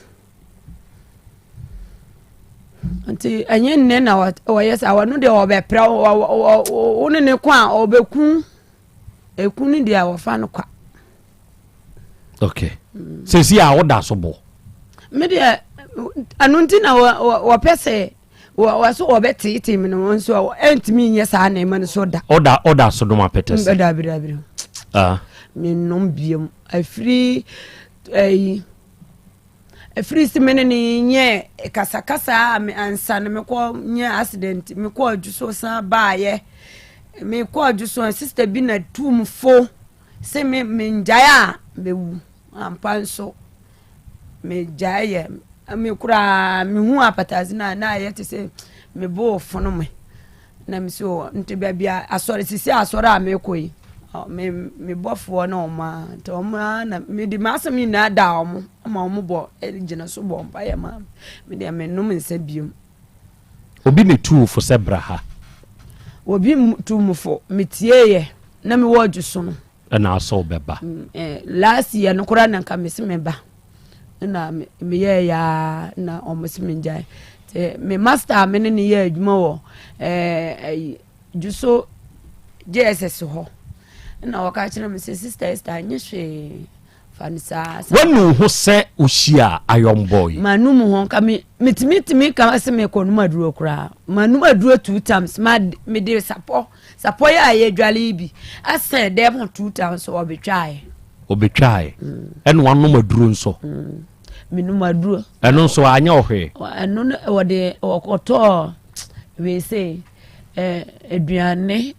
Nti ɛnyɛ nnɛ na wɔyɛ saa wɔno deɛ wɔbɛpra wo ne ne ko a ɔbɛku ɛku no deɛ wɔfa no kwa. Okay. Mm. Sɛsi a woda so bɔ. Me deɛ ɛno nti na wɔpɛ sɛ wɔso wɔbɛteetee me no wɔn nso ɛntumi nyɛ saa nneɛma no so da. Ɔda ɔda so nom apɛtɛ sɛ. Dabi dabi. Ah. Menom biom afiri ɛyi. Ɛfiri se me ne no nyɛɛ kasakasa a me ansa no mekɔ nyɛ accident mekɔ adwo so san baayɛ mekɔ adwo so sister bi na tum fo se me mengyae a mewu ampa nso megyae yɛ me koraa mehu apataase no a na ayɛ te sɛ meboo fono me Na me so nti baabi a asɔre sisi asɔre a mekɔ yi me me bɔfoɔ ne wɔn a nti wɔn a na mede m'asɛm nyinaa da wɔn ma wɔn bɔ gyina so bɔ mpa yɛ ma me deɛ menom nsa biom. Obi na etu fo sɛ bra ha. Obi tu mu fo metie yɛ na mewɔ adwo so no. Ɛna asɔw bɛba. Mm, eh, last year no koraa na nka mesi me ba na meyɛɛ yaa na wɔn si me ngyae te me master a me ne ne yɛ adwuma wɔ ɛɛ eh, dwuso JSS hɔ na wɔka kyerɛ me sɛ sister Esther nye hwee fa no saa. Wanu ho sɛ ohyia ayɔnbɔ yi. Manu mu ho nka me metumi tumi ka sɛ mekɔ num aduro koraa manum aduro two times ma mede sapɔ Sapɔ yi a yɛdwale yi bi asɛn dɛm ho 2000 ɔbɛtwaeɛ. Ɔbɛtwaeɛ. Mm. Ɛna wanom aduro nso. Mm. Menom aduro. Ɛno nso anyɛ ɔhwee. Ɛno no wɔde ɔkɔtɔɔ wei sɛ aduane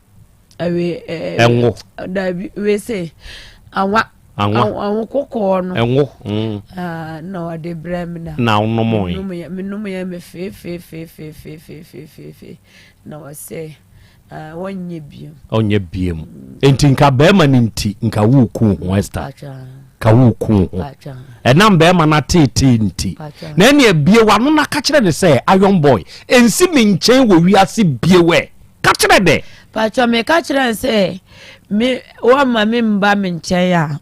ɛwe ɛnwo. Dabi wei sɛ anwa. Anwa. Anwo kɔkɔɔ no. Ɛnwo. Mm. Ah, na ɔde brɛ me na. Na wonomɔe. Menom yɛ me feefeefeefeefeefeefee na ɔsɛ. Ɔnyɛ biom. Ɔnyɛ biom. Nti nka bɛrima no nti nka woku ho Esther. Ka woku ho. Ɛnam bɛrima no ateetee nti. Na ɛne abie w'ano na ka kyerɛ ne sɛ Iron Boy nsi me nkyɛn wɔ wiase bio ɛ. Ka kyerɛ dɛ. Patwa me ka kyerɛ sɛ me wɔma me mba me nkyɛn a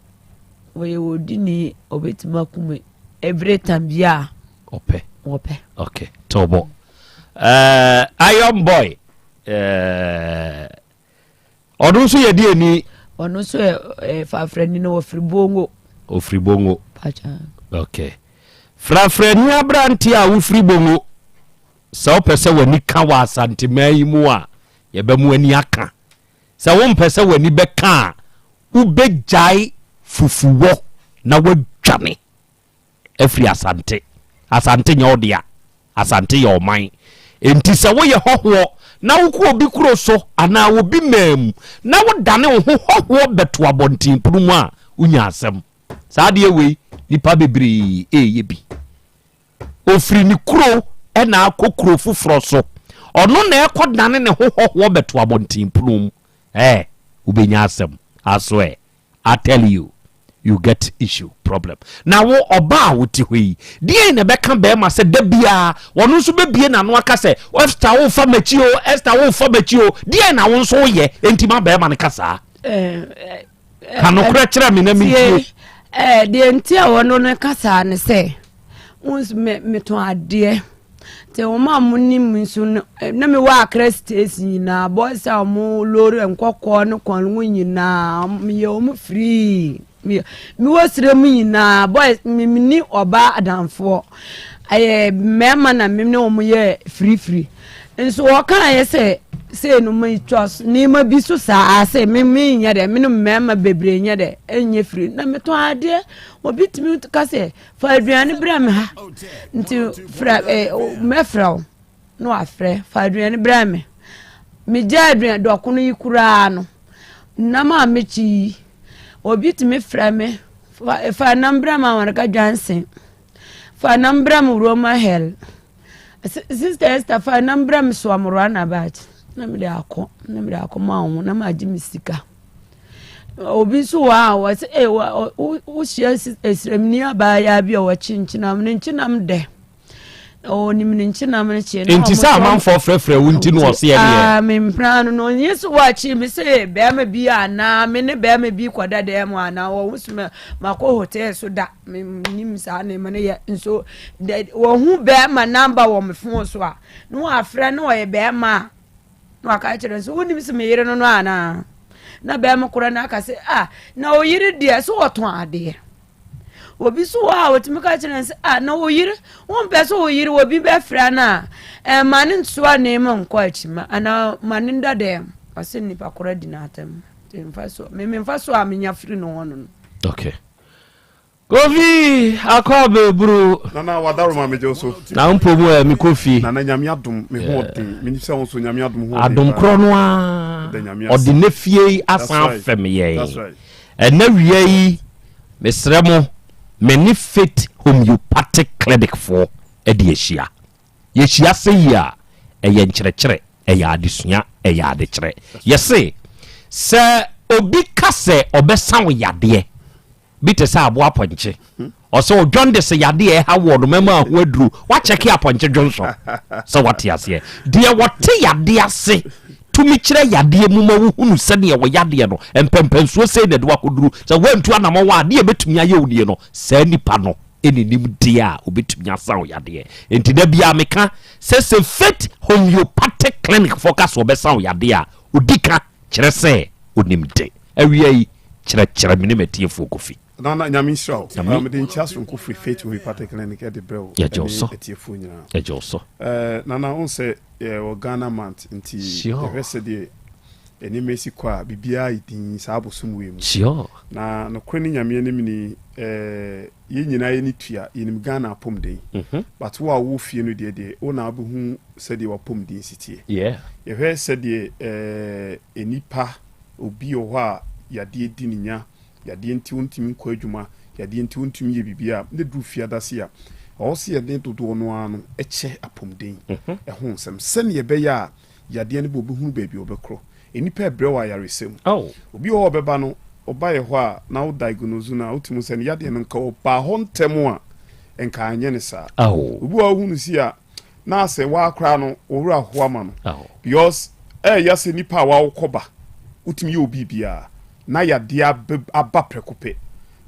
wɔyɛ wɔdini ɔbɛtumi aku me every time bi a ɔpɛ. Ɔpɛ. Okay, tɔbɔ. Uh, Iron Boy. Eh, ɔno nso yɛ deɛ ni. Ɔno nso yɛ eh, frafrani no ɔfiri Bongo. Ɔfiri Bongo. Ok. Frafrani aberante a wofiri Bongo, sɛ wopɛ sɛ w'ani ka wɔ Asanteman yi mu a, yɛbɛmo ani aka. Sɛ wompɛ sɛ w'ani bɛka a, wobɛgyae fufuwɔ na woadwane. afiri Asante. Asante nyɛ wo dea. Asante yɛ ɔman. Enti sɛ woyɛ hɔhoɔ na wokɔ obi kuro so anaa obi man mu na wodane wo ho hɔhoɔ bɛto abɔntenpono mu a, wonya asɛm. Saa adeɛ wei, nnipa bebree reyɛ bi. Ɔfiri ne kuro na akɔ kuro foforɔ so. Ɔno na ɛrekɔdane ne ho hɔhoɔ bɛto abɔntenpono mu. Ɛɛ, wobɛnya asɛm. Aso ɛ? I tell you, you get issue problem. Na wo ɔbaa a wote hɔ yi, deɛn na ɛbɛka bɛrima sɛ da biara ɔno nso bɛbie n'ano aka sɛ Esther wofa m'akyi o, Esther wofa m'akyi o, deɛn na wo nso woyɛ enti ma bɛrima no ka saa? Ka nokorɛ kyerɛ me na mentie. Deɛ nti a wɔno no ka saa ne sɛ, metɔn adeɛ. Nti wɔn a wɔnim me nso no, na mewɔ Accra station nyinaa, boys a wɔn lori nkɔkɔɔ ne kwan ho nyinaa, meyɛ wɔn free. Mewɔ serɛ mu nyinaa, boys, menni ɔbaa adamfoɔ. Ɛyɛ mmarima na me ne wɔn yɛ firifiri. Nso wɔkaeɛ sɛ sei no metwa nneɛma bi so saa sɛ me menyɛ dɛ me ne mmarima bebree nyɛ dɛ ɛnyɛ firi na metɔn adeɛ obi tumi ka sɛ Fa aduane brɛ me ha. Nti frɛ eh, mɛfrɛ wo na wafrɛ fa aduane brɛ me. Megya aduane dɔkono yi koraa no nam a mekyi yi obi tumi frɛ me fa, fa nam brɛ me Amarika Johnson fa nam brɛ me Roma Hell Sister Esther fa nam brɛ me Soam Runabout na mede akɔ na mede akɔ ma wo na magye me sika. Obi nso wɔ hɔ a wɔsɛ ee wohyia esremni abaayewa bi a ɔkye nkyenam ne nkyenam dɛ. Ɔnim ne nkyenam no kyeɛ. Nti sɛ amanfoɔ frɛfrɛ wo nti no ɔseɛ deɛ. Ah, me mpena no no ɔnyɛ sɛ wɔakye me sɛ bɛrima bi anaa me ne bɛrima bi kɔda dan mu anaa wɔn so makɔ hotel so da menim saa nneɛma no yɛ nso wɔhu bɛrima namba wɔ me fon so a na wɔafrɛ na ɔyɛ bɛrima a na waka kyerɛ nso wonim sɛ me yere no no anaa na bɛrima korɔ no aka sɛ ah na ɔyere deɛ so wɔtɔn adeɛ Obi nso wɔ hɔ a otumi ka kyerɛ no sɛ, ah, na wo yere, wompɛ sɛ wo yere obi bɛfrɛ no a, ɛma no nsoa nneɛma nkɔ akyima anaa ma no nda dɛm. Ɔsɛ nipa korɔ adi n'atam. Nti mfa so, me mfa so a menya firi no hɔ no no. Okay. Kofi akɔ abɛburu. Nana wadaroma megye wo so. Na mpo mu ɛ mekɔ fie. Nana nyame adom me ho ɔden. Menim sɛ wo nso nyame adom ho ɔden. Adom korɔ no a ɔde ne fie yi asan afɛm yɛn. Ɛnnɛ awia yi, mesrɛ mo, me ne Faith Homeopathic Clinic foɔ de ahyia. Yɛhyia sɛ yi a, ɛyɛ nkyerɛkyerɛ, ɛyɛ adesua, ɛyɛ adekyerɛ. Yɛse, sɛ obi ka sɛ ɔbɛsa wo yadeɛ, bi te sɛ aboa apɔnkye, Ɔsɛ wo jaundice yadeɛ a ɛha woɔ no mɛma aho aduro. Woakyɛke apɔnkye dwonsɔ sɛ woate aseɛ. Deɛ wɔte yadeɛ ase tumi kyerɛ yadeɛ mu ma wohunu sɛdeɛ wo yadeɛ no mpɛmpɛnsoɔ sei na ɛde wo akɔduru. Sɛ woantu anamɔn a adeɛ a ɛbɛtumi ayɛ wo nie no, saa nipa no ne nimdeɛ a ɔbɛtumi asa wo yadeɛ. Enti da biara meka sɛ sɛ Faith Homeopathic Clinic foɔ ka sɛ ɔbɛsa wo yadeɛ a, ɔdi ka kyerɛ sɛ ɔnim de. Awia yi, kyerɛkyerɛ me ne m'atiefoɔ Kofi. Nana Nyame nhyira wo. Nyame. Mede nkyia soronko firi Faith Homeopathic Clinic de brɛ wo Yɛgye wo so. ɛne atiefoɔ nyinaa. Yɛgye wo so. Eh, Nana wohu sɛ yɛwɔ Ghana month nti Sure. yɛhwɛ sɛdeɛ nneɛma esi kɔ a biribiara yɛ dinn saa abosom wei mu. Sure. Na nokorɛ ne Nyame anim ni eh, yɛn nyinaa yɛni tua, yɛnim Ghana apɔmuden. But wo a wowɔ fie no deɛ deɛ wo na wobɛhu sɛdeɛ w'apɔmuden si teɛ. Yeah. Yɛhwɛ sɛdeɛ eh, nnipa, obi wɔ hɔ a yadeɛ di ne nya, Yadeɛ nti wontumi nkɔ adwuma, yadeɛ nti wontumi yɛ biribi a, ne duru fiadase a, ɛwɔ sɛ yɛde dodoɔ no ara no kyɛ apɔmuden ho nsɛm sɛdeɛ ɛbɛyɛ a yadeɛ no ba ɔbɛhunu baabi a ɔbɛkorɔ. Nnipa rebrɛ wɔ ayaresa mu. Obi wɔ hɔ a ɔbɛba no, ɔba yɛ hɔ a na wo diagnose no a, wotumi hu sɛ ne yadeɛ no nka ɔbaa hɔ ntɛm a, nka anyɛ no saa. Obi wɔ hɔ a wohu no sei a, na asɛ waa koraa no wo werɛ aho ama no because ɛyɛ sɛ nipa a wawo kɔba wotumi yɛ obi biara na yadeɛ aba prɛko pɛ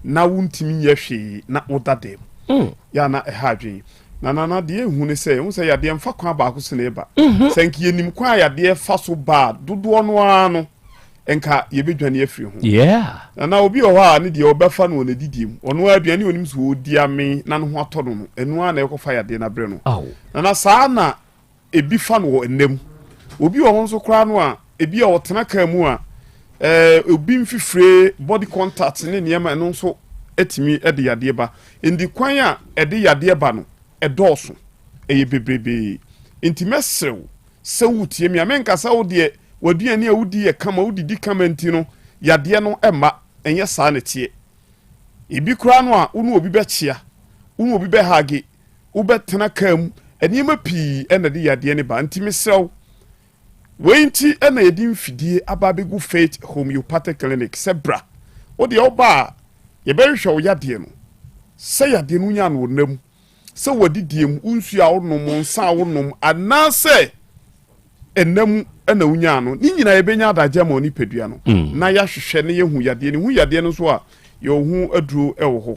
na wontumi nyɛ hwee na woda dɛm mm. yɛ na ɛha adwene na nana deɛ ehu ne sɛ ehu sɛ yadeɛ nfa kwan baako so na ɛba mhm. sɛ nka yɛnim kwan a yadeɛ fa so ba dodoɔ no ara no nka yɛbɛdwane afiri ho. Na na obi wɔ hɔ a ne deɛ ɔbɛfa no wɔ n'adidie mu. Ɔno ara aduane a ɔnim sɛ ɔredi amee na ne ho atɔ no no, ɛno ara na ɛkɔfa yadeɛ no abrɛ no. Na na saa na ebi fa no wɔ nna mu. Obi wɔ hɔ nso koraa no a, ebi a ɔtena kaa mu a, ɛɛ obi mfifire, body contact ne nneɛma ɛno nso tumi de yadeɛ ba. Nti kwan a ɛde yadeɛ ba no, ɛdɔɔso, ɛyɛ bebrebee. Nti mɛsrɛ wo sɛ wotie me a, menka sɛ wo deɛ W'aduane a wodi yɛ kama, wodidi kama nti no, yadeɛ no mma. Ɛnyɛ saa na ɛteɛ. Ebi koraa no a, wo ne obi bɛkyea, wo ne obi bɛhage, wobɛtena kaa mu, nneɛma pii na ɛde yadeɛ no ba. Nti mesrɛ wo, wei nti na yɛde mfidie aba abɛgu Faith Homeopathic Clinic sɛ bra. Wo deɛ woba a, yɛbɛhwehwɛ wo yadeɛ no, sɛ yadeɛ no wonya no wɔ nna mu, sɛ w'adidie mu, wo nsuo a wonom, wo nsa a wonom, anaasɛ ɛna mu na wonyaa no, ne nyinaa yɛbɛnya adagye ama onipadua no mm. na yɛahwehwɛ na yɛhu yadeɛ no. Hu yadeɛ no nso a, yɛwɔ ho aduro wɔ hɔ.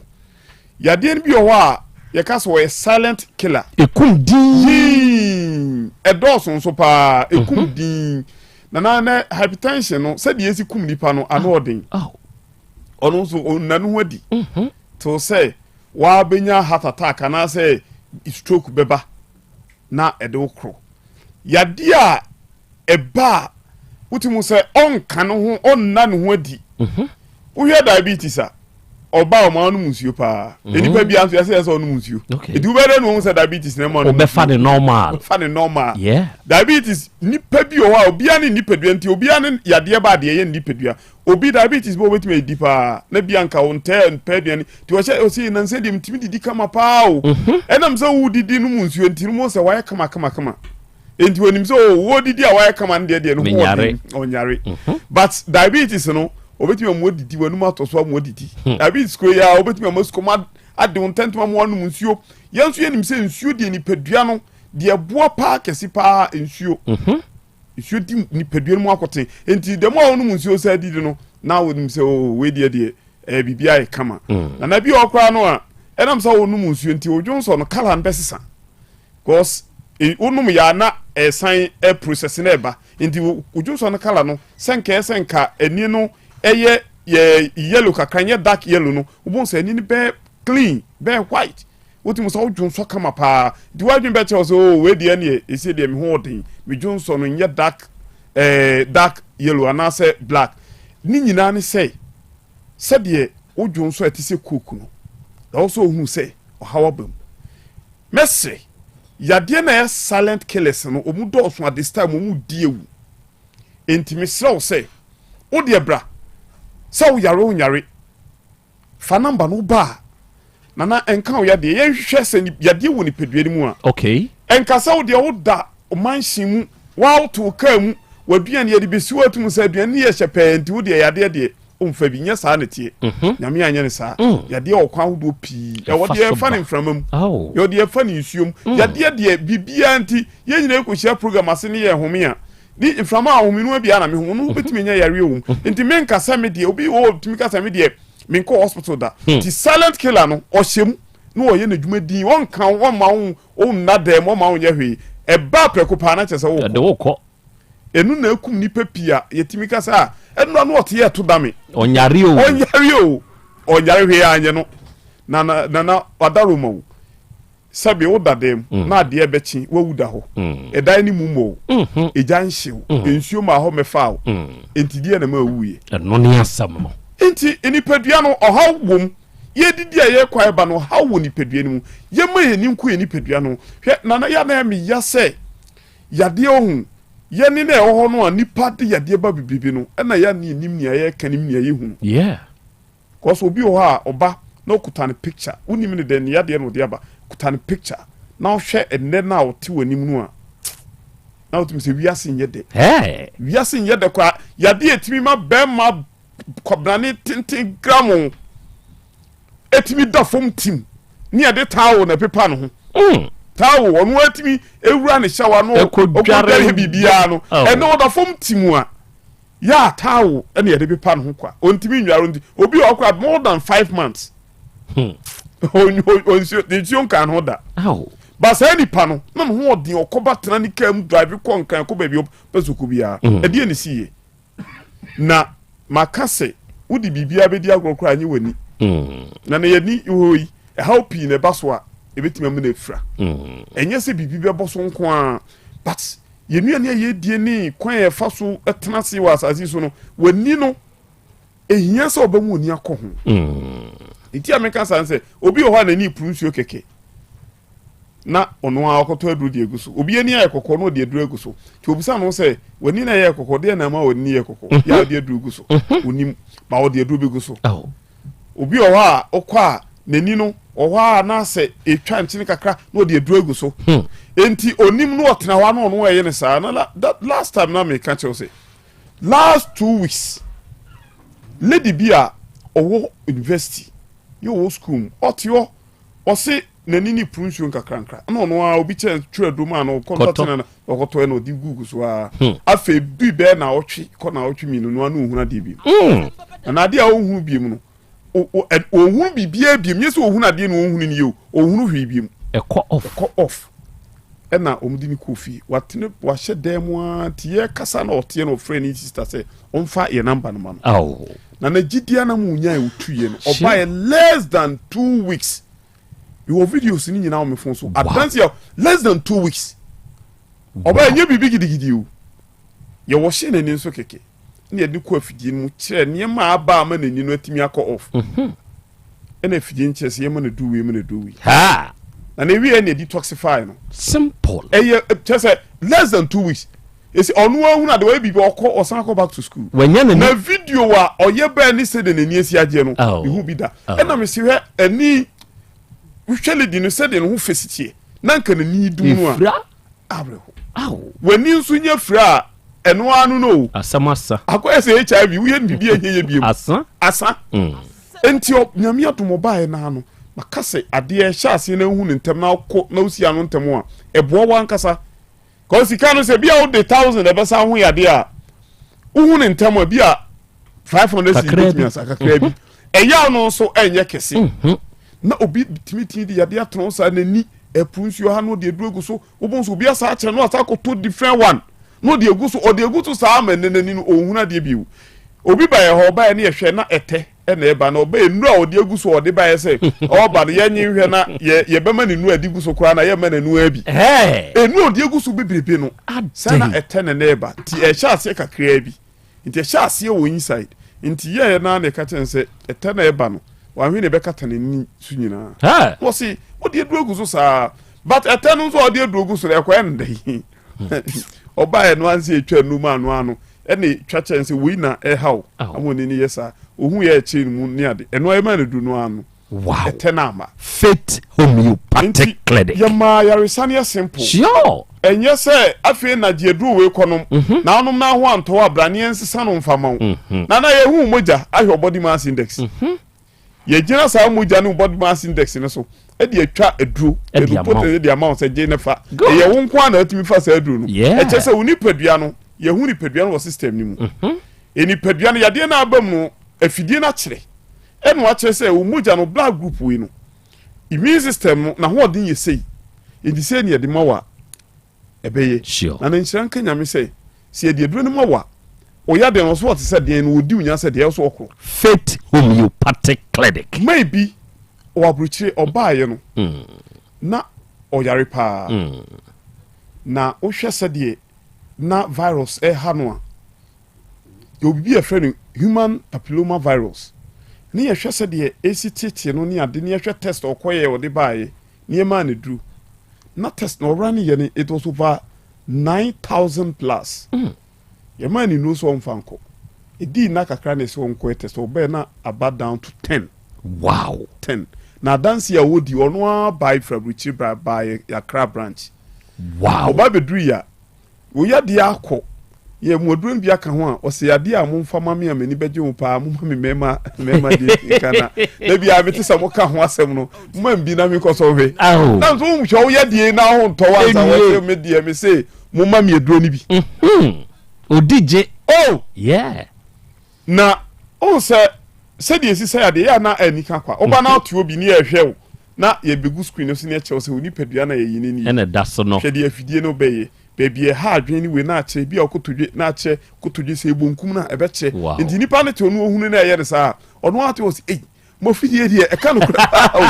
Yadeɛ no bi wɔ hɔ a yɛka sɛ wɔyɛ silent killer. Ekum din. Din. Ɛdɔɔso nso paa. Ekum mhm. din. Na na na hypertension no sɛdeɛ esi kum nipa no ano ah. ɔden. Ah. Ɔno nso ɔnna ne ho adi. Mhm. Till sɛ wabɛnya heart attack anaasɛ stroke bɛba na ɛde wo korɔ. Yadeɛ a ɛba a wotumi hu sɛ ɔnka ne ho ɔnna ne ho adi. Mhm. Wohwɛ diabetes a ɔba a ɔma ɔnom nsuo paa. Mhm. Nnipa bi nso yɛsɛ yɛ sɛ ɔnom nsuo. Eti wobɛdɛ na wɔn sɛ diabetes na ɛma ɔnom nsuo. Wobɛfa ne normal. Wobɛfa ne normal. Yeah. Diabetes nipa bi wɔ hɔ a obiara ne nipadua nti obiara ne yadeɛ ba adeɛ yɛ ne nipadua. Obi diabetes bɛ obetumi adidi paa na bi anka wo ntɛɛ mpɛ aduane nti ɔhyɛ ɔsi nansa deɛ metumi didi kama paa o mhm. ɛnam sɛ wodidi no mu nsuo nti no mu sɛ wayɛ kama kama kama nti onim sɛ o wodidi a wayɛ kama no deɛ deɛ no ho ɔden ɔnyare mhm. but diabetes no obetumi amu odidi w'anum atɔ so amu odidi hmm. diabetes kuro yi a obetumi amu sukɔm ade wo ntɛntɛm amu anum nsuo. Yɛn nso yɛnim sɛ nsuo deɛ nipadua no deɛ ɛboa paa kɛse paa nsuo. Mhm. Nsuo di nipadua no mu akoten. Nti dɛm a wɔnom nsuo sɛ adidi no na wɔnim sɛ oo oh, wei deɛ deɛ ɛɛ biribi ayɛ kama. Mm. Na na bi wɔ koraa no a ɛnam sɛ wɔnom nsuo nti odwonsɔ no kala no bɛsesa. Cause e, wonom yɛ a na ɛsan ɛ process na ɛba. Nti odwonsɔ no kala no sɛ nka ɛsɛ nka ani no ɛyɛ yɛ yellow kakra nyɛ dark yellow no wobɛhu sɛ ani no bɛyɛ clean bɛyɛ white wotumi sɛ wodwonsɔ kama paa nti woadwene bɛkyerɛ wo sɛ oh wei deɛ neɛ ɛsɛ deɛ me ho ɔden medwonsɔ no nyɛ dark eh, dark yellow anaasɛ black ne nyinaa ne sɛ sɛdeɛ wodwonsɔ ɛte sɛ coke no na wo sɛ ohunu sɛ ɔhaw aba mu mɛsrɛ yadeɛ na ɛyɛ silent killers no ɔmu dɔɔso at this time ɔmu di ewu Enti mesrɛ wo sɛ, wo deɛ bra, sɛ wo yare wo nyare, fa number no ba a, Nana ɛnka wo yadeɛ, yɛnhwehwɛ sɛ yadeɛ wɔ nipadua no mu a. Okay. Ɛnka sɛ wo deɛ wo da mansion mu, woato wo kaa mu, w'aduane yɛde bɛsi hɔ atum sɛ aduane no yɛ hyɛ pɛɛ nti wo deɛ yadeɛ deɛ womfa bi, nyɛ saa na ɛteɛ. Mhm. Nyame anyɛ ne saa. Mm. Yadeɛ wɔ kwan ahodoɔ pii. Ɛwɔ deɛ ɛfa ne mframa mu, yɛwɔ deɛ ɛfa ne nsuo mu. Mm. Yadeɛ deɛ biribiara nti yɛn nyinaa kɔhyia program ase ne yɛ home a, ne mframa a ɔhome no bi a na mehu no wobɛtumi anya yareɛ wɔ mu nti menka sɛ me deɛ obi wɔ tumi ka sɛ me deɛ menkɔ hospital da hmm. nti silent killer no ɔhyɛ mu na ɔyɛ n'adwuma din ɔnka ɔmma wo ɔnna dɛm ɔmma wo nyɛ hwee ɛba prɛko paa na kyerɛ sɛ wokɔ ɛno na akum nipa pii a yɛtumi ka sɛ a ɛno ano ɔte yɛ ɛto da me ɔnyare o ɔnyare o ɔnyare hwee anyɛ no na na na wadaro ma wo Sɛbe woda dɛm na adeɛ rebɛkye woawu da hɔ. Ɛdan no mu mmɔ wo, egya nhye wo, nsuo mmaa hɔ mmɛfaa wo, enti deɛn na ɛma wowuiɛ? Ɛno ne asɛm no. Enti nipadua no, ɔhaw wom. Yɛredidi a yɛrekɔ a yɛba no, ɔhaw wɔ nipadua no mu. Yɛmma yɛn ani nku yɛn nipadua no ho. Hwɛ, Nana, yɛ a na ɛyɛ me ya sɛ yadeɛ ohu, yɛne na ɛwɔ hɔ no a nnipa de yadeɛ ba bebrebe no, ɛna yɛ a na yɛnnim nea yɛreka nim nea yɛhunu. Yeah. Cause obi wɔ hɔ a ɔba na ɔkuta ne picture wonim ne dɛn ne yadeɛ na ɔde aba kuta ne picture na ɔhwɛ ɛnɛ no a ɔte w'anim no a na wotumi sɛ wiase nyɛ dɛ wiase nyɛ dɛ koraa yadeɛ ɛtumi ma bɛrima kwabrane tenten gramo ɛtumi da fam tim ne yɛde taawo na ɛpepa ne ho mm. taawo ɔno atumi ewura ne hyɛwa no ɔkɔdware biribiara no oh. ɛnɛ ɔda fam tim a Yɛ a towel na yɛde pepa ne ho kwa. Ontumi nnware nti obi wɔ hɔ koraa more than five months. Hmm. Nsuo nsuo nka ne ho da. Ba saa nipa no na ne ho ɔden ɔkɔba tena ne kaa mu drive kɔ nkran kɔ baabi ɔpɛ sɛ ɔkɔ biara. Hmm. Ɛdeɛ ne si yie. Na maka sɛ wode biribiara bɛdi agorɔ koraa nye w'ani. Hmm. Na ne yɛni hɔ yi ɛhaw pii na ɛba so a ɛbɛtumi ama no afira. Ɛnyɛ sɛ biribi bɛbɔ so nko ara but Yɛn nnuane a yɛdie ne kwan a yɛfa so tena ase wɔ asase so no, w'ani no, ehia sɛ ɔbɛmu w'ani akɔ ho. Mm. Nti a meka saa sɛ, obi wɔ hɔ a n'ani puru nsuo kɛkɛ na ɔno ara ɔkɔtɔ aduro de agu so. Obi ani ayɛ kɔkɔɔ na ɔde aduro agu so. Nti obisa no sɛ, w'ani na ɛyɛ kɔkɔɔ, deɛ na ama w'ani yɛ kɔkɔɔ? Mhm. Yɛ a ɔde aduro gu so. Mhm. Onim, ma ɔde aduro bɛgu so. Oh. Obi wɔ hɔ a ɔkɔ a n'ani no wɔ hɔ a na sɛ etwa nkyene kakra na ɔde aduro agu so. Hmm. Enti onim no ɔtena hɔ a na ɔno ɛyɛ ne saa. Na la, that last time na meka kyerɛw sɛ last 2 weeks lady bi a ɔwɔ university yɛ ɔwɔ school mu ɔte hɔ ɔse n'ani ne puru nsuo nkakrankra na ɔno ara obi kyerɛ twerɛ aduro maa no ɔkɔtɔ tena na ɔkɔtɔ na ɔde gugu so ara hmm. afei bi bɛyɛ na ɔtwe kɔ na ɔtwe mmienu no ano ohun adeɛ bi hmm. na n'adeɛ a ɔhunu bi mu no ɔhunu biribiara bi mu nyɛ sɛ ɔhunu adeɛ na ɔhunu no yie o ɔhunu hwee bi mu ɛkɔ off ɛkɔ off ɛna wɔn de ne kɔ fie watene wahyɛ dan mu ara ti yɛ kasa na ɔteɛ na ɔfrɛ ne sista sɛ ɔmfa yɛ namba no ma no na n'agyidi anam onyaa otu yɛ no ɔbaeɛ less than 2 weeks mewɔ videos no nyinaa wɔ me phone so adanse yɛ less than 2 weeks ɔbaa nyɛ biribi gidigidi o yɛwɔ hyɛ n'ani nso kɛkɛ ne yɛde kɔ afidie no mu kyerɛ nneɛma a aba ama n'ani no atumi akɔ off mhm. ɛna afidie no kyerɛ sɛ yɛma no du wei ma no du wei na na ewie na detoxify no simple ɛyɛ kyerɛ sɛ less than 2 weeks esi ɔno ahunu ade wɔyɛ biribi ɔkɔ ɔsan akɔ back to school wanya n'ani na video a ɔyɛ bɛɛ ne sɛ de n'ani asi agyeɛ no oh. ihu bi da oh. ɛna mesi hwɛ ɛni hwɛ lady no sɛdeɛ ne ho fɛ si teɛ na nka n'ani dum no a awerɛho w'ani nso nyɛ fira a ɛno ara no no o asɛm asa akɔyɛ sɛ hiv woyɛ no biribi ɛnyɛ yɛ biem asa asa mm. nti nyame adom ɔbaeɛ naa no. Maka sɛ adeɛ hyɛ aseɛ na wohu no ntɛm na wokɔ na wosi ano ntɛm a, ɛboa wo ankasa. Kɔ sika no sɛ bi a wode thousand ɛbɛsa ho yadeɛ a, wohu no ntɛm a bi a 500 cedis bɛtumi asa kakraa bi. Ɛyaw no nso ɛnyɛ kɛse. Na obi tumi tumi de yadeɛ atena saa n'ani ɛpo nsuo ha na ɔde aduro agu so. Wobɛhu sɛ obi asa akyerɛ na wasa akɔtɔ different one na ɔde agu so ɔde agu so saa ama ɛnɛ n'ani no ɔnhunu adeɛ bio. Obi baeɛ hɔ ɔbaeɛ ne yɛhwɛ na ɛtɛ ɛna ɛba na ɔbaeɛ nnuro a ɔde agu so ɔde baeɛ sɛ ɔba no yɛnye nhwɛ na yɛ yɛbɛma ne nnuro a ɛde gu so koraa na yɛmma n'anu abi. Nnuro a ɔde agu so bebrebe no sɛ na ɛtɛ na ɛna ɛba nti ɛhyɛ aseɛ kakraa bi. Nti ɛhyɛ aseɛ wɔ inside nti yɛɛ naa na ɛka kyerɛ no sɛ ɛtɛ na ɛba no wanhwɛ na ɛbɛkata n'ani so nyinaa na ɔse wode aduro agu so saa but ɛtɛ no nso a ɔde aduro gu so no ɛkɔɛ no dɛn ɔbaeɛ no anse ɛtwa nnum ano ano ɛne twa kyerɛ no sɛ wei na ɛhaw ama ɔni no yɛ saa ɔhu yɛ ɛkyerɛ no mu ne ade ɛno ɛma no duro no ano Wow. Ɛtɛ no ama. Faith Homeopathic Nti, Clinic. yɛmaa yaresa no yɛ simple. Sure. Ɛnyɛ sɛ afei na gye aduro wei kɔnom, na wonom na ho antɔ wo a, bra ne yɛnsesa no mfa ma wo. Nana, yɛhu wo mogya ahwɛ wo body mass index. Yɛgyina saa mogya ne wo body mass index no so de atwa aduro, Ɛde aduro ama wo. potent de ama wo sɛ gye ne fa. Good. Ɛyɛ wo nko ara na atumi fa saa aduro no. Yeah. Ɛkyerɛ sɛ wo nipadua no, yɛhu nipadua no wɔ system no mu. Nipadua no, yadeɛ no aba mu no, afidie no akyerɛ. Ɛna wakyerɛ sɛ wo mogya no blood group wei no immune system no n'ahoɔden yɛ sei nti sei na yɛde ma wo a ɛbɛyɛ. Sure. Na ne nhyira nka Nyame sɛ sɛ yɛde aduro no ma wo a ɔyɛ adeɛ no ɔso ɔte sɛ deɛn no ɔdi wo nya sɛ deɛ ɛwɔ so ɔkorɔ. Faith Homeopathic Clinic. May bi ɔwɔ aburokyire ɔbaayɛ no na ɔyare paa na wohwɛ sɛdeɛ na virus ɛha no a Yɛwɔ biribi a yɛfrɛ no human papilloma virus ne yɛhwɛ sɛdeɛ ɛsi tietie no ne ade ne yɛhwɛ test ɔkɔyɛ ɔde baeɛ ne yɛmaa no duru na test na ɔwura no yɛ no it was over 9000 plus mm. yɛmaa no nnuro sɛ ɔmfa nkɔ ɛdii nna kakra na ɛsɛ ɔnkɔyɛ test ɔbɛɛ na aba down to 10 wow 10 na adanse a wɔdi ɔno ara bae firi aburokyiri bra baeɛ Accra branch wow ɔba bɛduru yi a Wo yadeɛ akɔ. Yɛ mo aduro no bi aka ho a, ɔsɛ yadeɛ a momfa ma me a m'ani bɛgye ho paa, momma me mmarima mmarima deɛ nka na da biara mete sɛ moka ho asɛm no, momma me bi na menkɔ so nhwɛ. Na nso wohwɛ wo yadeɛ na ho ntɔ wo ansa wɔsɛ me deɛ me se momma me aduro no bi. Odi gye. Oh! Yeah. Na wohu sɛ sɛdeɛ ɛsi sɛ adeɛ yɛ a na anika kwa. Woba na wote obi ne yɛhwɛ wo na yɛbɛgu screen no so ne ɛkyerɛ wo sɛ wo nipadua na yɛyi no nie. Ɛna ɛda so no. Hwɛ deɛ afidie no bɛyɛ. Baabi a ɛha adwene ne wei na akyerɛ bi a wokotodwe na akyerɛ kotodwe sɛ ɛbɔ no a ɛbɛkyerɛ. Wow. Nti nipa no te ɔno ohunu na ɛyɛ no saa a ɔno ara te hɔ sɛ ei mo afidie deɛ ɛka no kora paa o.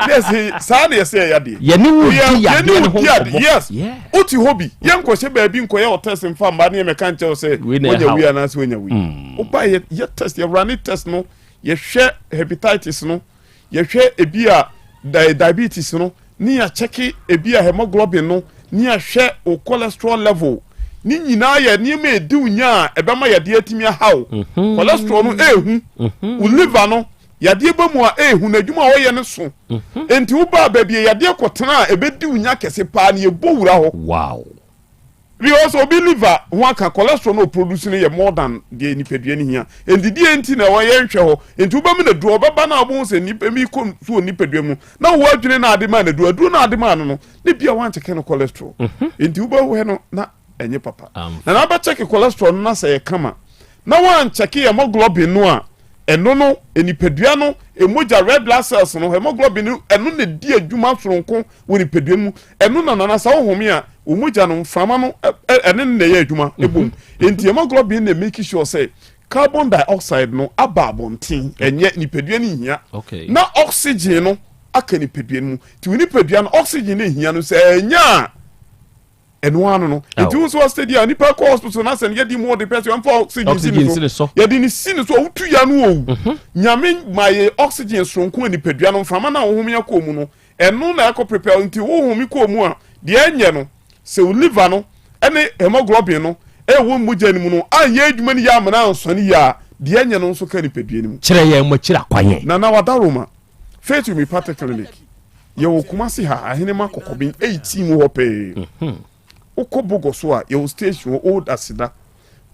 Ne yɛsɛ saa na yɛsɛ yɛyɛ adeɛ. Yɛne wo di Yɛne yadeɛ no wo ho di ade nkɔmmɔ. yes. Yeah. Wote hɔ bi yɛnkɔhyɛ baabi nkɔyɛ wɔ test mfa mma ne yɛmɛka nkyerɛ wo sɛ Wei na woanya ɛha wei wo. anaasɛ woanya wei. Woba yɛ yɛ test yɛ rane test no yɛhwɛ hepatitis no yɛhwɛ ebi a di diabetes no ne yɛakyɛke ebi a hemoglobin no ne yɛahwɛ wo cholesterol level ne nyinaa yɛ nneɛma a ɛdi wo nya a ɛbɛma yadeɛ atumi aha wo. Cholesterol no ɛɛhu wo liver no yadeɛ ba mu a ɛɛhu no adwuma a ɔyɛ no so. Enti wobaa baabi a yadeɛ kɔtena a ɛbɛdi wo nya kɛse paa no yɛbɔ wura hɔ. Wow. Because obi liver ho aka cholesterol no ɔproduce no yɛ more than deɛ nipadua no hia. Enti deɛ nti na ɛwɔ yɛnhwɛ hɔ. Enti wobɛma no aduro ɔbɛba no a wobɛhu sɛ nipa bi kɔ so wɔ nipadua mu na wo adwene no ade maa no aduro aduro no ade maa no no ne bia wankyɛkɛ no cholesterol. Enti wobɛhwɛ no na ɛnyɛ papa. Na na wobɛkyɛke cholesterol no na sɛ yɛ kama na wankyɛke hemoglobin no a ɛno no nipadua no mogya red blood cells no hemoglobin no ɛno na ɛdi adwuma soronko wɔ nipadua no mu ɛno na nana sɛ wohome a wo mogya no mframa no ɛne no na ɛyɛ adwuma ɛbom nti hemoglobin na make sure sɛ carbon dioxide no aba abɔnten ɛnyɛ nipadua no nhia na oxygen no aka nipadua no mu nti wo nipadua no oxygen no nhia no sɛ ɛnya a ɛno ano no nti wo nso asɛ deɛ nipa kɔ hospital na sɛ no yɛde mu ɔde pɛ sɛ yɛmfa oxygen si ne so yɛde ne si ne so a wotu ya no owu mhm. nyame ma yɛ oxygen soronko a nipadua no mframa no a wohome akɔ mu no ɛno na ɛkɔ prepare nti wohome kɔ mu a deɛ ɛnyɛ no sɛ wo liver no ɛne hemoglobin no ɛwɔ mogya no mu no anyɛ adwuma no yɛ amena ansɔne yie a deɛ ɛnyɛ no nso ka nipadua no mu kyerɛ yɛn mo akyiri akwan nana wadaroma Faith Homeopathic Clinic yɛwɔ Kumasi ha Ahenema Kɔkɔben 18 mu hɔ pɛɛ. Mhm. Wokɔ Bogɔ so a yɛwɔ station wɔ Old Aseda.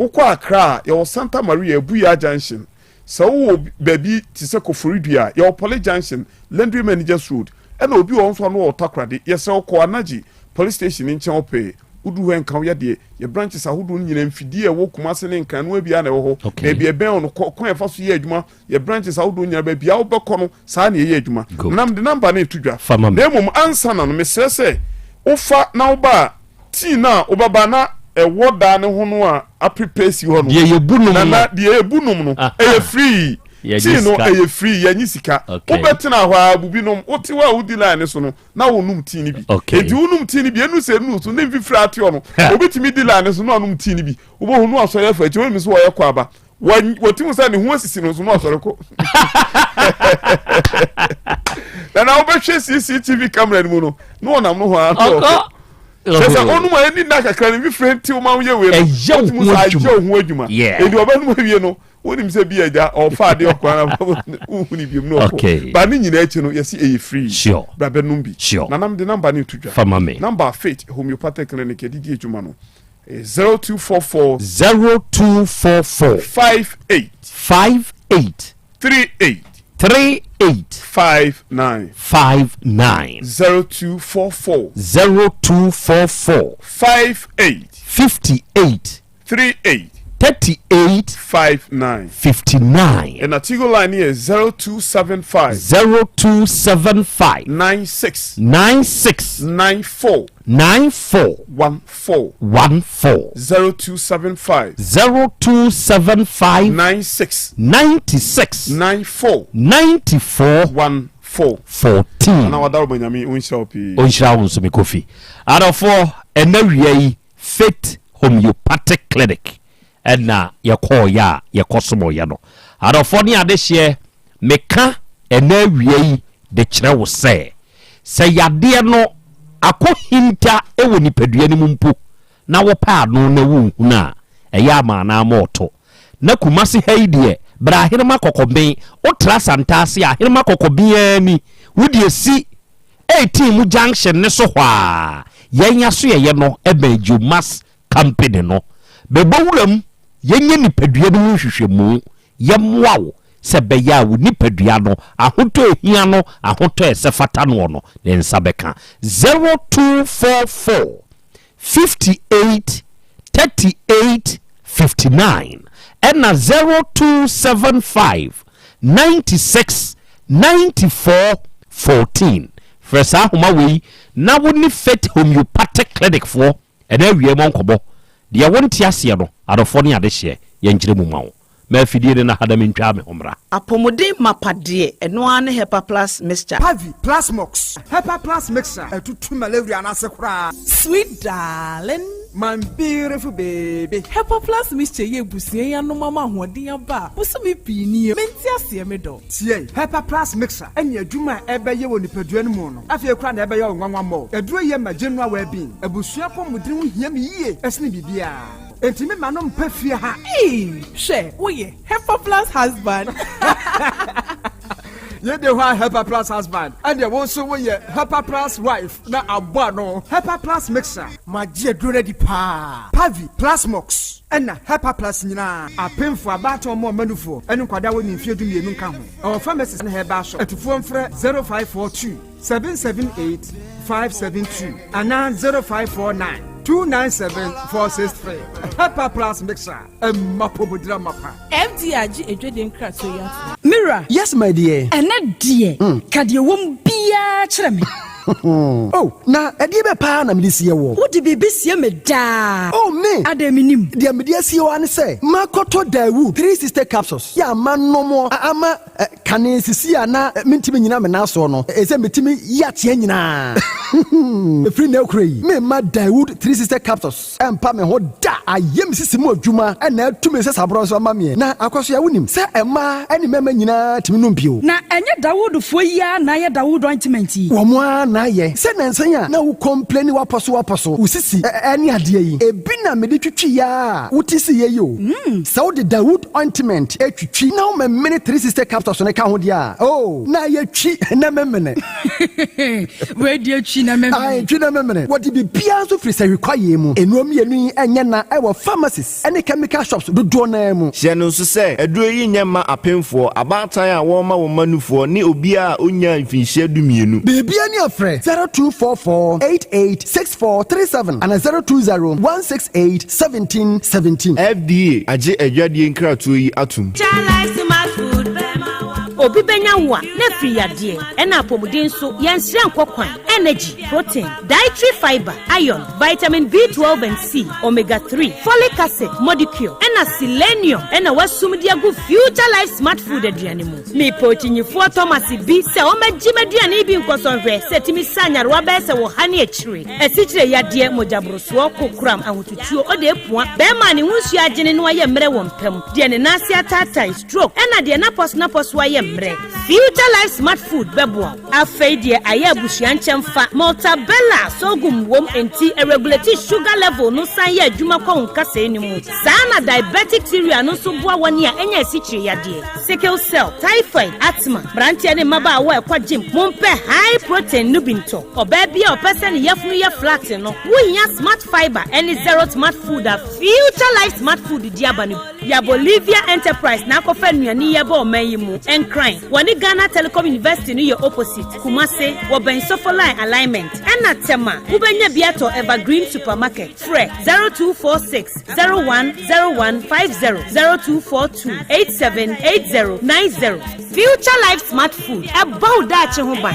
Wokɔ Accra a yɛwɔ Santa Maria Abuya Junction. Sɛ wowɔ baabi te sɛ Koforidua a, yɛwɔ Poly Junction, Landry Managers Road. Ɛna obi wɔ hɔ nso a na ɔwɔ Takoradi. Yɛsrɛ wo kɔ Anagye Police Station no nkyɛn hɔ pɛɛ. Woduru hɔ a nka wo yadeɛ. Yɛ branches ahodoɔ no nyinaa, mfidie a ɛwɔ Kumasi ne Nkran no ara bi ara na ɛwɔ hɔ. Baabi a ɛbɛn wo no kɔ, kwan a ɛfa so yɛ adwuma, yɛ branches ahodoɔ nyinaa, baabi a wobɛkɔ no, saa na yɛyɛ adwuma. Na mede number no reto dwa. Na mmom ansa na no, mesrɛ sɛ wofa na woba a, Tea no a wobɛba na ɛwɔ daa ne ho no a aprepare si hɔ no. Deɛ yɛbu nom no. Nana, deɛ yɛbu nom no, ɛyɛ free. Tea no ɛyɛ free, yɛnye sika. Wobɛtena hɔ a bubi nom, wote hɔ a wodi line no so no, na wonom tea no bi. Enti wonom tea no bi, ɛnu sɛ ɛnu so, ne mfifiri ate hɔ no, obi tumi di line no so na ɔnom tea no bi. Wobɛhu no asɔre afa akyi, wonim sɛ wɔyɛ kɔ aba. Wɔtim sɛ ne ho asisi no so na ɔsɔre kɔ. Nana wobɛhwɛ CCTV camera no mu no, na ɔnam no hɔ ara na ɔkɔ. Kyerɛ sɛ ɔnom a ɛni nna kakra no mfifire ntew ma woyɛ wei no, Ɛyɛ wo ho adwuma. Ɛyɛ wo ho adwuma. Enti ɔbɛnom awie no, wonim sɛ bi agya ɔfa adeɛ ɔkɔ ara wohu ne biom na ɔkɔ. Ba ne nyinaa akyi no, yɛsi ɛyɛ free. Bra bɛnom bi. Nana mede number no reto dwa. Fa ma me. Number a Faith Homeopathic Clinic yɛde di adwuma no, ɛyɛ 0244. 0244. 58. 58. 38. 38. 59. 59. 0244. 0244. 58. 58. 38. 38. 59. 59. Ɛna Tigo line no yɛ 0275. 0275. 96. 96. 94. 94. 14. 14. 0275. 0275. 96. 96. 94. 94. 14. 14. Nana Wadaroma Nyame onhyira wo pii. Onhyira wo nso me Kofi. Adɔfoɔ, ɛnɛ wia yi Faith Homeopathic Clinic ɛna yɛkɔɔyɛ a yɛkɔsomɔyɛ no. Adɔfoɔ ne adehyeɛ, meka ɛnɛ awia yi de kyerɛ wo sɛ, sɛ yadeɛ no akɔ hinta wɔ nipadua no mu mpo na wopɛ ano na wonhunu a, ɛyɛ ama anaa ma ɔto. Na Kumasi ha yi deɛ, bra Ahenema Kɔkɔben, wotra Santase a, Ahenema Kɔkɔben ara ni, wo deɛ si 18 mu junction no so hɔ ara, yɛn asoɛeɛ no bɛn Geomas Company no. Bɛbɔ wuram, yɛnyɛ nipadua no mu nhwehwɛmu, yɛmmoa wo sɛ ɛbɛyɛ a wo nipadua no ahotɔ a ɛhia no, ahotɔ a ɛsɛ fata noɔ no, ne nsa bɛka. 0244 58 38 59 ɛna 0275 96 94 14. Frɛ saa ahoma wei na wo ne Faith Homeopathic Clinic foɔ Ɛnɛ awia yi mɔnkɔbɔ deɛ wonte aseɛ no, adɔfoɔ ne adehyeɛ, yɛnkyerɛ mu ma wo. Ma afidie no na ha na mentwaa me ho mmra. Apɔmuden mapa deɛ, ɛno ara ne Hepa Plus Mixture. Pavi, Plasmox, Hepa Plus Mixture atutu malaria no ase koraa. Sweet darling. My beautiful baby. Hepa Plus Mixture yi abusua yi anom ama ahoɔden aba a bosome pii nie. Mente aseɛ me dɔ. Tie! Hepa Plus Mixture ne adwuma a ɛbɛyɛ wɔ nipadua no mu no, afei koraa na ɛbɛyɛ wo nwanwa mmɔ. Aduro yi yɛ ma general well-being. Abusua apɔmuden ho hia me yie sene biribiara. Enti me ma no mpa fie ha. Eii hwɛ woyɛ Hepa Plus husband. Yei de hɔ a Hepa Plus husband, ɛnneɛ wo nso woyɛ Hepa Plus wife na abɔ ano. Hepa Plus Mixture. Magye aduro no adi paa. Pavi, Plasmox, ɛna Hepa Plus nyinaa. Apemfoɔ, abaatan mma ɔmanufoɔ, ne nkwadaa a wɔnni mfeɛ dumienu nka ho. Ɛwɔ pharmacies ne herbal shop. Atufoɔ mfrɛ 0542 778 572 anaa 0549 297 463. Hepa Plus Mixture, ɛma apɔmuden amapa. FDA agye adwadie nkratoɔ yi atom. Me wura. Yes my dear. Ɛnɛ deɛ, ka deɛ ɛwɔ mu biara kyerɛ me. Oh, na ɛdeɛ bɛ paa na mede sie woɔ? Wode biribi sie me daa. Oh, me! Adɛn mennim? Deɛ mede asie wo ara ne sɛ, makɔtɔ Daewoo 360 capsules yɛ a manom a ama kane sisi a na mentumi nnyina me nan soɔ no, ɛsɛ metumi yi ateɛ nyinaa. Ɛfiri nnɛ rekora yi, meremma Daewoo 360 capsules. Ɛmpa me ho da. Ayɛ me sisi mu adwuma na atu me nsasaborɔ nso ama meɛ. Na Akwasoa, wonim sɛ mmaa ne mmarima nyinaa tumi nom bio. Na ɛnyɛ Dawoodfoɔ yi ara na ayɛ Dawood ointment yi? Wɔn ara na ayɛ. Sɛ nansa yi a na wo complaini w'apɔso w'apɔso, wo sisi ne adeɛ yi, ebi na mede twitwi yɛ a wote siiɛ yi o. Sɛ wode Dawood ointment twitwi na womemene 360 capsules no ka ho deɛ a, oh, na ayɛ twi na memene. Wei deɛ twi. na memene. Ae, twi na memene. Wɔde biribiara nso firi sahwi kwaeɛ mu. Nnuro mmienu yi nyɛ na wɔ pharmacies ne chemical shops dodoɔ no ara mu. Hyɛ no nso sɛ, aduro yi nyɛ mma apemfoɔ, abaatan a wɔrema wɔn mma nufoɔ ne obiara a ɔnnyaa mfinhyia dumienu. Biribiara ni a frɛ 0244 88 6437 anaa 020 168 17 17. FDA agye adwadie nkratoɔ yi atom. Obi bɛnya wo a, na afiri yadeɛ, ɛna apɔmuden nso, yɛnsrɛ nkɔ kwan, energy, protein, dietary fibre, iron, vitamin B12 and C, omega 3, folic acid, modicure, ɛna selenium ɛna wasum de agu Future Life Smart Food aduane mu. Mepɛ okyinyifoɔ Thomas bi sɛ ɔmmɛgye m'aduane yi bi nkɔsɔ nhwɛ sɛ ɛtumi sa nyarewa bɛyɛ sɛ ɔha ne akyire, asikyire yadeɛ, mogyaborosoɔ, kokoram, ahotutuo, ɔde apua, bɛrima a ne ho nsuo agyene na wayɛ mmerɛ wɔ mpa mu, deɛ ne nan ase ataatae, stroke, ɛna deɛ n'apɔso-n'apɔso ayɛ mmerɛ. Future Life Smart Food bɛboa wo. Afei deɛ ayɛ abusua nkyɛmfa, Maltabella sorghum wom enti ɛregulate sugar level no san yɛ adwuma kɔ wo nkasɛɛ no mu. Saa na diabetic cereal no nso boa wɔn a anya asikyire yadeɛ, sickle cell, typhoid, asthma. Mmeranteɛ ne mmabaawa a ɛkɔ gym, mompɛ high protein no bi ntɔ. Ɔbaa bi a ɔpɛ sɛ ne yafunu yɛ flat no, wohia Smart Fibre ne Zero Smart Food a Future Life Smart Food de aba no bi. Ya Bolivia Enterprise na akɔfa nnuane yi aba ɔman yi mu. Nkran, wɔne Ghana Telecom University no yɛ opposite. Kumase, wɔbɛn Sofoline Alignment. Ɛna Tema, wobɛnya bi atɔ Evergreen Supermarket. Frɛ 0246 01 01 50, 0242 87 80 90. Future Life Smart Food, ɛbɔ wo daakye ho ban.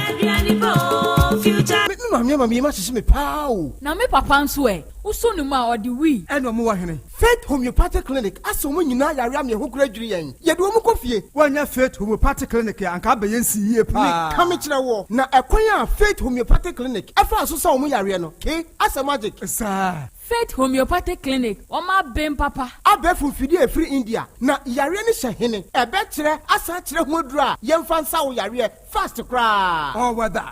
Me maame ama me yam ahyehye me paa o. Na me papa nso ɛ? Wosɔ ne mu a, ɔde wii. Ɛna ɔmo wɔ hene? Faith Homeopathic Clinic asa wɔn nyinaa yare ama yɛn ho kora dwiri yɛn. Yɛde wɔn kɔ fie. Woannya Faith Homeopathic Clinic a, anka abɛyɛ nsi yie paa. Meka mekyerɛ woɔ, na ɛkwan a Faith Homeopathic Clinic faa so sa wɔn yareɛ no, ke, asɛ magic. Saa. Faith Homeopathic Clinic, wɔn aben papa. Abɛɛfo mfidie a ɛfiri India, na yareɛ no hyɛ hene? Ɛbɛkyerɛ asan akyerɛ ho aduro a yɛmfa nsa wo yareɛ fast koraa. All weather.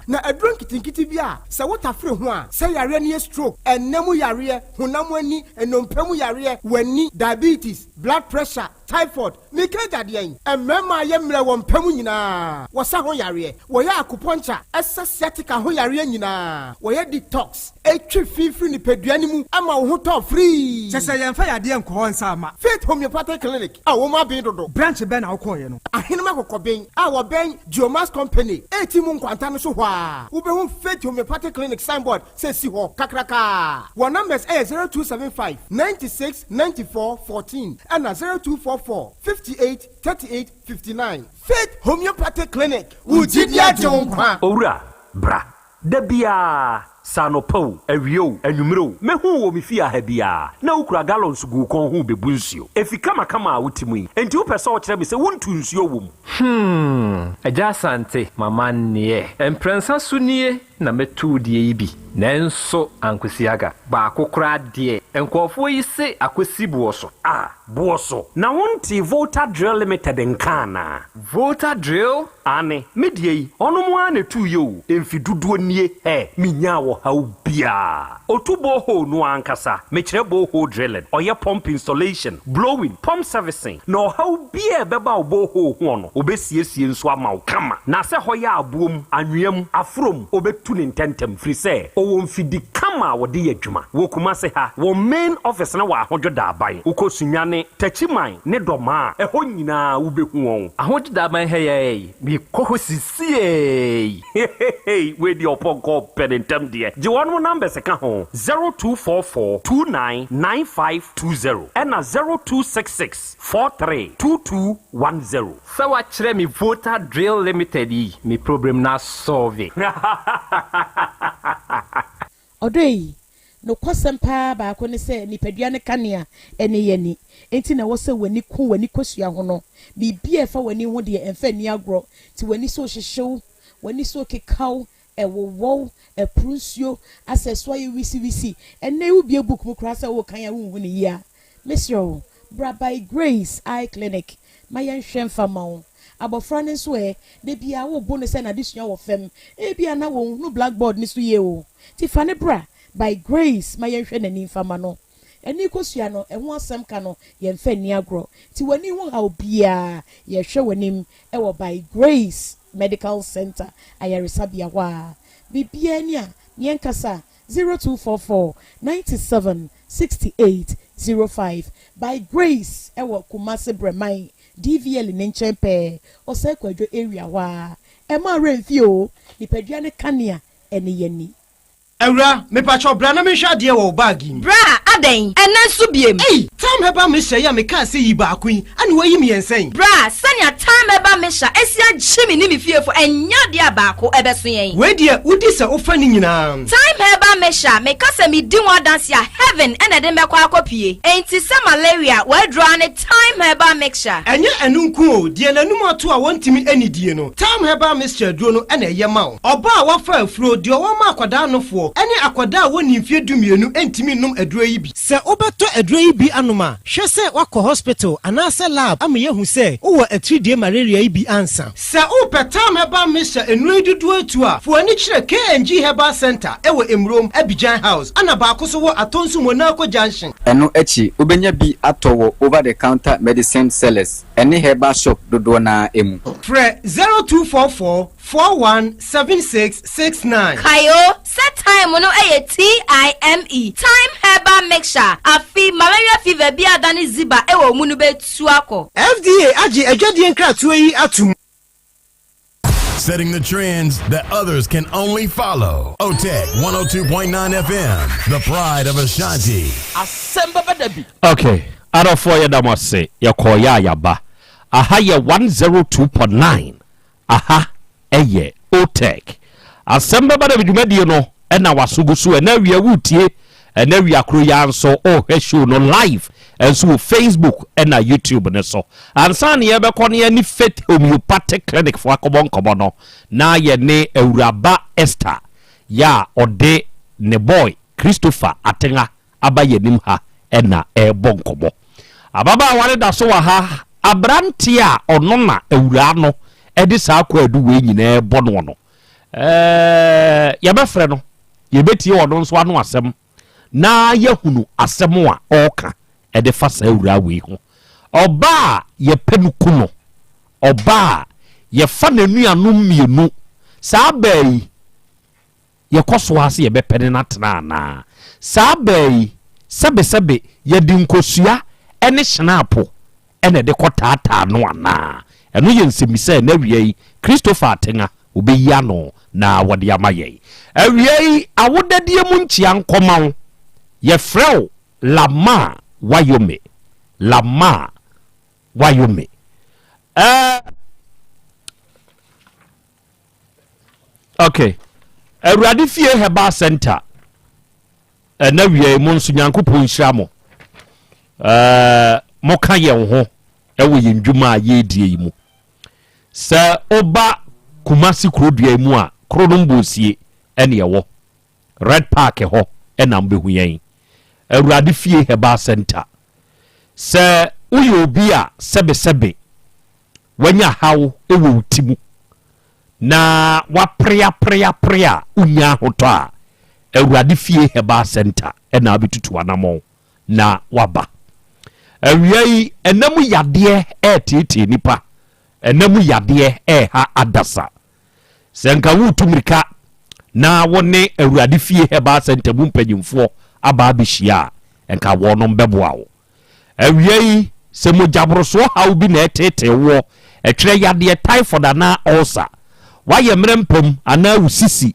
Na aduro nketenkete bi a sɛ wotafere ho a, sɛ yareɛ no yɛ stroke, ɛnna mu yareɛ, honam ani, nnompe mu yareɛ, w'ani, diabetes, blood pressure, typhoid, meka agya deɛn? Mmarima a yɛ mmerɛ wɔ mpa mu nyinaa, wɔsa ho yareɛ, wɔyɛ acupuncture, ɛsa sciatica ho yareɛ nyinaa, wɔyɛ detox, ɛtwe fi firi nipadua no mu ma wo ho tɔ firii. Kyɛ sɛ yɛmfa yadeɛ nkɔ hɔ nsa mma. Faith Homeopathic Clinic a wɔn aben dodo. Branch bɛn na wokɔeɛ no? Ahenem Akɔkɔben a wɔbɛn Geomax Company a mu nkwanta no so hɔ ara, wobɛhu Faith Homeopathic Clinic signboard sɛ si hɔ kakrakaa. Wɔn numbers yɛ 0275 96 94 14 ɛna 0244 58 38 59. Faith Homeopathic Clinic, wo gyidi agye wo nkwa. Owura, bra. Da biara, sɛ anɔpa o, awia o, anwummere o, mɛhu wo wɔ me fie ha biara, na wokura gallons gu wo kɔn ho rebebu nsuo. Efi kamakama a wote mu yi, enti wopɛ sɛ wokyerɛ me sɛ wontu nsuo wɔ mu? Hmm, Agya Asante, m'amanneɛ. Mprɛnsa so nie na mɛtu wo deɛ yi bi, nanso ankosi aga. Baako koraa deɛ, nkurɔfoɔ yi se akɔsi boɔ so. Ah, boɔ so? Na wontee Volta Drill Limited nka anaa? Volta Drill? Aane, me deɛ yi, ɔnom ara na ɛtuiɛ o, mfe dodoɔ nie, hɛ, menyaa ɔhaw biara. Ɔtu borehole no ara ankasa, mekyerɛ borehole drilling, ɔyɛ pump installation, blowing, pump servicing, na ɔhaw biara a ɛbɛba wo borehole hoɔ no, ɔbɛsiesie nso ama wo kama. Na sɛ hɔ yɛ aboɔ mu, anwea mu, aforɔ mu, ɔbɛtu no ntɛntɛm, firi sɛ ɔwɔ mfidi kama a wɔde yɛ adwuma. Wɔ Kumase ha, wɔn main office no wɔ Ahodwo Daaban. Wokɔ Sunyani, Techiman ne Dɔmaa a, ɛhɔ nyinaa wobɛhu wɔn. Ahodwo Daaban ha yi ara yi, mekɔ hɔ sisiei. Hehehe wei deɛ ɔpɔnkɔ pɛ ne ntɛm deɛ. Gye wɔnom numbers ka ho, 0244 29 9520 ɛna 0266 43 2210. Sɛ wakyerɛ me Volta Drill Limited yi, me problem no asɔlve. Ɔdɔ yi, nokwasɛm paa baako ne sɛ nipadua no kanea ne yɛn ani. Enti na ɛwɔ sɛ w'ani ku w'ani kosua ho no. Biribi a ɛfa w'ani ho deɛ, ɛmfa nni agorɔ. Nti w'ani so rehyehye wo, w'ani so rekeka wo, ɛwowɔ wo, ɛporo nsuo, asɛ ɛso ayɛ wisiwisi. Ɛnnɛ yi wobue book mu koraa sɛ worekan a wonhu no yie a, mesrɛ wo, bra By Grace Eye Clinic ma yɛnhwɛ mfa mma wo. Abɔfra no nso ɛ, da biara wobo no sɛ n'adesua wɔ fam. Ebia na wɔnhunu blackboard no so yie o. Nti fa no bra By Grace ma yɛnhwɛ n'ani mfa mma no. Ani kosua no, ɛho asɛm ka no, yɛmfa nni agorɔ. Nti w'ani ho haw biara, yɛhwɛ w'anim wɔ By Grace Medical Center ayaresabea hɔ a. Biribiara ni a, ne yɛnkasa 0244 97 68 05. By Grace wɔ Kumasi Brɛman DVL ne nkyɛn pɛɛ, Osei Kwadwo area hɔ ara. Ɛmma wo werɛ mfi oo, nipadua no kanea ne yɛn ani. Awura, mepakyɛw bra na menhwɛ adeɛ wɔ wo bag yi mu. Bra, adɛn? Ɛnnɛ nso biem? Ei! Thyme Herbal Mixture yi a mekaa sɛ yi baako yi, ɛna woayi mmiɛnsa yi? Bra, sɛnea Thyme Herbal Mixture asi agye me ne me fiefo, ɛnyɛ adeɛ a baako ɛbɛso yɛn. Wei deɛ wodi sɛ wofa ne nyinaa. Thyme Herbal Mixture, meka sɛ medi ho adanse a, heaven na ɛde me bɛkɔ akɔpue. Enti sɛ malaria, w'aduro ara ne Thyme Herbal Mixture. Ɛnyɛ ɛno nko o, deɛ n'anum ato a wɔntumi nnidie no, Thyme Herbal Mixture aduro no na ɛyɛ ma wo. Ɔbaa a wafa afuro, deɛ ɔwɔ ma akwadaa nofoɔ, ne akwadaa a wɔnnii mfeɛ dumienu ntumi nnom aduro yi bi. Sɛ wobɛtɔ aduro yi bi anom a, hwɛ sɛ woakɔ hospital anaasɛ lab ama yɛahu sɛ wowɔ atiridie malaria yi bi ansa. Sɛ wopɛ Thyme Herbal Mixture nnuro yi dodoɔ atu a, fa w'ani kyerɛ KNG Herbal Centre wɔ Emurom, Abidjan House, ɛna baako nso wɔ Atonsu Monaco Junction. Ɛno akyi, wobɛnya bi atɔ wɔ over-the-counter medicine sellers ne herbal shop dodoɔ no ara mu. Frɛ 0244 417669. Kae o, sɛ thyme no yɛ TIME, Thyme Herbal Mixture, afe malaria fever bi a adane ziba wɔ wo mu no bɛtu akɔ. FDA agye adwadie nkratoɔ yi atom. Setting the trends that others can only follow. OTEC 102.9 FM, the pride of Ashanti. Asɛm bɛba da bi. Ok adɔfoɔ yɛda mo ase yɛkɔɔ yɛ a yɛaba aha yɛ 102.9 Aha yɛ Otec. Asɛm bɛba dɛ dwumadie no na waso gu so ɛnɛ awia woretie ɛnɛ awia koro yi ara nso worehwɛ show no live nso wɔ Facebook ɛna YouTube no so. Ansa na yɛbɛkɔ no yɛne Faith Homeopathic Clinic foɔ akɔbɔ nkɔmmɔ no na yɛne Awuraba Esther yɛ a ɔde ne boy Christopher Atenga aba yɛn anim ha na ɛrebɔ nkɔmmɔ. Ababaawa no da so wɔ ha, aberanteɛ a ɔno na awuraa no de saa kwaadu wei nyinaa bɔ noɔ no, ɛɛ, yɛbɛfrɛ no, yɛbɛtie ɔno nso ano asɛm na yɛahunu asɛm a ɔreka de fa saa awuraa wei ho. Ɔbaa a yɛpɛ no ku no, ɔbaa a yɛfa n'anuanom mmienu, saa baa yi, Yɛkɔ so ara sɛ yɛbɛpɛ ne no atena anaa? Saa bɛ yi, sɛbesɛbe yɛde nkosua ne hyenaapo na ɛde kɔtaataa no anaa? Ɛno yɛ nsɛmmisa a ɛnnɛ awia yi Christopher Atenga ɔbɛyi ano na wɔde ama yɛn. Awia yi, awodadie mu nkyea nkɔma wo. Yɛfrɛ wo Lamar Wayome. Lamar Wayome. Ɛɛ. Okay. Awurade fie herbal center. Ɛna wia mu nso Nyankopɔn nhyira mo. Ɛɛ mo ka yɛn ho ɛwɔ yɛn dwuma a yɛredie yi mu. Sɛ woba Kumasi kurodua yi mu a, koro no mbɔsie ɛne ɛwɔ. Red Park hɔ ɛna mobɛhu yɛn. Awurade fie herbal center. Sɛ woyɛ obi a sɛbesɛbe wanya haw wɔ wo ti mu na wapreapreapre a wonnya ahotɔ a, Awurade Fie Herbal Center na wobɛtutu anamɔn na waba. Awia yi, ɛna mu yadeɛ ɛreteetee nipa, ɛna mu yadeɛ ɛreha adasa. Sɛ nka woretu mmirika na wo ne Awurade Fie Herbal Center mu mpanyimfoɔ aba abɛhyia a, nka wɔnom bɛboa wo. Awia yi, sɛ mogyaborosoɔ haw bi na ɛreteetee woɔ, ɛtwerɛ yadeɛ, typhoid anaa ulcer, woayɛ mmerɛ mpam anaa wo sisi,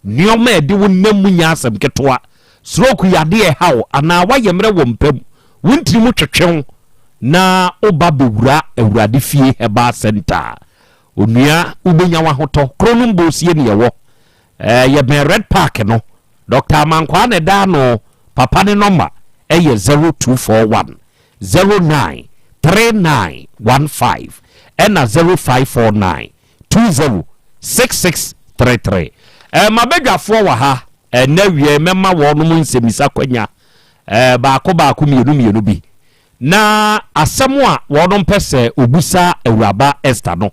nnoɔma a ɛde wo nam mu nyɛ asɛm ketewa, stroke yadeɛ ɛha wo anaa woayɛ mmerɛ wɔ mpa mu, wo ntini mu twetwe wo na woba bɛwura Awurade Fie Herbal Centre a, onua wobɛnya w'ahotɔ. Kronom Bosie ne yɛwɔ. Ɛɛ yɛbɛn Red Park no. Doctor Amankwaa na ɛda ano, papa ne nɔma yɛ 0241 09 3915 ɛna 0549 20 6633. Ɛɛ m'abadwafoɔ wɔ ha ɛnnɛ awia yi, mɛma wɔnom nsɛmmisa kwanya ɛɛ baako baako mmienu mmienu bi na asɛm a wɔnom pɛ sɛ wɔbusa Awuraba Esther no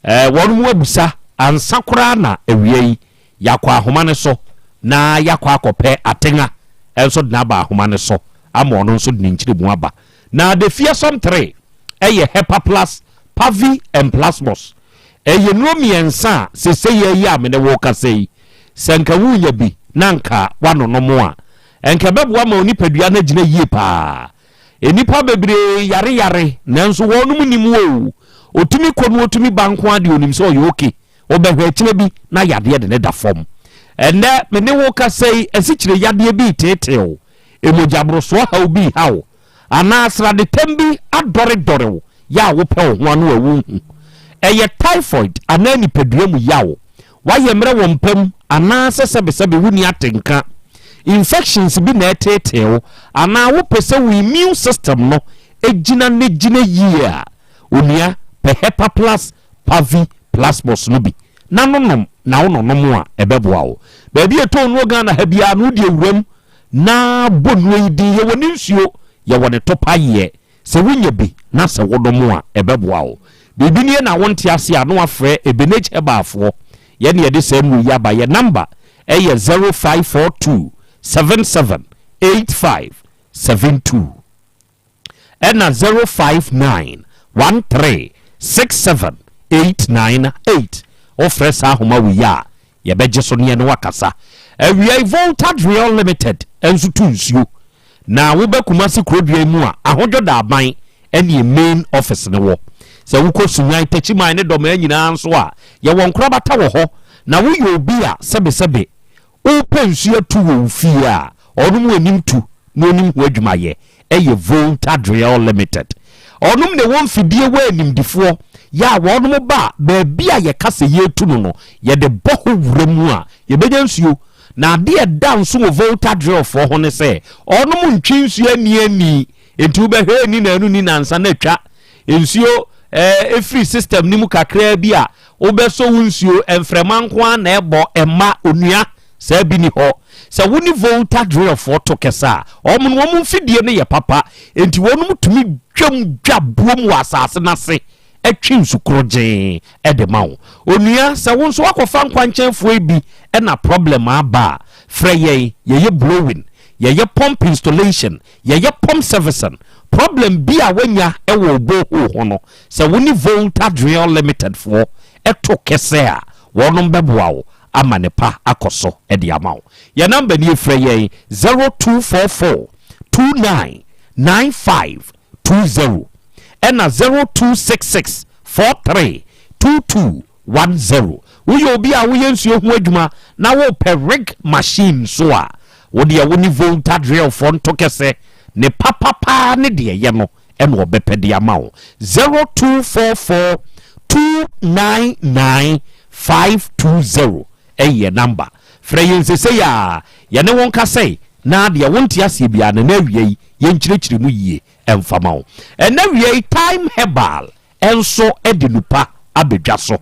Ɛɛ, wɔn mu abusa ansa koraa na awia yi yɛakɔ ahoma no so na yɛakɔ akɔpɛ atenga nso de no aba ahoma no so ama ɔno nso de ne nkyerɛmu aba. Na the fearsome tree yɛ Hepaplus pavi and plasmos. Ɛyɛ nnuro mmiɛnsa a seesei yi a me ne wo rekasa yi, Sɛ nka worenya bi na nka woanonom a, nka ɛbɛboa ma wo nipadua no agyina yie paa. Nnipa bebree yareyare nanso wɔnom nnim o. Ɔtumi kɔ na ɔtumi ba nko ara deɛ ɔnim sɛ ɔyɛ okay. Wobɛhwɛ akyire bi na yadeɛ de no da fam. Ɛnnɛ me ne wo kasa yi, asikyire yadeɛ bi reteetee wo, mogyaborosoɔ haw bi reha wo, anaa sradetam bi adɔredɔre wo yɛ a wopɛ wo ho ano a wonhu. Ɛyɛ typhoid anaa nipadua mu yaw, woayɛ mmerɛ wɔ mpa mu anaasɛ sɛbesɛbe wonni atenka. Infections bi na ɛreteetee wo anaa wopɛ sɛ wo immune system no gyina ne gyina yie a, onua pɛ Hepaplus Pavi Plasmos no bi na nonom na wononom a ɛbɛboa wo. Baabi a ɛtɔn nnuro Ghana ha biara no wode awuram na bɔ nnuro yi din. Yɛwɔ ne nsuo, yɛwɔ ne topayeɛ. Sɛ wonya bi na sɛ wonom a, ɛbɛboa wo. Biribi nie na wonte aseɛ a, na wafrɛ Ebenage Herbalfoɔ. Yɛn na yɛde saa nnuro yi aba. Yɛn number yɛ 0542 77 85 72 ɛna 059 13 67 898. Wofrɛ saa ahoma wei a, Yɛbɛgye so ne yɛne wo akasa. Awia yi Volta Drill Limited nso tu nsuo. Na woba Kumasi kurodua yi mu a, Ahodwo Daaban ɛne main office no wɔ. Sɛ wokɔ Sunyani, Takyiman ne Dɔmaa nyinaa nso a, yɛwɔ nkorabata wɔ hɔ. Na woyɛ obi a sɛbesɛbe wopɛ nsuo atu wɔ wo fie a, ɔnom anim tu na onim ho adwuma yɛ yɛ Volta Drill Limited. Ɔnom na ɛwɔ mfidie wɔ animdifoɔ yɛ a wɔnom ba a baabi a yɛka sɛ yɛretu no no yɛde bɔ hɔ wura mu a yɛbɛnya nsuo. Na adeɛ a ɛda nso wɔ Volta Drill foɔ ho ne sɛ ɔnom ntwe nsuo ani ani nti wobɛhwɛ ani naanu ni nansa na atwa nsuo ɛfiri system no mu kakraa bi a wobɛsɔ wo nsuo mframa nko ara na ɛbɔ ɛma onua Saa bi ni hɔ. Sɛ wo ne Volta drillfoɔ to kɛsɛ a, wɔn no wɔn mfidie no yɛ papa, enti wɔn tumi dwam dwa buom wɔ asase no ase twe nsu korɔgyee de ma wo. Onua, sɛ wo nso woakɔfa nkwankyɛnfoɔ yi bi na problem aba a, frɛ yɛn, yɛyɛ blowing, yɛyɛ pump installation, yɛyɛ pump servicing. Problem bi a woanya wɔ wo borehole ho no, sɛ wo ne Volta Drill Limited foɔ to kɛsɛ a, wɔnom bɛboa wo ama ne pa akɔ so de ama wo. Yɛn number nie frɛ yɛn 0244 29 95 20 ɛna 0266 43 22 10. Woyɛ obi a woyɛ nsuo ho adwuma na wopɛ rig machine nso a, wo deɛ wo ne Volta Drillfoɔ nto kɛsɛ ne papa paa ne deɛ yɛ no ɛna ɔbɛpɛ de ama wo 0244 299 520 ɛyɛ yɛn number frɛ yɛn sesei a yɛne wo nkasa yi na deɛ wonte aseɛ biara no na awia yi yɛnkyerɛkyerɛ mu yie ɛmfa ma wo ɛna awia yi Time Herbal nso de nupa aba dwa so.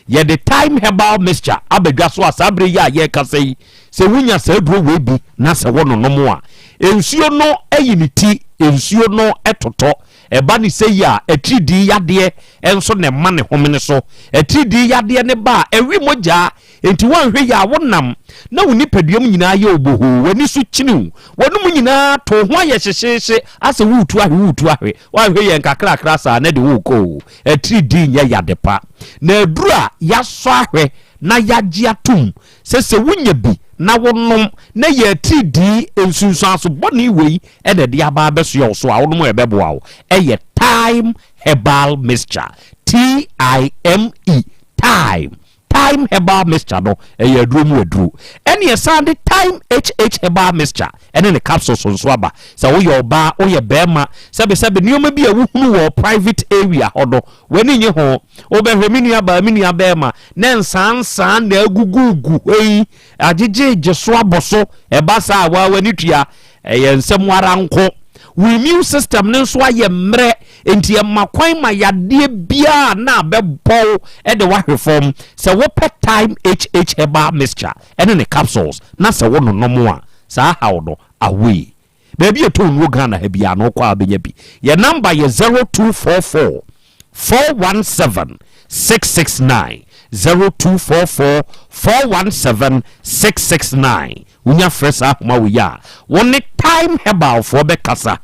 Yɛde Thyme Herbal Mixture aba dwa so a saa berɛ yi a yɛrekasa yi, sɛ wonya saa aduro wei bi na sɛ wononom a, nsuo no yi ne ti, nsuo no totɔ. Ɛba ne sɛ yi a, atiridii yadeɛ nso na ɛma ne homene so. Atiridii yadeɛ no ba a, ɛwe mogya. Enti woanhwɛ yie a, wonam na wo nipadua mu nyinaa yɛ obohoo, w'ani so kyini wo, w'anom nyinaa to, wo ho ayɛ hyehyeehye asɛ woretu ahwe, woretu ahwe. Woanhwɛ yie a, nkakrakra saa na ɛde wo rekɔ o. Atiridii nyɛ yade pa. Na aduru a yɛasɔ ahwɛ na yɛagye atom sɛ sɛ wonya bi na wonom na ɛyɛ atiridii nsunsuanso bɔne wei na ɛde aba abɛsoɛ wo so a, wonom a ɛbɛboa wo. Ɛyɛ Thyme Herbal Mixture, T-I-M-E, Thyme. Thyme Herbal Mixture no, ɛyɛ aduro mu aduro. Ɛne ɛsan de Thyme HH Herbal Mixture ɛne ne capsules nso aba. Sɛ woyɛ ɔbaa, woyɛ barima, sɛbesɛbe nneɛma bi a wohunu wɔ private area hɔ no, w'ani nnye ho. Wobɛhwɛ me nua baa, me nua barima, na nsaansaa na agugugu hɔ yi, agyegyeegye so abɔ so. Ɛba saa a, waa w'ani tua. Ɛyɛ nsɛm ara nko. Wo immune system no nso ayɛ mmerɛ, enti ɛma kwan ma yadeɛ biara na abɛbɔ wo de woahwe fam. Sɛ wopɛ Thyme HH Herbal Mixture ne ne capsules na sɛ wononom a, saa haw no away. Baabi a ɛtɔn nnuro Ghana ha biara no wokɔ a wobɛnya bi. Yɛn number yɛ 0244 417 669, 0244 417 669. Wonya frɛ saa ahoma wei a, wo ne Thyme Herbal foɔ bɛkasa,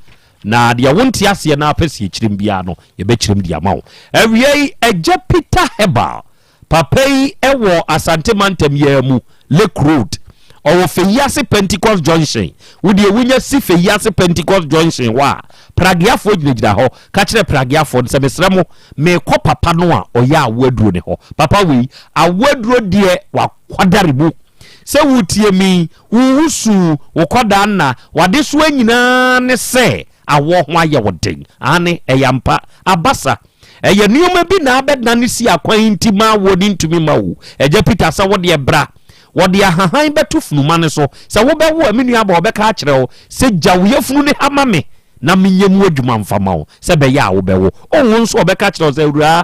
na deɛ wonte aseɛ na apɛ sɛ yɛkyerɛm biara no, yɛbɛkyerɛm de ama wo. Awia yi, Agya Peter Herbal, papa yi wɔ Asante mantam yi ara mu, Lake Road. Ɔwɔ Feyiase Pentecost Junction. Wo deɛ wonya si Feyiase Pentecost Junction hɔ a, Prageafoɔ gyinagyina hɔ. Ka kyerɛ Prageafoɔ no sɛ, Mesrɛ mo, merekɔ papa no a ɔyɛ awoaduro no hɔ. Papa wei, awoaduro deɛ wakwadare mu. Sɛ woretie me yi, wo wo su, wo kɔdaa nna, w'adesoa nyinaa ne sɛ awoɔ ho ayɛ wo den. Aane, ɛyɛ ampa. Abasa. Ɛyɛ nneɛma bi na abɛdane si akwan nti ma awoɔ no ntumi mma wo. Agya Peter sɛ wo deɛ bra. Wɔde ahahan bɛto funuma no so. Sɛ wobɛwo a, me nuabaa ɔbɛka akyerɛ wo sɛ gya wo yafunu no ha ma me na menyɛ mu adwuma mfa ma wo sɛ ɛbɛyɛ a wobɛwo. Wonwo nso a ɔbɛka akyerɛ wo sɛ awuraa,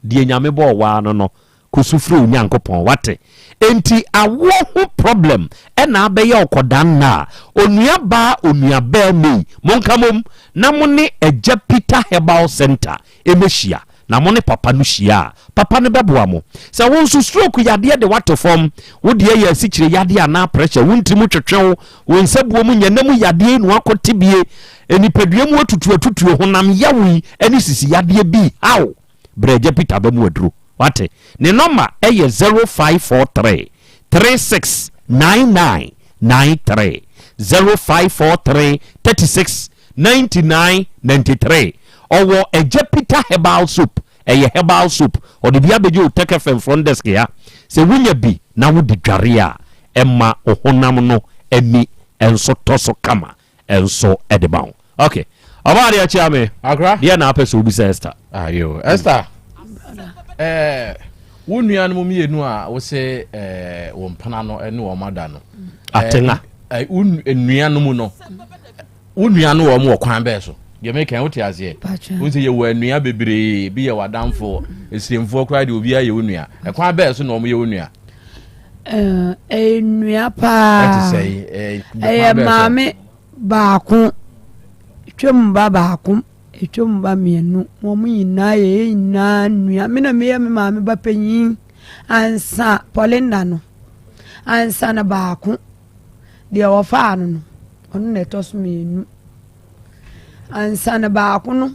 deɛ Nyame bɔɔ wo ara no no, kɔsu frɛ wo Nyankopɔn, wate? Enti awoɔ ho problem na abɛyɛ ɔkɔdaa nna a, onua baa onua bɛɛma yi, monka mom na mo ne Agya Peter Herbal Centre mmɛhyia, na mo ne papa no hyia a, papa no bɛboa mo. Sɛ wo nso stroke yadeɛ de wo ato fam, wo deɛ yɛ asikyire yadeɛ anaa pressure, wo ntiri mu twetwe wo, wo nsabuo mu nyɛ na mu yadeɛ yi na woakɔ tebie, nipadua mu atutuatutuo, honam yaw yi ne sisi yadeɛ bi haw, Brɛ Agya Peter ba mu aduro. Wate? Ne nɔma yɛ 0543 36 99 93. 0543 36 99 93. Ɔwɔ Agya Peter Herbal Soap. Ɛyɛ herbal soap. Ɔde bi abɛgye wo Tech FM front desk ha. Sɛ wonya bi na wode dware a, ɛma wo honam no ani nso tɔ so kama. nso de ma wo. Ok, ɔbaa deɛ kyea me. Akra. Deɛ na apɛ sɛ wobisa Esther. Ayo, Esther. Eh, wo nuanom mmienu a wo se eh, wo mpena no ne wɔn ada no. Atenga. Eh, wo nuanom no, wo nua no wɔn wɔ kwan bɛɛ so. Deɛ meka wote aseɛ. Wo sɛ yɛwɔ anua bebree, bi yɛ w'adamfo, esiremfoɔ koraa deɛ obiara yɛ wo nua. Ɛkwan bɛɛ so na wɔn yɛ wo nua. Ɛyɛ nnua paa. Ɛyɛ maame baako, twam ba baako, twam ba mmienu. Wɔn nyinaa yɛ yɛn nyinaa nua. Me na meyɛ me maame ba panyin ansa Paulina no, ansa na baako. Deɛ wɔfaa no no, ɔno na ɛtɔ so mmienu. Ansa na baako no,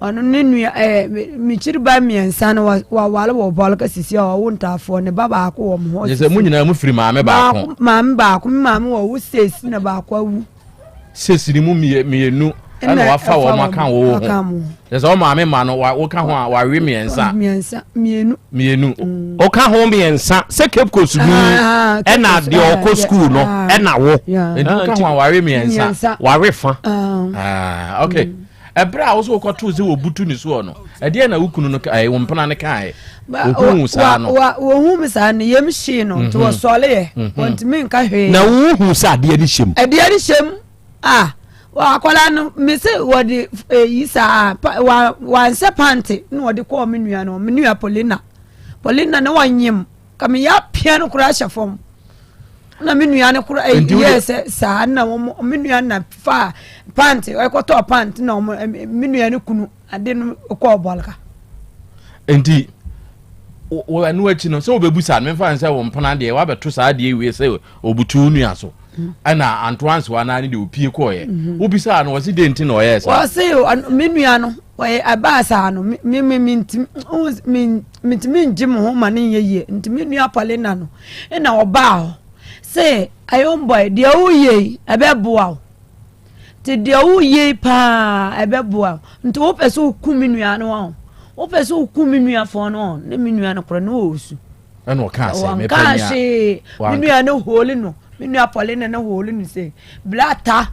ɔno ne nua ɛɛ eh, me kyiri ba mmiɛnsa no wawale wɔ bɔlka sisi a ɔwo ntaafoɔ ne ba baako wɔ mo hɔ. Sɛ mo nyinaa mo firi maame baako. Maame baako me maame wɔ wo six na baako awu. Six ni mu mmienu ɛna wafa wɔn aka wo ho. Kyerɛ sɛ wo maame ma no woka ho a wawe mmiɛnsa. Mmiɛnsa mmienu. Mmienu. Mm. Woka ho mmiɛnsa sɛ Cape Coast ni ah, ah, ɛna deɛ ɔkɔ sukuu no ɛna wo. Nti woka ho a wawe mmiɛnsa. Wawe fa. Ah, okay. Mm. Ɛberɛ a wo so wokɔtoo sɛ wɔbutu ne soɔ no ɛdeɛ na wo kunu no ɛɛ wo mpena no kaeɛ wɔhuu saa no wɔhu me saa no yam hyee no nti mhm. wɔsɔleɛ mhm. wɔntumi nka hwee na wohu sɛ adeɛ no hyɛ mu adeɛ no hyɛ mu Ah, akwadaa no mese wɔde eyi saa pa wa wansɛ pante na wɔde kɔɔ me nua no me nua Paulina Paulina na wɔnyem ka me yɛ apia no koraa hyɛ fam na me nua no koraa yɛ sɛ saa na wɔn me nua na fa pante ɛkɔtɔɔ pante na wɔn me nua no kunu ade no kɔɔ bɔlka. Nti wɔ ɛno akyi no sɛ wobɛbu saa no memfa ne sɛ wo mpena deɛ woabɛto saa adeɛ wie sɛ ɔbutu wo nua so ɛna anto ansewa naa ne deɛ ɔpie kɔɔyɛ mhm. wobisaa no wɔse dɛn nti na ɔyɛɛ saa wɔse me nua no wɔyɛ ɛbaa saa no me me me mentumi ngye me ho ma ne nyɛ yie nti me nua Paulina no ɛna ɔbaa hɔ sɛ ayɔmbɔe deɛ woyɛ yi ɛbɛboa wo Nti deɛ woyɛ yi paa ɛbɛboa wo. Nti wopɛ sɛ woku me nua no ɔn. Wopɛ sɛ woku me nuafoɔ no ɔn. Ne me nua no korɔ ne ɔɔsu. Ɛna ɔkaa sɛ mepɛ nea. Wɔnkaa hwee. Me nua no hooli no. Me nua Pauline no hooli no sɛ blata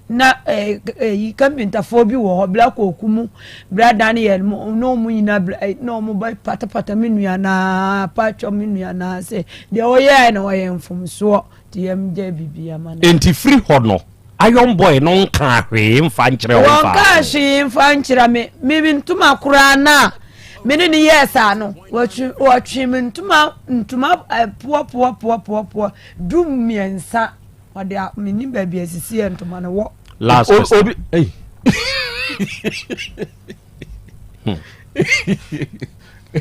na ɛyi eh, eh, kapintafoɔ bi wɔ hɔ bla kooku mu bla Daniel mu na wɔn nyinaa bla eh, na wɔn ba patapata me nua naa patwɔ me nua naa sɛ deɛ ɔyɛɛ na ɔyɛ mfomsoɔ. Enti firi hɔ no, Iron Boy no nkaa hwee mfa nkyerɛ wo mfaa ho. Wɔnkaa hwee mfa nkyerɛ me. Me me ntoma koraa no a me ne no yɛɛ saa no, wɔtwe wɔtwe me ntoma ntoma poɔpoɔpoɔpoɔpoɔ 13. Wɔde a mennim baabi a esisi yɛ ntoma no wɔ. Last question. Obi, ei.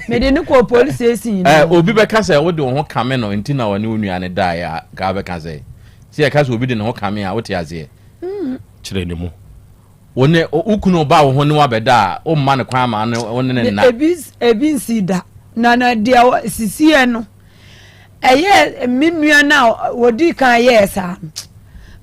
Mede no kɔɔ police station nyinaa. Eh, obi bɛka sɛ wode wo ho kame no nti na ɔne wo nua no daeɛ a, ka wobɛka sɛ sɛ yɛka sɛ obi de ne ho kame a wote aseɛ? Mm. Kyerɛ ne mu. Wo ne wo kunu ba wo ho ne wabɛda a womma no kwan ma wo ne ne nna. Ebi ebi nsi da. Na na deɛ sisiɛ no. Ɛyɛɛ me nua no a wɔdii kan yɛɛ saa no,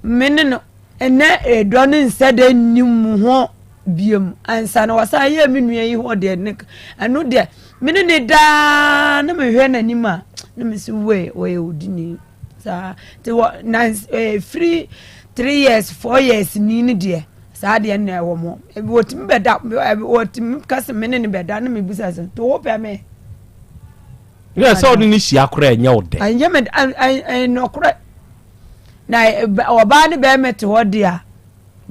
me ne no, ɛnɛ ɛdɔ no nsɛ dɛ nni mu ho biom. Ansa na wɔsan yɛɛ me nua yi hɔ deɛ, ne ɛno deɛ, me ne ne daa na mehwɛ n'anim a, na mesi wei, wɔyɛ odini. Saa, nti wɔ, na ɛfiri 3 years, 4 years ni no deɛ, saa deɛ na ɛwɔ mo. Wɔtumi bɛda, wɔtumi ka sɛ me ne ne bɛda, na mebisa sɛ, nti wopɛ me? Yɛ sɛ ɔne ne hyia koraa ɛnyɛ wo dɛ. Ɛnyɛ me ɛnɔkorɛ na ɔbaa ne bɛrima te hɔ de a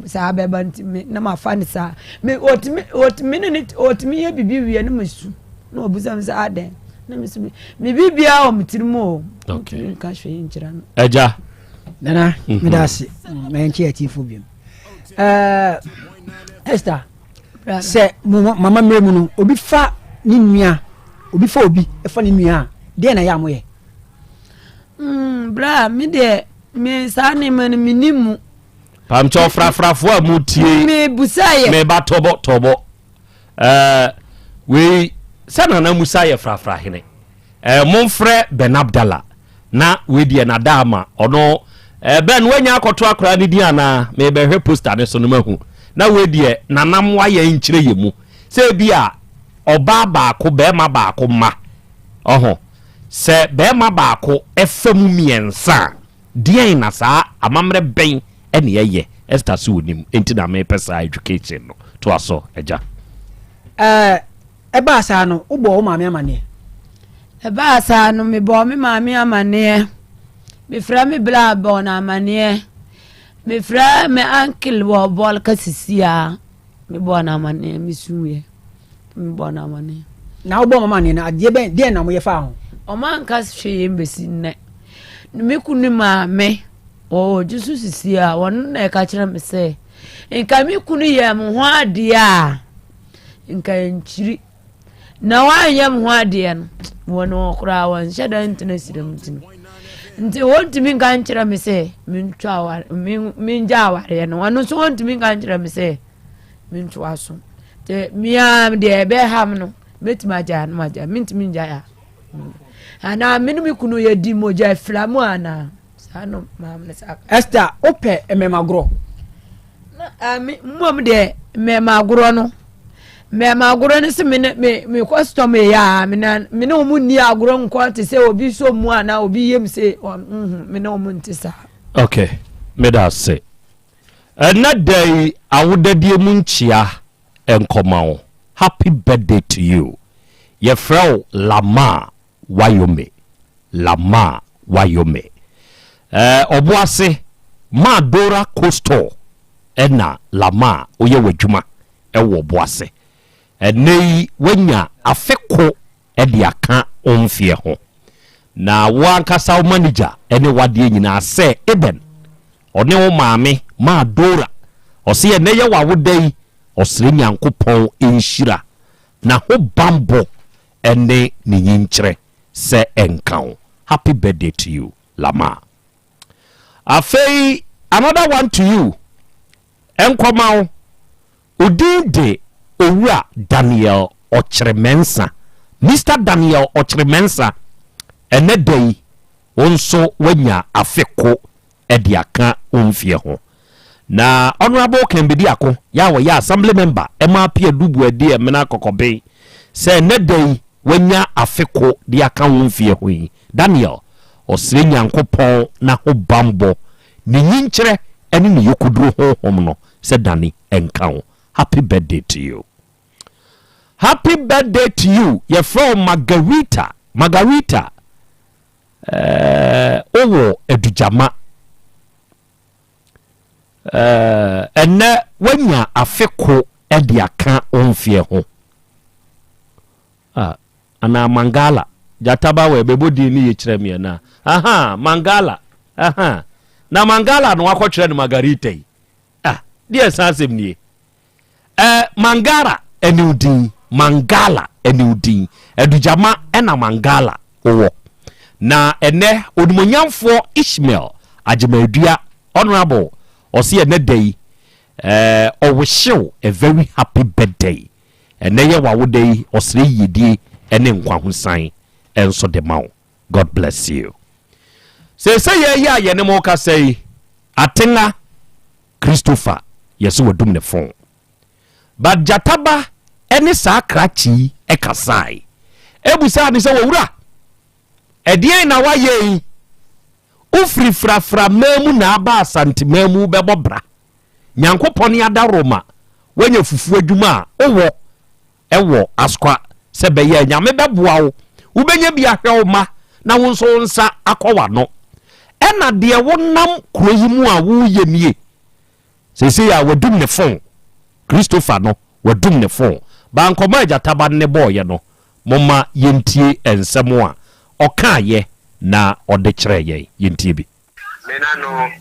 saa bɛba nti me na ma fa ne saa me ɔtumi ɔtumi ne ne ɔtumi yɛ bibi wie ne me su na ɔbusa me sɛ adɛn na me su me biribiara wɔ me tiri mu o ntumi nka hwee nkyerɛ no. Ɛgya. Nana meda ase mɛnkyɛ atiefo biom ɛɛ Esther. Sɛ mo mama mmerɛ mu no, obi fa ne nua, obi fa obi fa ne nua a, deɛ na ɛyɛ a moyɛ? Mm, bra, me deɛ, me saa nneɛma no menni mu. Pamkyɛ ɔfrafrafoɔ a motie. Mebusa yɛ. Meba tɔbɔ tɔbɔ. Ɛɛ wei sɛ Nana Musa yɛ frafra hene. Ɛɛ momfrɛ Ben Abdallah. Na wei deɛ nada ama ɔno eh, Ben woanya akɔto akwaraa no din anaa? Merebɛhwɛ poster no so no mahu. Na wei deɛ nanam wayɛ nkyerɛ yɛ mu sɛ ebi a ɔbaa baako bɛrima baako mma ɔho sɛ bɛrima baako ɛfa mu mmiɛnsa a deɛn na saa amammerɛ bɛn ɛne ɛyɛ Esther so onim enti na mepɛ saa education no toa so agya. Ɛɛ Ɛbaa saa no, wobɔɔ wo maame amanneɛ? Ɛbaa saa no, mebɔɔ me maame amanneɛ. Mefrɛ me bra bɔɔ no amanneɛ. Mefrɛ me uncle wɔ Bɔlka sisi a, mebɔɔ no amanneɛ, mesuiɛ. Mebɔɔ no amanneɛ. Na wobɔɔ wɔn amanneɛ no, adeɛ bɛn, deɛn na wɔyɛ faa ho? Wɔanka hwee mbɛsi nnɛ. Me kunu maame, ɔwɔ gye so sisi a, ɔno na ɛka kyerɛ me sɛ, nka me kunu yɛɛ me ho adeɛ a, nka nkyiri na wanyɛ me ho adeɛ no wɔn wɔ koraa wɔnhyɛ da ntena sira mu ti no nti wɔntumi nka nkyerɛ me sɛ mentwa aware mengya awareɛ no wɔn nso wɔntumi nka nkyerɛ me sɛ mentoa so nti mea deɛ ɛbɛha me no mɛtumi agya no magya mentumi ngya ya anaa me ne me kunu yɛdi mogya afira mu anaa Saa no maame no saa. Esther, wopɛ mmɛma agorɔ? Na eh, me mmom deɛ mmɛma agorɔ no mmɛma agorɔ no sɛ me ne me me custom yɛ a me na me ne wɔn nni agorɔ nkɔ te sɛ obi so mu a na obi yam sɛ wɔn me ne wɔn nte saa. Okay, meda ase. Ɛnɛ da yi awodadie mu nkyea nkɔma wo. Happy birthday to you. Yɛfrɛ wo Lamar Wayome, Lamar Wayome. Eh, Ɔboase, Ma Dora Coastal ɛna Lamar woyɛ w'adwuma ɛwɔ Ɔboase. Ɛnɛ yi w'anya afe ko ɛde aka wo mfeɛ ho. Na wo ankasa wo manager ɛne w'adeɛ nyinaa sɛ Eben, ɔne wo maame Ma Dora. Ɔse ɛnɛ yɛ w'awoda yi, ɔsrɛ Nyankopɔn nhyira, n'ahobanbɔ ɛne ne nyinkyerɛ sɛ ɛnka wo happy birthday to you Lamar afei another one to you ɛnkɔma wo odin de owura Daniel Ɔkyere Mensah Mister Daniel Ɔkyere Mensah ɛnɛ da yi wo nso woanya afe ko de aka wo mfeɛ ho. Na Honourable Ken Bediako yɛ a ɔyɛ Assembly Member ma Apeadu Buadi Emena Kɔkɔben sɛ ɛnnɛ da yi wanya afe ko de aka wo mfeɛ ho yi, Daniel, ɔsrɛ Nyankopɔn n'ahobanbɔ, ne nyinkyerɛ ne ne yɔkuduro honhom no sɛ Danny nka wo. Happy birthday to you. Happy birthday to you. Yɛfrɛ wo Margarita, Margarita. Ɛɛ wowɔ adugyama. Ɛɛ ɛnɛ woanya afe ko de aka wo mfeɛ ho. Ah, anaa Mangala. Gyataba wɔ ɛbɛbɔ din no yie kyerɛ me anaa? Aha, Mangala. Aha. Na Mangala na wakɔtwerɛ no Margarita yi. Ah, deɛ nsa asɛm nie. Eh, Mangara ɛne wo din, Mangala ɛne wo din, Adugyama ɛna Mangala wowɔ. Na ɛnɛ Onimonyamfoɔ Ishmael Agyeman-Adua, Honourable, ɔse ɛnɛ da yi, eh, ɔwihye wo a very happy birthday. Ɛnɛ yɛ w'awoda yi, ɔsrɛ yiedie ɛne nkwahosan nso de ma wo. God bless you. Seesei yɛ yi a yɛne mo kasa yi, Atenga Christopher yɛse wadum ne phone. But Gyataba ne saa krakye yi kasae. Ebusaa no sɛ, Owura, ɛdeɛn na woayɛ yi? Wofiri Frafra man mu na aba Asanteman mu bɛbɔ bra. Nyankopɔn adaworoma, woanya fufuo adwuma a wowɔ wɔ Asokwa sɛ ɛbɛyɛ a Nyame bɛboa wo, wobɛnya bi ahwɛ wo mma na wo nso wo nsa akɔ w'ano. Ɛna deɛ wonam kuro yi mu a woreyɛ nie. Seesei a wadum ne fon, Christopher no, wadum ne fon. Baa nkɔmmɔ a Agyataba ne bɔɔeɛ no, momma yɛntie nsɛm a ɔkaeɛ na ɔde kyerɛɛ yɛn. Yɛntie bi. Me na no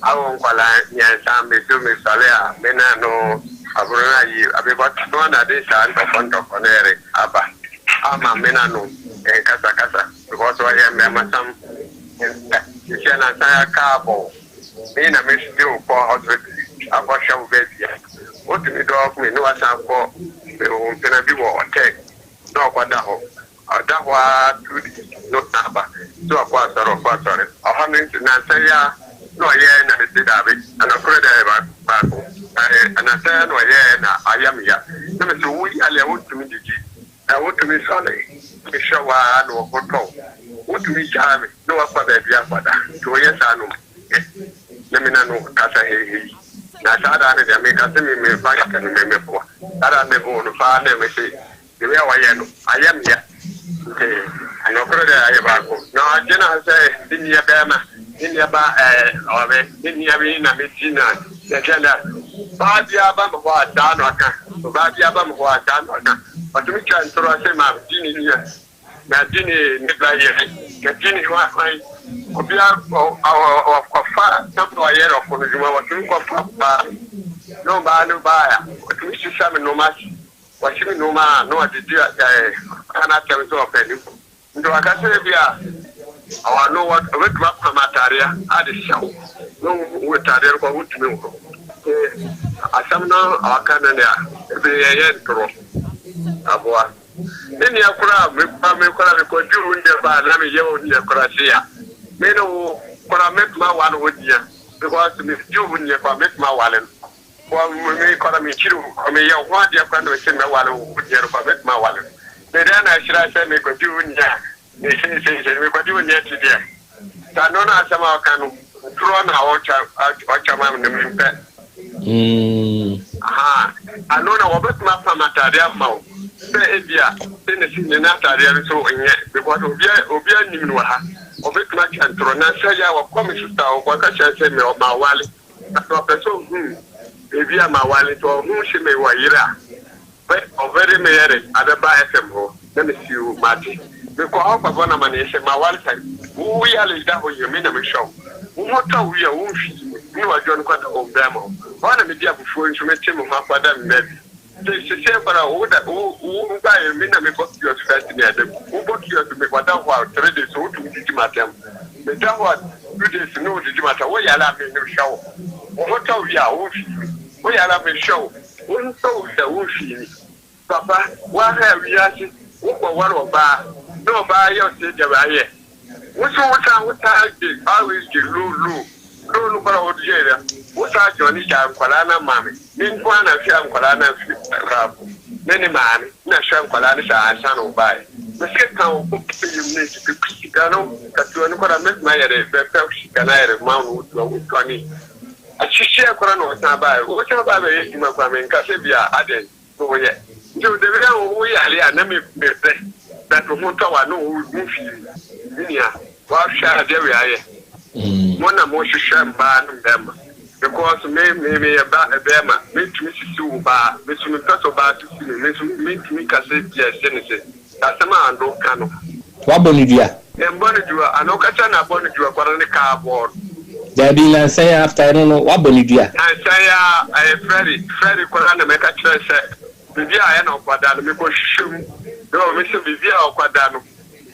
awo nkwadaa mmiɛnsa me su me sɔre a me na no aboro no ayi abebɔ no na de saa ntɔkɔ ntɔkɔ no yɛre aba ama me na no nkasa kasa because ɔyɛ mmɛma sam sisia na san aka abɔ me na me de wo kɔ hospital akɔ hwɛ wo baabi a wotumi dɔɔ me ne wasan kɔ me wo mpena bi wɔ ɔtɛk na ɔkɔ da hɔ Ɔda hɔ ara two days no san ba sɛ ɔkɔ asɔre ɔkɔ asɔre ɔhɔ no nti nansa yi ara na ɔyɛɛ na mese daabi anɔkorɛ dɛ baako ɛɛ nansa yi ara na ɔyɛɛ na ayɛ me ya na mese wo yale a wontumi didi na wotumi sɔre mehwɛ wo ara na wo ho tɔ wo wotumi gyaa me na wakɔ baabi akɔda nti woyɛ saa no ɛ na me na no kasa heihei na saa da no deɛ meka sɛ me mefa kɛkɛ no me meboa saa da no meboo no paa na mese The way a wɔyɛ no ayɛ me ya nti nɔkorɛ dɛ ayɛ baako na ɔgye no sɛ me nua bɛɛma me nua ba ɛɛ ɔbɛ me nua bi na me ti na yɛhwɛ dɛ baa biara ba me hɔ a saa na ɔka ɔbaa biara ba me hɔ a saa na ɔka ɔtumi twa ntorɔ sɛ ma di ne nua na di ne ne ba yere na di ne ho akwan obiara ɔkɔfa sɛ ɔyɛ ɔkɔ no dwuma wɔtumi kɔfa baa na ɔbaa no baa a ɔtumi sisa me nneɛma Wahye me nnoɔma a na ɔde di ɔkaa no atɛm sɛ ɔpɛ ne kunu. Nti waka sɛ ebia ɔno ɔbɛtumi apam ataadeɛ ade hyɛ wo na wo ataadeɛ no kɔ wontumi nhoro. Nti asɛm no a waka no deɛ ebi ɛyɛ ntorɔ aboa. Me nua koraa me koraa mekɔduru wo nua baa na meyɛ wo nua koraa sei a me ne wo koraa mɛtumi aware wo nua because meduru wo nua koraa mɛtumi aware no. Wɔ me kɔ na mekyiri wo kɔ meyɛ wo ho adeɛ kora na mese mɛwale wo wo deɛ no kɔ mɛtumi awale no mede na ahyira sɛ mekɔgye wo nua ne seisei mekɔgye wo nua ti deɛ sa no na asɛm a ɔka no ntorɔ na ɔtwa ma no mempɛ aha ano na wɔbɛtumi apam ataadeɛ ama wo sɛ ebia sɛ ne si ne n'ataadeɛ no so nyɛ because obia obia nim no wɔ ha ɔbɛtumi atwa ntorɔ na sɛ yɛ a wɔkɔ me sista wɔka kyerɛ sɛ me ɔma wale Na sɛ ɔpɛ sɛ ɔhu baabi a maware, sɛ ɔhu se mewɔ yere a, bɛ ɔbɛde me yere abɛba FM hɔ na mesi o, mate. Mekɔ hɔ kɔbɔ no amaneɛ sɛ maware sɛ wo yare da hɔ yi a, me na mehwɛ wo. Wo ho tɔ wo yi a, womfii me. Me ne w'adwoa no kɔda wo bɛɛma hɔ. Hɔ na medi abufuo nso mete me ho akɔda me baabi. Nti sesei koraa wo da wo wo baeɛ me na mebɔ kiosk first ne ade wobɔ kiosk me kɔda hɔ a 3 days wotumi didi m'atɛm meda hɔ a 2 days ne wodidi m'atɛm wo yare a me mehwɛ wo wo ho tɔ wo wie a wo mfii me wo yare a mehwɛ wo wo ho tɔ wo wie a wo mfii me papa woahwɛ wiase wokɔ ware ɔbaa na ɔbaa yɛ ɔsɛ deɛ ayɛ Wo so wo san wo taa gye always gye low low low no koraa ɔde yɛ ya wo saa gye ɔne gyaa nkwadaa no ama me me nko ara na hwɛ nkwadaa no afi koraa po me ne maame na hwɛ nkwadaa no saa ansa na ɔbaeɛ me se ka wo ko pɛ yam ne sika sika no katuo no koraa mɛtumi ayɛ dɛ bɛpɛ sika no ayɛ dɛ ma wo wotua wotua ne ahyehyɛ koraa na ɔsan baeɛ ɔsan baeɛ bɛyɛ adwuma koraa menka sɛ bia adɛn na ɔyɛ nti o dabi a wo yare a na me me brɛ but wo ho tɔ wa na wo wo fi me nua wahwɛ adeɛ wei ayɛ mo na mo hwehwɛ mbaa no mbɛɛma because me me me yɛ ba bɛɛma me ntumi sisi wo baa me so me mpɛ sɛ ɔbaa sisi me me so me ntumi kase yɛ se ne se asɛm a ando ka no. Wabɔ no dua. Yɛn bɔ no dua ano kasa na abɔ no dua kwara ne kaa bɔɔ no. Daabi nansa yi after ɛno no wabɔ no dua. Nansa yi ara ɛyɛ Freddy Freddy koraa na mɛka kyerɛ sɛ biribi a ɛyɛ na ɔkwadaa no mekɔ hwehwɛ mu na ɔme sɛ biribi a ɔkwadaa no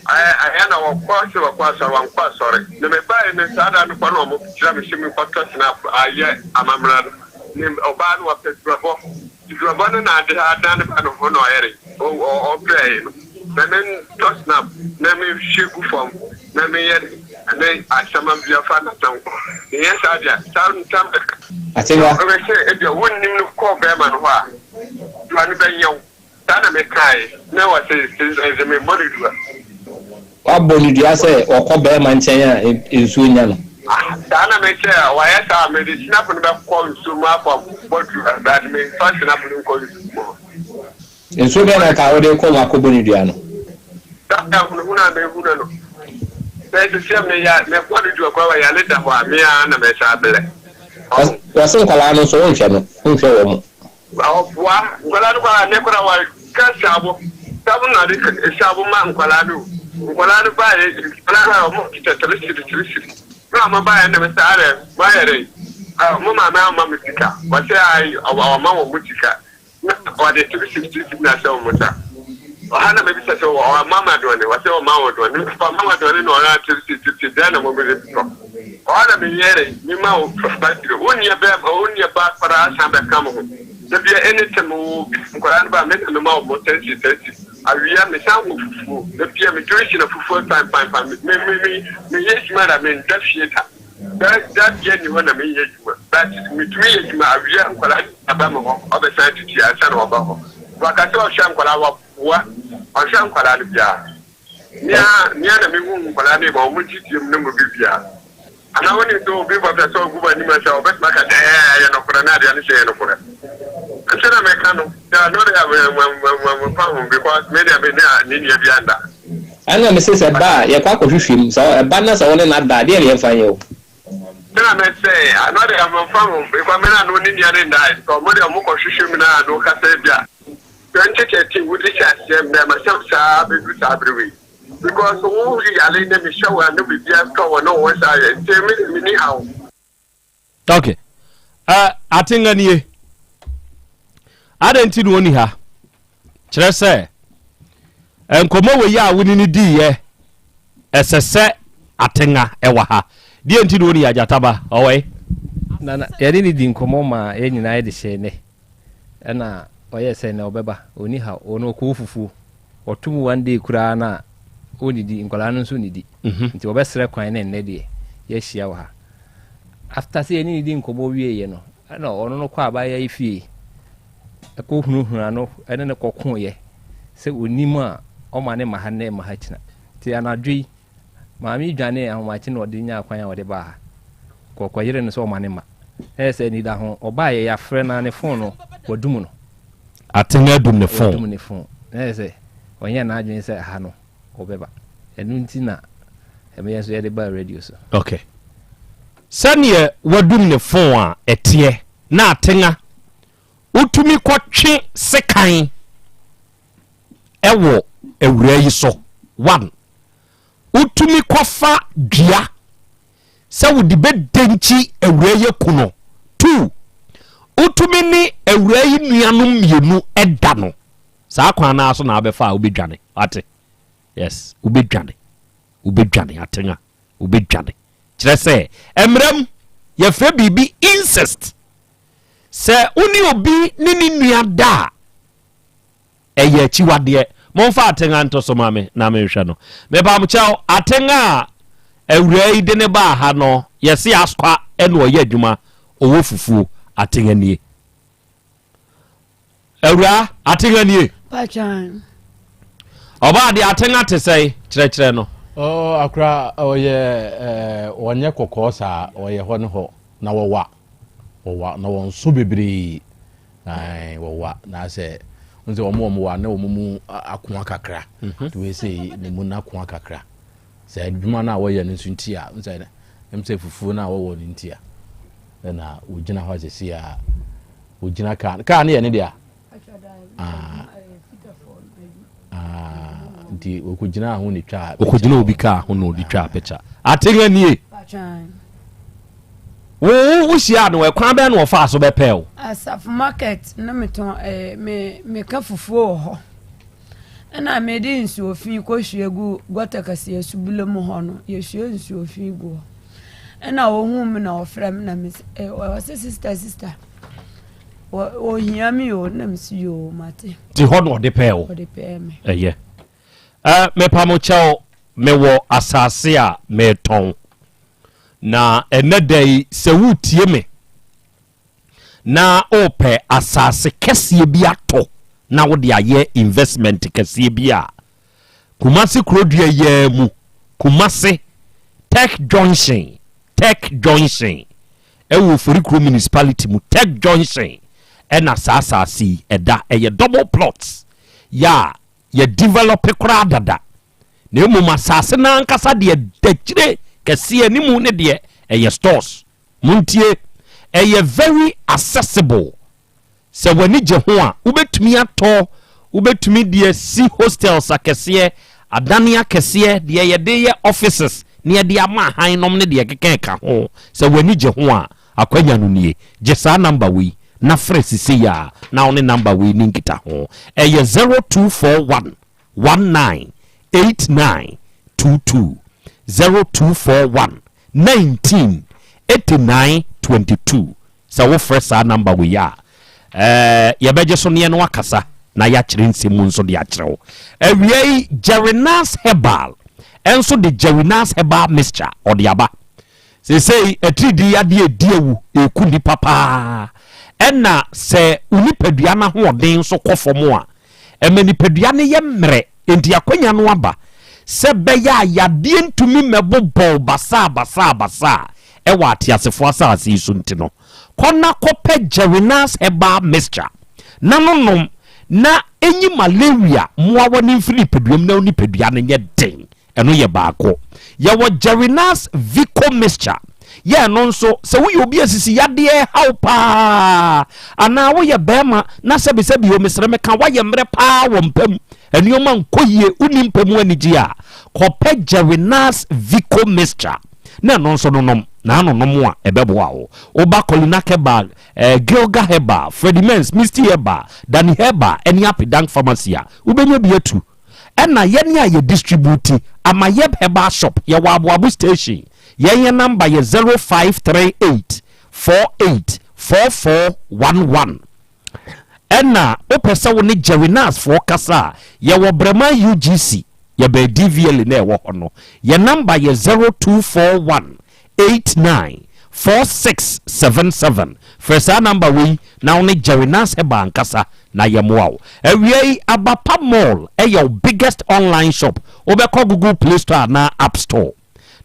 ɛyɛ na ɔkɔ sɛ ɔkɔ asɔre wankɔ asɔre na mebaeɛ no saa da no kɔ na ɔmo kyerɛ me sɛ mekɔtɔ snap ayɛ amammerɛ no ne ɔbaa no wapɛ duabɔ Duaba no na ade adan ne ba no ho na ɔyɛre ɔbrɛe no na me ntɔ snap na me hwie gu fam na me yɛ. Ne asɛm a bia fa n'asɛm kɔ. Menyɛ saa deɛ a, saa ntam bɛka. Atewa. Ɔbɛ sɛ ebia wonnim no kɔ bɛɛma no hɔ a, dua no bɛnyɛ wo. Saa na mekaae, na wɔ se se memmɔ no dua. Woabɔ no dua sɛ ɔkɔ bɛɛma nkyɛn a nsuo nnya no. Ah, saa na mekyɛ a, wayɛ saa a, mede snap no bɛkɔ nsuo mu akɔ bɔ dua, but memfa snap no nkɔ nsuo mu hɔ. Nsuo bɛn na anka wode rekɔ mu akɔbɔ ne dua no? Saa da hunahuna a mehunu no, sɛ ɛsɛ sɛ meya mekɔ no dua koraa wɔ yare da hɔ a, me ara na mɛsan abrɛ. Ɔho. Wɔse nkwadaa no nso wonhwɛ no, wonhwɛ wɔn. Ɔboa, nkwadaa no koraa nnɛ koraa wɔka sabo, sabo na ɔde sabo ma nkwadaa no o. Nkwadaa no baeɛ, nkwadaa no a wɔkita tirisiri tirisiri. Berɛ a wɔbaeɛ no na mesɛ adɛn, moayɛ dɛn? Mo maame amma mo sika? Wɔse ae, ɔma wɔn sika. Na ɔde 360 na ahyɛ wɔn nsa. Ɔha na mebisa sɛ ɔma ma aduane, wɔsɛ ɔma wɔn aduane. Mfa ɔma wɔn aduane na ɔra 360 dɛn na mobɛde tɔ. Ɔha na meyɛre, mema wo batiri. Wo nua bɛ, wo nua ba koraa san bɛka mo ho. Da bia anytime wo nkwadaa no ba, me na mema wɔn 30 30. Awia mesan wɔ fufuo. Da bia me dwere hyina fufuo fan fan fan. Me me me meyɛ adwuma da menda fie da. Da da bia ni hɔ na menyɛ adwuma but metumi yɛ adwuma awia nkwadaa no aba me hɔ ɔbɛsan adidi ansa na waba hɔ waka sɛ ɔhwɛ nkwadaa waboa ɔnhwɛ nkwadaa no biara mea mea na mehu nkwadaa no ma wɔn didie mu ne mu biribiara anaa wɔn sɛ obi bɔfɛ sɛ ɔgu wɔn anim sɛ ɔbɛtumi aka sɛ ɛɛ ɛyɛ nokorɛ na adeɛ no sɛ ɛyɛ nokorɛ nti na mɛka no sɛ no deɛ mfa ho because me deɛ me ne ne nua bi anda. Ɛna mese sɛ ɛba a, yɛkɔ akɔhwehwɛ mu. Sɛ ɛba na sɛ wo ne no ada a, deɛn na yɛmfa nyɛ wo? Ɛna mese, Ano deɛ momfa ho, because me ne ano ne nua no nnae. Nti ɔmo deɛ ɔmo kɔhwehwɛ mu na ano kasa bi a, 2013 wode hyɛ aseɛ mmɛɛmasɛm saa bɛduru saa bere wei. Because wo yare ne mehyɛ wo ano biribiara tɔ wɔ ne wo saa yɛ, nti me deɛ menni haw. Ok. Uh, atenga nie. Adɛn nti na ɔni ha? Kyerɛ sɛ, nkɔmmɔ wɔ yi a wo ne no diiɛ, ɛsɛ sɛ atenga ɛwɔ ha. Deɛ nti na ɔni agyataba, ɔwɔ Nana, yɛne ne di nkɔmmɔ ma yɛn nyinaa yɛde hyɛɛ nnɛ. Ɛna ɔyɛɛ sɛ nnɛ ɔbɛba. Ɔni ha, ɔno ɔkɔwɔ fufuo. Ɔto mu one day koraa no a, ɔnnidi, nkwadaa no nso nnidi. Nti ɔbɛsrɛ kwan na nnɛ deɛ yɛahyia wɔ ha. After sɛ yɛne no di nkɔmmɔ wieeɛ no, ɛna ɔno no kɔ abaayewa yi fie ɛkɔ hunahuna no ɛne no kɔkoeɛ sɛ ɔnim a ɔma ne mma ha nnɛ mma ha kyina. Nti anadwo yi, maame yi dwanee ahomakye na ɔde nyaa kwan a ɔde baa ha. Kɔkɔyere no sɛ ɔma ne mma. Ɛyɛ sɛ anida ho, ɔbaeɛ yɛafrɛ no a ne fon no wadum no. Atene adum ne fon. Wadum ne fon. Na ɛyɛ sɛ ɔnyɛɛ n'adwene sɛ ha no wɔbɛba. Ɛno nti na ɛma yɛn nso yɛde baa radio so. Okay. Sɛdeɛ wadum ne fon a ɛteɛ na atenga wotumi kɔtwe sekan ɛwɔ awuraa yi so. One, wotumi kɔfa dua sɛ wode bɛdenkyi awuraa yi aku no. Two, wotumi ne awuraa yi nuanom mmienu ɛda no. Saa kwan no ara so na wobɛfa a wobɛdwane. Wate? Yes, wobɛdwane. Wobɛdwane aten a, wobɛdwane. Kyerɛ sɛ, mmerɛ mu, yɛfrɛ biribi incest. Sɛ wo ne obi ne ne nua da a, ɛyɛ akyiwadeɛ. Momfa aten nto so ma me na menhwɛ no. Mepamokyɛw, aten a awuraa yi de ne baa ha no, yɛse askwa ɛna ɔyɛ adwuma, ɔwɔ fufuo. Aten nie. Awuraa, atenga nie. Patwan. Ɔbaa deɛ atenga te sɛe kyerɛkyerɛ no. Oh, akora ɔyɛ ɛɛ ɔnyɛ kɔkɔɔ saa ɔyɛ hɔ ne hɔ na wɔwa wɔwa na wɔn so bebree ɛɛ wɔwa na sɛ n sɛ wɔn wɔn wa na wɔn mu akoa kakra mhm. to wei sɛ ne mu na akoa kakra sɛ adwuma no a wɔyɛ no nso nti a n sɛ ɛm sɛ fufuo no a wɔwɔ no nti a ɛna wɔgyina hɔ asɛsi a Ogyina kaa no. Kaa no yɛ ne dea. Ah. Ah, nti okogyina ho ne twaa. Okogyina obi kaa ho na ɔde twaa picture. Atenga nie. Wo wo hyia no ɛkwan bɛn na ɔfaa so bɛpɛɛ wo? Asafo market na metɔn eh, me meka fufuo wɔ hɔ. Ɛna mede nsuo fi kɔhwie gu gɔta kɛseɛ subilo mu hɔ no, yɛhwie nsuo fi gu hɔ. Ɛna ɔhuu me na ɔfrɛ me na me eh, ɔse sister sister ɔhia me o na mese yoo mate. Ti hɔ na ɔde pɛɛ wo? Ɔde pɛɛ me. Ɛyɛ. Eh, mepa mo kyɛw, mewɔ asase a metɔn. Na ɛnɛ da yi sɛ woretie me na wopɛ asase kɛseɛ bi atɔ na wode ayɛ investment kɛseɛ bi a, Kumasi kurodua yi ara mu, Kumasi Tech Junction, Tech Junction, ɛwɔ Oforikuro Municipality mu, Tech Junction ɛna saa asase yi ɛda. Ɛyɛ double plots yɛ a yɛ develop koraa dada. Na mmom asase no ankasa deɛ dakyire kɛseɛ ne mu ne deɛ ɛyɛ stores. Montie, ɛyɛ very accessible. Sɛ w'ani gye ho a, wobɛtumi atɔ, wobɛtumi de asi hostels akɛseɛ, adane akɛseɛ, deɛ yɛde yɛ offices na yɛde ama ahan nom ne deɛ ɛkeka ɛka ho. Sɛ w'ani gye ho a, akwanya no nie. Gye saa number wei na frɛ sesei ara na wo ne number wei ni nkitaho. Ɛyɛ 0241 19 89 22, 0241 19 89 22. Sɛ wofrɛ saa number wei a, ɛɛ yɛbɛgye so ne yɛne wo akasa na yɛakyerɛ nsɛm mu nso de akyerɛ wo. Awia yi, Jerrynas Herbal nso de Jerrynas Herbal Mixture ɔde aba. Seesei atiridii yadeɛ redi awu, ɛreku nnipa paa. Ɛna sɛ wo nipadua no ahoɔden nso kɔ fam a, ɛma nipadua no yɛ mmerɛ. Enti akwanya no aba sɛ ɛbɛyɛ a yadeɛ ntumi mmɛbobɔ wo basaa basaa basaa ɛwɔ ateasefoɔ asase yi so nti no, kɔ na kɔpɛ Jerinas Herbal Mixture na no nom na ɛnyi malaria mmoawa no mfiri nipadua mu na wo nipadua no nyɛ den. Ɛno yɛ baako. Yɛwɔ Jerinas Vico Mixture. Yɛ ɛno nso, sɛ woyɛ obi a sisi yadeɛ haw paa, anaa woyɛ bɛrima na sɛbisɛbi o mesrɛ meka woayɛ mmerɛ paa wɔ mpa mu, nneɛma nkɔ yie, wonni mpa mu anigye a, kɔpɛ Jerinas Vico Mixture na ɛno nso no nom, na ano nom a ɛbɛboa wo. Woba Kolinak Herbal, eh, Gilga Herbal, Freddie Mens, Misty Herbal, Danny Herbal, ɛne Apidank Pharmacy a, wobɛnya bi atu. Ɛna yɛne a yɛ distribute Amayɛb herbal shop yɛwɔ Aboabo station yɛn yɛn number yɛ 0538 48 4411 Ɛna wopɛ sɛ wo ne Jerrynas foɔ kasa a yɛwɔ Breman UGC yɛbɛn DVLA na ɛwɔ hɔ no yɛn number yɛ 0241 89 4677 Frɛ saa number wei na wo ne Jerry Nance Herbal nkasa na yɛmmoa wo. Awia yi, Abapa Mall yɛ wo biggest online shop. Wobɛkɔ Google Play Store anaa App Store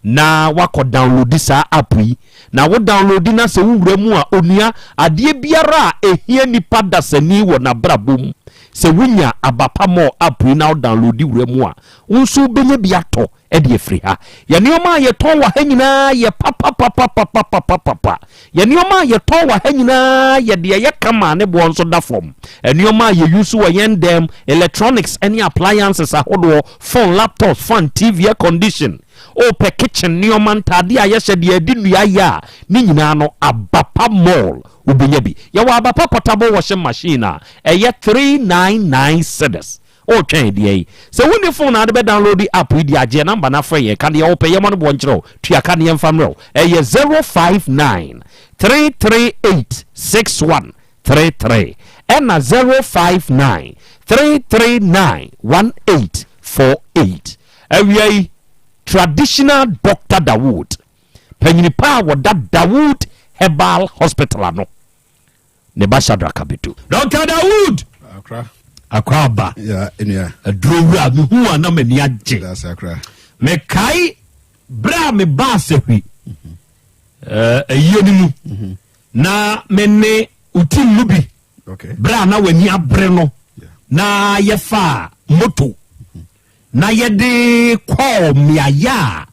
na woakɔ downloadi saa app yi. Na wo downloadi na sɛ wowura mu a, onua, adeɛ biara a ɛhia nipa dasani wɔ n'abrabɔ mu, sɛ wonya Abapa Mall app yi na wo downloadi wura mu a, wo nso wobɛnya bi atɔ de afiri ha. Yɛn nneɛma a yɛtɔn wɔ ha nyinaa yɛ papapapapapapapa. Yɛn nneɛma a yɛtɔn wɔ ha nyinaa yɛ deɛ ɛyɛ kama a ne boɔ nso da fam. Nneɛma a yɛuse wɔ yɛn dan mu, electronics ne appliances ahodoɔ, phone, laptops, fan, TV, air condition, wopɛ kitchen nneɛma, ntaadeɛ a yɛhyɛ, deɛ yɛde nnua yɛ a, ne nyinaa no, Abapa Mall wobɛnya bi. Yɛwɔ Abapa portable washing machine a ɛyɛ 399 cedis. Woretwɛn deɛ yi? Sɛ wonni phone a wode bɛ download app yi deɛ a, gye yɛn number na frɛ yɛn. Ka deɛ wopɛ, yɛmmɔ no boɔ nkyerɛ wo. Tua ka na yɛmfa mmerɛ wo. Ɛyɛ 059 338 6133 ɛna 059 339 1848. Awia yi, Traditional Doctor Dawood, panyini pa a wɔda Dawood Herbal Hospital ano. Ne ba Shadrach abedu. Dɔkta Dawood! Akra. Akra aba. Ya, enua. Aduro wura, mehu a na m'ani agye. That's akra. Mekae berɛ a mebaa sahwi eh, ayie no mu mhm. na me ne wo tim no bi berɛ a na w'ani abere no na yɛfaa moto mhm. na yɛde kɔɔ mmeaeɛ a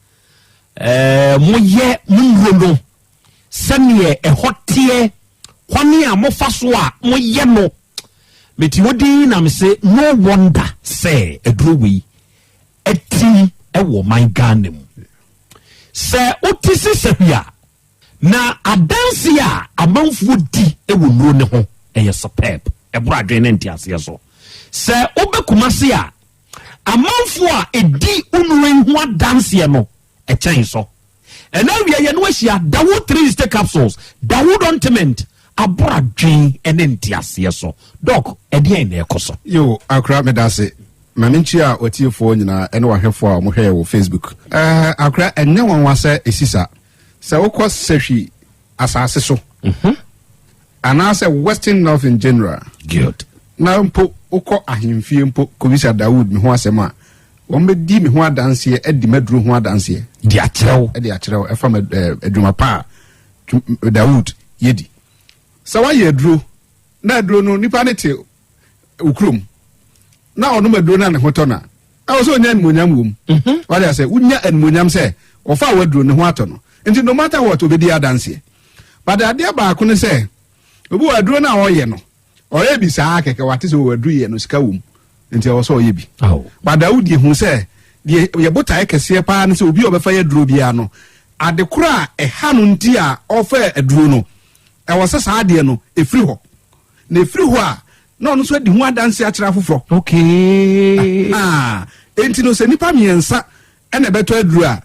eh, moyɛ mo nnuro no sɛdeɛ ɛhɔ teɛ, kwane a mofa so a moyɛ no. Mete hɔ dinn na mese no wonder sɛ aduro wei atim wɔ ɔman Ghana mu. Sɛ wote si sahwi a, na adanse a amanfoɔ di wɔ nnuro no ho ɛyɛ superb, ɛboro adwene ne nteaseɛ so. Sɛ wobɛ Kumasi a, amanfoɔ a ɛdi wo nnuro yi ho adanseɛ no ɛkyɛn so. Ɛna awia yɛne wo ahyia Dawood 360 capsules, Dawood ointment, aboro adwen ne nteaseɛ so. Doc, ɛdeɛn na ɛkɔ so? Yo, Akora medase. Ma menkyia w'atiefoɔ nyinaa ɛne w'ahwɛfoɔ a wɔhwɛ yɛ wɔ Facebook. Eh, Akora, ɛnyɛ nwanwa sɛ ɛsi saa. Sɛ wokɔ Sahwi asase so mhm. anaasɛ Western North in general. Good. Na mpo wokɔ ahemfie mpo kɔbisa Dawood me ho asɛm a, wɔbɛdi me ho adanseɛ adi m'aduro ho adanseɛ. De akyerɛ wo. De akyerɛ wo ɛfa adwuma pa a Dawood yɛdi. Sɛ woayɛ aduro na aduro no nipa no te wo kurom na ɔnom aduro no a ne ho tɔ no a, ɛwɔ sɛ ɔnya animuonyam wɔ mu. Mhm. Wade asɛ wonya animuonyam sɛ ɔfa w'aduro ne ho atɔ no. Nti no matter what obɛdi adanseɛ. But adeɛ baako ne sɛ obi wɔ aduro no a ɔyɛ no ɔyɛ bi saa kɛkɛ wate sɛ ɔwɔ aduro yɛ no sika wɔ mu nti ɛwɔ sɛ ɔyɛ bi. But Dawudi hu sɛ deɛ yɛ botaeɛ kɛseɛ paa ne sɛ obi a ɔbɛfa yɛ aduro biara no ade koro a ɛha no nti a ɔfa aduro no ɛwɔ sɛ saa adeɛ no ɛfiri hɔ na ɛfiri hɔ a na ɔno nso adi ho adanse akyerɛ afoforɔ. Okay. Ah, enti no sɛ nipa mmiɛnsa ɛna ɛbɛtɔ aduro a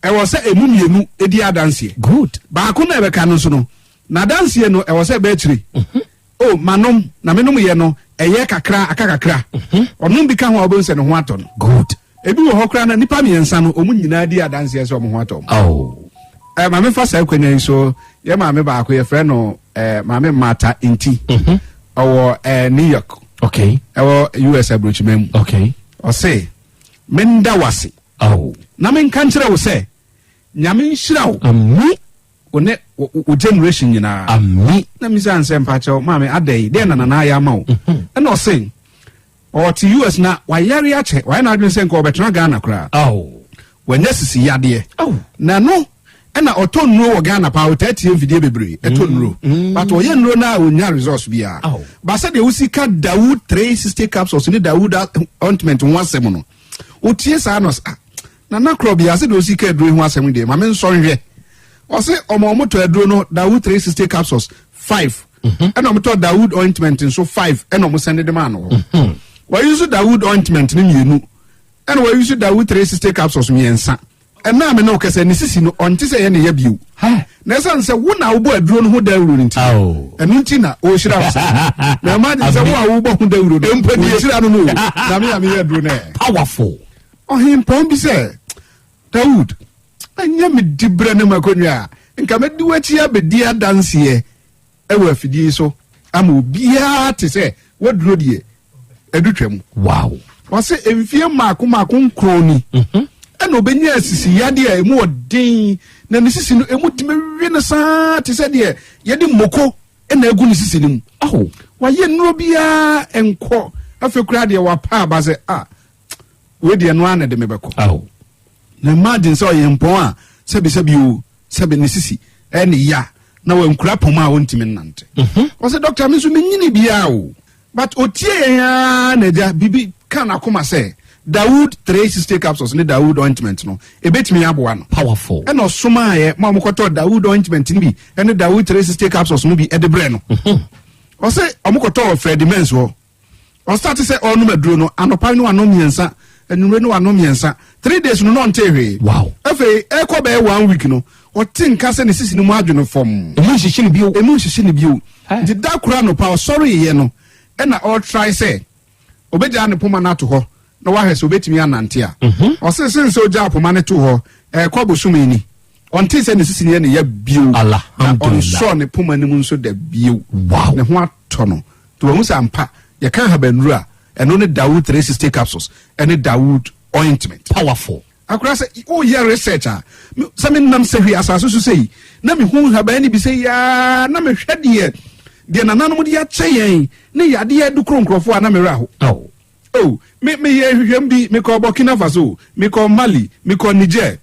ɛwɔ sɛ emu mmienu di adanseɛ. Good. Baako na ɛbɛka no nso no n'adanseɛ no ɛwɔ sɛ ɛbɛ akyire. Mm-hmm. O oh, manom na menom yɛ no ɛyɛ kakra aka kakra. Mm-hmm. Ɔnom bi ka ho a ɔbɛn sɛ ne ho atɔ no. Good. Ebi wɔ hɔ koraa na nnipa mmiɛnsa no, wɔn nyinaa di adanseɛ sɛ wɔn ho atɔ wɔn. Oh. Eh, maame fa saa akonnwa yi so, yɛ maame baako yɛfrɛ no eh, maame Martha Nti. Mhm. Ɔwɔ eh, New York. Okay. Ɛwɔ US aburokyima mu. Okay. Ɔse, menda wase. Oh. Na menka nkyerɛ wo sɛ, Nyame nhyira wo. Ami. Wo ne wo generation nyinaa. Ami. Na misa nsɛ mpakyɛw, maame adɛn, deɛ na nana ayɛ ama wo. Mhm. Ɛna ɔse, Ɔte US na wayare akyɛ, wayɛ n'adwene sɛ nka ɔbɛtena Ghana koraa. Wanya sisi yadeɛ. Na ɛno ɛna ɔtɔ nnuro wɔ Ghana paa, ɔtaa tie mfidie bebree, ɛtɔ mm, nnuro. Mm. But ɔyɛ nnuro no a ɔnya results biara. Ba sɛdeɛ wosi ka Dawood 360 capsules ne Dawood ointment ho asɛm no, wotie saa no ah, Nana korɔ bia sɛdeɛ wosi ka aduro ho asɛm deɛ, ma me nsɔ nhwɛ. Ɔse ɔma ɔmo tɔ aduro no Dawood 360 capsules 5 mhm. ɛna ɔmo tɔ Dawood ointment nso 5 ɛna ɔmo sɛnde de maa no hɔ. Mhm. Wɔyi nso Dawood ointment no mmienu ɛna wɔyi nso Dawood 360 capsules mmiɛnsa. Ɛna a me ne wo kasa ne sisi no ɔnte sɛ ɛyɛ ne ya bio. Na ɛsiane sɛ wo na wobɔ aduro no ho dawuro no nti, ɛno nti na ɔrehyira wo saa. Na imagine sɛ wo a wobɔ ho dawuro no, ɔnhyira no no o. Na me a meyɛ aduro no ɛ. Powerful. Ɔhempɔn bi sɛ, Dawud, ɛnyɛ me diberɛ ne m'akonnwa a, nka mɛdi w'akyi abɛdi adanseɛ wɔ afidie yi so ama obiara te sɛ waduro deɛ adu twam. Wow. Ɔse mfie mmaako mmaako nkron ni mhm. ɛna ɔbɛnya asisi yadeɛ a ɛmu ɔden na ne sisi no ɛmu tumi we no saa te sɛ deɛ yɛde mmoko ɛna agu ne sisi no mu. Oh. Wayɛ nnuro biara nkɔ afei koraa deɛ wapa aba sɛ ah wei deɛ no ara na ɛde me bɛkɔ. Oh. Na imagine sɛ ɔyɛ mpɔn a sɛbisɛbi o sɛbi ne sisi ɛne ya na wankura poma a ɔntumi nnante. Mhm. Ɔsɛ dɔkta me nso menyini biara o but otie yɛn ara na agya biribi ka n'akoma sɛ Dawood 360 capsules ne Dawood ointment no ebetumi aboa no. Powerful. Ɛna ɔsomaayɛ ma wɔkɔtɔ Dawood ointment no bi ɛne Dawood 360 capsules no bi ɛde brɛ no. Mhm. Ɔsɛ wɔkɔtɔ wɔ Freddie Mens hɔ. Ɔstarte sɛ ɔrenom aduro no, anɔpa no wanom mmiɛnsa, anwummere no wanom mmiɛnsa. Three days no na ɔntee hwee. Wow. Afei ɛrekɔ bɛyɛ one week no, ɔte nka sɛ ne sisi no mu adwo no fam. Emu nhyehye no bio. Emu nhyehye no bio. Nti da koro anɔpa ɔsɔreeɛ no, ɛna ɔretrae sɛ obegyaa ne poma no ato hɔ na wahwɛ sɛ obetumi anante a. Mhm. Ɔse sen sɛ ogyaa poma no too hɔ, ɛrekɔ bosome ni. Ɔntee sɛ ne sisi no yɛ ne ya bio. Na ɔnsɔɔ ne poma no mu nso da bio. Wow. Ne ho atɔ no. Nti wahu sɛ ampa yɛka ahabannuro a, ɛno ne Dawood 360 capsules ɛne Dawood ointment. Powerful. Akora sɛ woyɛ research a, sɛ menam sahwi asase so sei na mehu nhaban no bi sɛ yaa na mehwɛ deɛ deɛ nananom de akyɛ yɛn ne yadeɛ adukoro nkurɔfoɔ a na mewerɛ aho. Oh. Oh, me meyɛ nhwehwɛm bi, mekɔɔ Burkina Faso, mekɔɔ Mali, mekɔɔ Niger.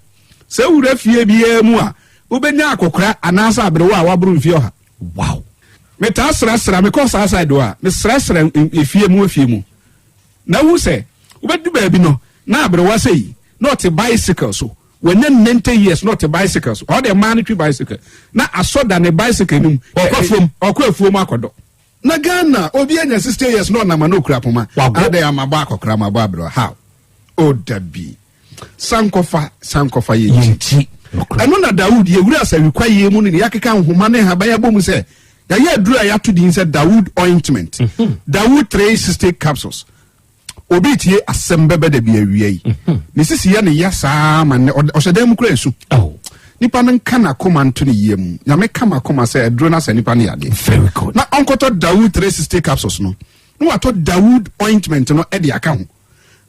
Sɛ wowura fie biara mu a, wobɛnya akɔkora anaasɛ aberewa a waboro mfeɛ ɔha. Wow. Metaa srasra, mekɔ saa side hɔ a, mesrasra efie mu efie mu. Na wohu sɛ, wobɛdu baabi no, na aberewa sei, na ɔte bicycle so. Wanya 90 years na ɔte bicycle so. Ɔwɔ deɛ mmaa no twi bicycle. Na asɔ da ne bicycle no mu. Ɔkɔ afuom. Ɔkɔ afuom akɔdɔ. Na Ghana, obi anya 60 years na ɔnam a na okura poma. Adɛn a mabɔ akɔkora, mabɔ aberewa. How? Oh, dabi. Sankɔfa, sankɔfa yɛ nti. Ɛno na Dawood yɛwura asawi kwaeɛ mu no ne yɛakeka nhoma ne nhaban abɔ mu sɛ yɛayɛ aduru a yɛato din sɛ Dawood ointment, mhm. Dawood 360 capsules. Obi tie asɛm bɛbɛ da bi awia yi. Mhm. Ne sisi yɛ ne ya saa ma nnɛ ɔhyɛ dan mu kura esu. Nipa no nka n'akoma nto ne yam. Nyame ka m'akoma sɛ aduro no asa nipa no yadeɛ. Very good. Na ɔnkɔtɔ Dawood 360 capsules no na watɔ Dawood ointment no de aka ho.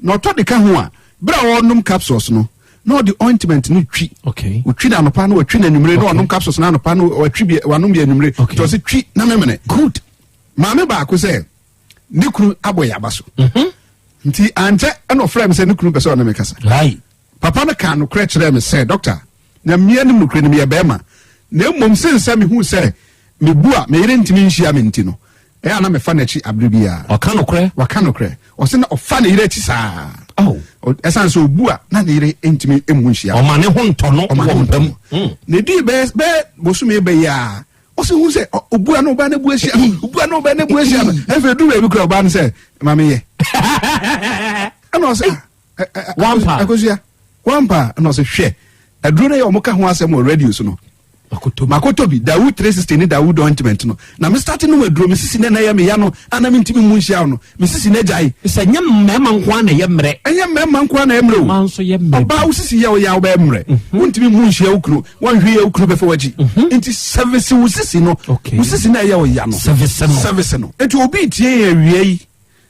Na ɔtɔ de ka ho a, bere a ɔrenom capsules no, na ɔde ointment no twi. Okay. Otwi no anɔpa na watwi no anwummere na ɔnom capsules no anɔpa na watwi bi wanom bi anwummere. Okay. Nti ɔsɛ twi na memene. Good. Maame baako sɛ ne kunu abɔ yaba so. Nti ankyɛ ɛna ɔfrɛ me sɛ ne kunu pɛ sɛ ɔne me kasa. Right. Papa no kaa nokorɛ kyerɛɛ me sɛ, Dɔkta, na mmea nim nokorɛ no, meyɛ barima, na mmom sen sɛ mehuu sɛ mebu a me yere ntumi nhyia me nti no, ɛyɛ a na mefa n'akyi abere biara. Waka nokorɛ? Waka nokorɛ. Ɔse na ɔfa ne yere akyi saa. Oh. Ɛsan sɛ obu a na ne yere ntumi mmu nhyia. Ɔma ne ho ntɔ no Ɔma ne wɔ ho mpa ntɔ mu. no. Na edii bɛyɛ bɛyɛ bosome bɛyɛ a, ɔse hu sɛ obu a na ɔbaa no abu ahyia no, obu a na ɔbaa no abu ahyia no. Afei eduru baabi koraa ɔbaa no sɛ, ma menyɛ. Ɛna ɔse, ah, Wampa. Akosua, wampa. Ɛna ɔsɛ hwɛ, aduro no yɛ ɔmo ka ho asɛm wɔ radio so no. Makoto bi, Dawood 360 ne Dawood ointment no. Na me start nom aduro, me sisi na na ɛyɛ me ya no, a na mentumi mu nhyia no. Me sisi na agyae. Sɛ nyɛ mmarima nko ara na ɛyɛ mmerɛ. Ɛnyɛ mmarima nko ara na ɛyɛ mmerɛ o. Mmaa nso yɛ mmerɛ. Ɔbaa wo sisi yɛ ɔyɛ a wobɛyɛ mmerɛ. Wontumi mu nhyia wo kunu, wɔnhwɛ yɛ wo kunu bɛfɛ w'akyi. Nti service wo sisi no. Wo sisi na ɛyɛ ɔya no. Service no. Service no. Nti obi tie yɛn awia yi.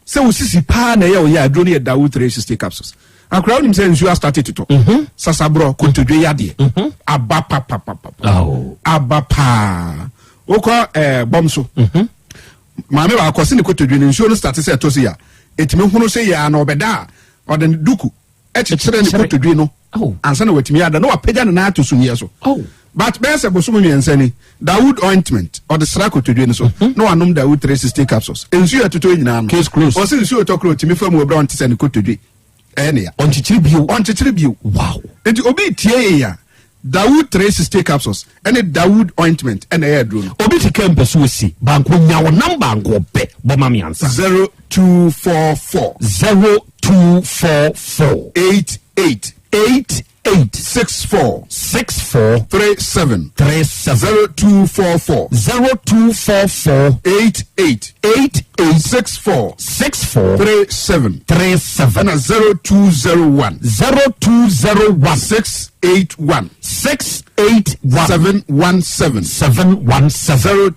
Sɛ wo sisi paa na ɛyɛ wo ya a, aduro no yɛ Dawood 360 capsules. Akora wonim sɛ nsuo astate totɔ. Sasaborɔ, kotodwe yadeɛ. Aba papapapa. Aba paa. Wokɔ eh, bɔm so. Maame baako ɔse ne kotodwe no nsuo no state sɛ ɛtɔ si a, ɛtumi hono sɛ yɛ a na ɔbɛda a, ɔde ne duku kyekyere ne kotodwe no ansa na watumi ada na wapagya ne nan ato sumiiɛ so. But bɛyɛ sɛ bosom mmiɛnsa ni, Dawood ointment ɔde sra kotodwe no so mhm. na wanom Dawood 360 capsules. Nsuo ɛtotɔ nyinaa no. Case closed. Ɔsɛ nsuo ɛtɔ koro otumi fa mu ɔbrɛ ɔnte sɛ ne kotodwe ɛyɛ ne ya. Ɔnkyekyere bio. Ɔnkyekyere bio. Wow. Nti obi tie yɛ ya. Dawood 360 capsules ɛne Dawood ointment ɛna ɛyɛ aduro no. Obi ti kɛ mpɛ so osi banko nya wo namba nko pɛ bɔ ma mi ansa. 0244. 0244. 88. 88. 64. 64. 37. 37. 0244. 0244. 88. 88. 64. 64. 37. 37. Ɛna 0201. 0201. 681. 681. 717. 717.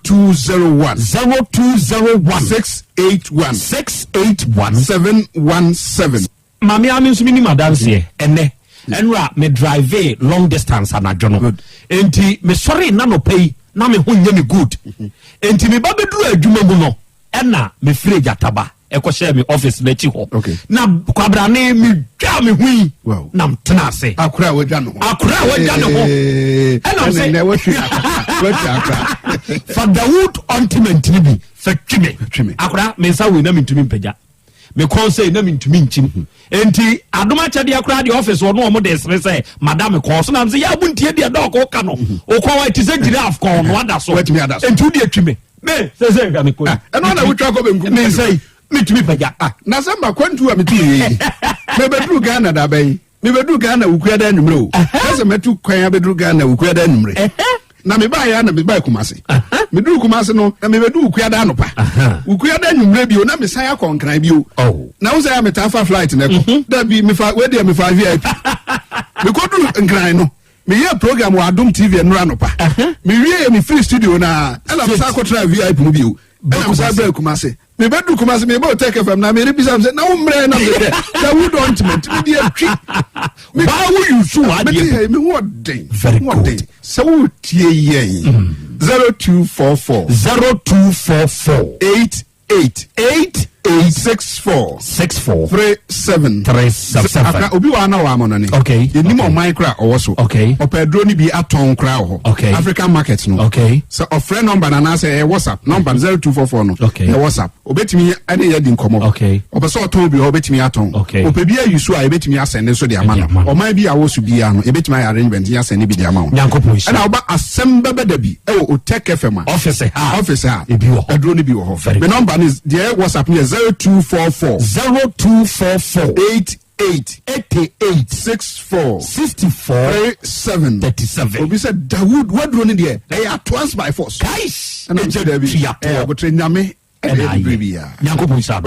0201. 0201. 681. 681. 717. Maame a me nso menim adanseɛ ɛnɛ ɛnora me drive long distance anadwo no nti mesɔre na nɔpɛ yi na me ho nyɛ me good nti me ba bɛduru adwuma mu no ɛna mefiri gyataba ɛkɔhyɛɛ me office n'akyi hɔ na kwabrane medwaa me ho yi na mtena ase akora a wadwa ne ho akora a wadwa ne ho ɛna sɛ fa Dawood ointment no bi fa twi me akora me nsa wei na mentumi mpagya me kɔn sɛ na mentumi nkyim enti adom akyɛdeɛ koraa deɛ office wɔ no ɔmo de sere sɛ mada me kɔn so na sɛ yɛ abo ntie deɛ dɔɔko ka no wokɔn wa ti sɛ giraffe kɔn no ada so enti wode atwi me me sɛ sɛ hwɛ me kɔn ah, ɛno na wotwa kɔ benkum me nsa yi metumi pagya ah, na sɛ ma kwantu a metu yɛ yi mebɛduru Ghana da bɛn mebɛduru Ghana wukua da anwummerɛ o sɛ sɛ mɛtu kwan abɛduru Ghana wukua da anwummerɛ na mebaeɛ na mebae Kumase meduru Kumase no na mebɛdu wukua da anɔpa wukua da anwummerɛ bio na mesan akɔ Nkran bio oh. na wo sɛ a metaa fa flight na ɛkɔ mhm. dabi mefa wedeɛ mefa VIP mekɔduru Nkran no meyɛ program wɔ Adom TV nnora anɔpa mewie yɛ mefiri studio no a ɛna mesan akɔtena VIP mu bio ɛna mesan brɛ Kumase mebɛduru Kumase meba Otec FM na mere bisa sɛ na wo mmerɛ na mesɛ na wo don't ntimi mede atwi baa wo yusu adeɛ me ho ɔden very good sɛ wotie yɛn 0244 0244 8 8 8 8 6 4 6 4 3 7 3 7. Akra obi wɔ ana wɔ amɔnɔne. Okay. Yɛnim ɔman kora ɔwɔ so. Okay. Ɔpɛ aduro no bi atɔn kora wɔ hɔ. Okay. African market no. Okay. Sɛ ɔfrɛ nɔmba no anaasɛ ɛyɛ WhatsApp nɔmba no 0244 no. Okay. Ɛyɛ WhatsApp. Obetumi ɛne yɛ di nkɔmɔ. Okay. Ɔpɛ sɛ ɔtɔn bi hɔ obetumi atɔn. Okay. Ɔpɛ bi ayi so a ebetumi asɛnde nso de ama no. Ɔman bi a wɔ so biara no ebetumi ayɛ arrangement yɛ asɛnde bi de ama wo. Nyankopɔn nhyira. Ɛna ɔba asɛm bɛbɛ da bi ɛwɔ Otec FM a. Office ha. Office ha. Ebi wɔ hɔ. Aduro no bi wɔ hɔ. Very Me nɔmba no deɛ ɛyɛ WhatsApp no yɛ 0244. 0244. 88. 88. 64. 64. 37. 37. Obi sɛ Dawood waduro no deɛ ɛyɛ atoans by force. Kais. Ɛna mesɛ daabi. Ɛyɛ abotrɛ nyame ɛna ayɛ nyankopɔn nhyira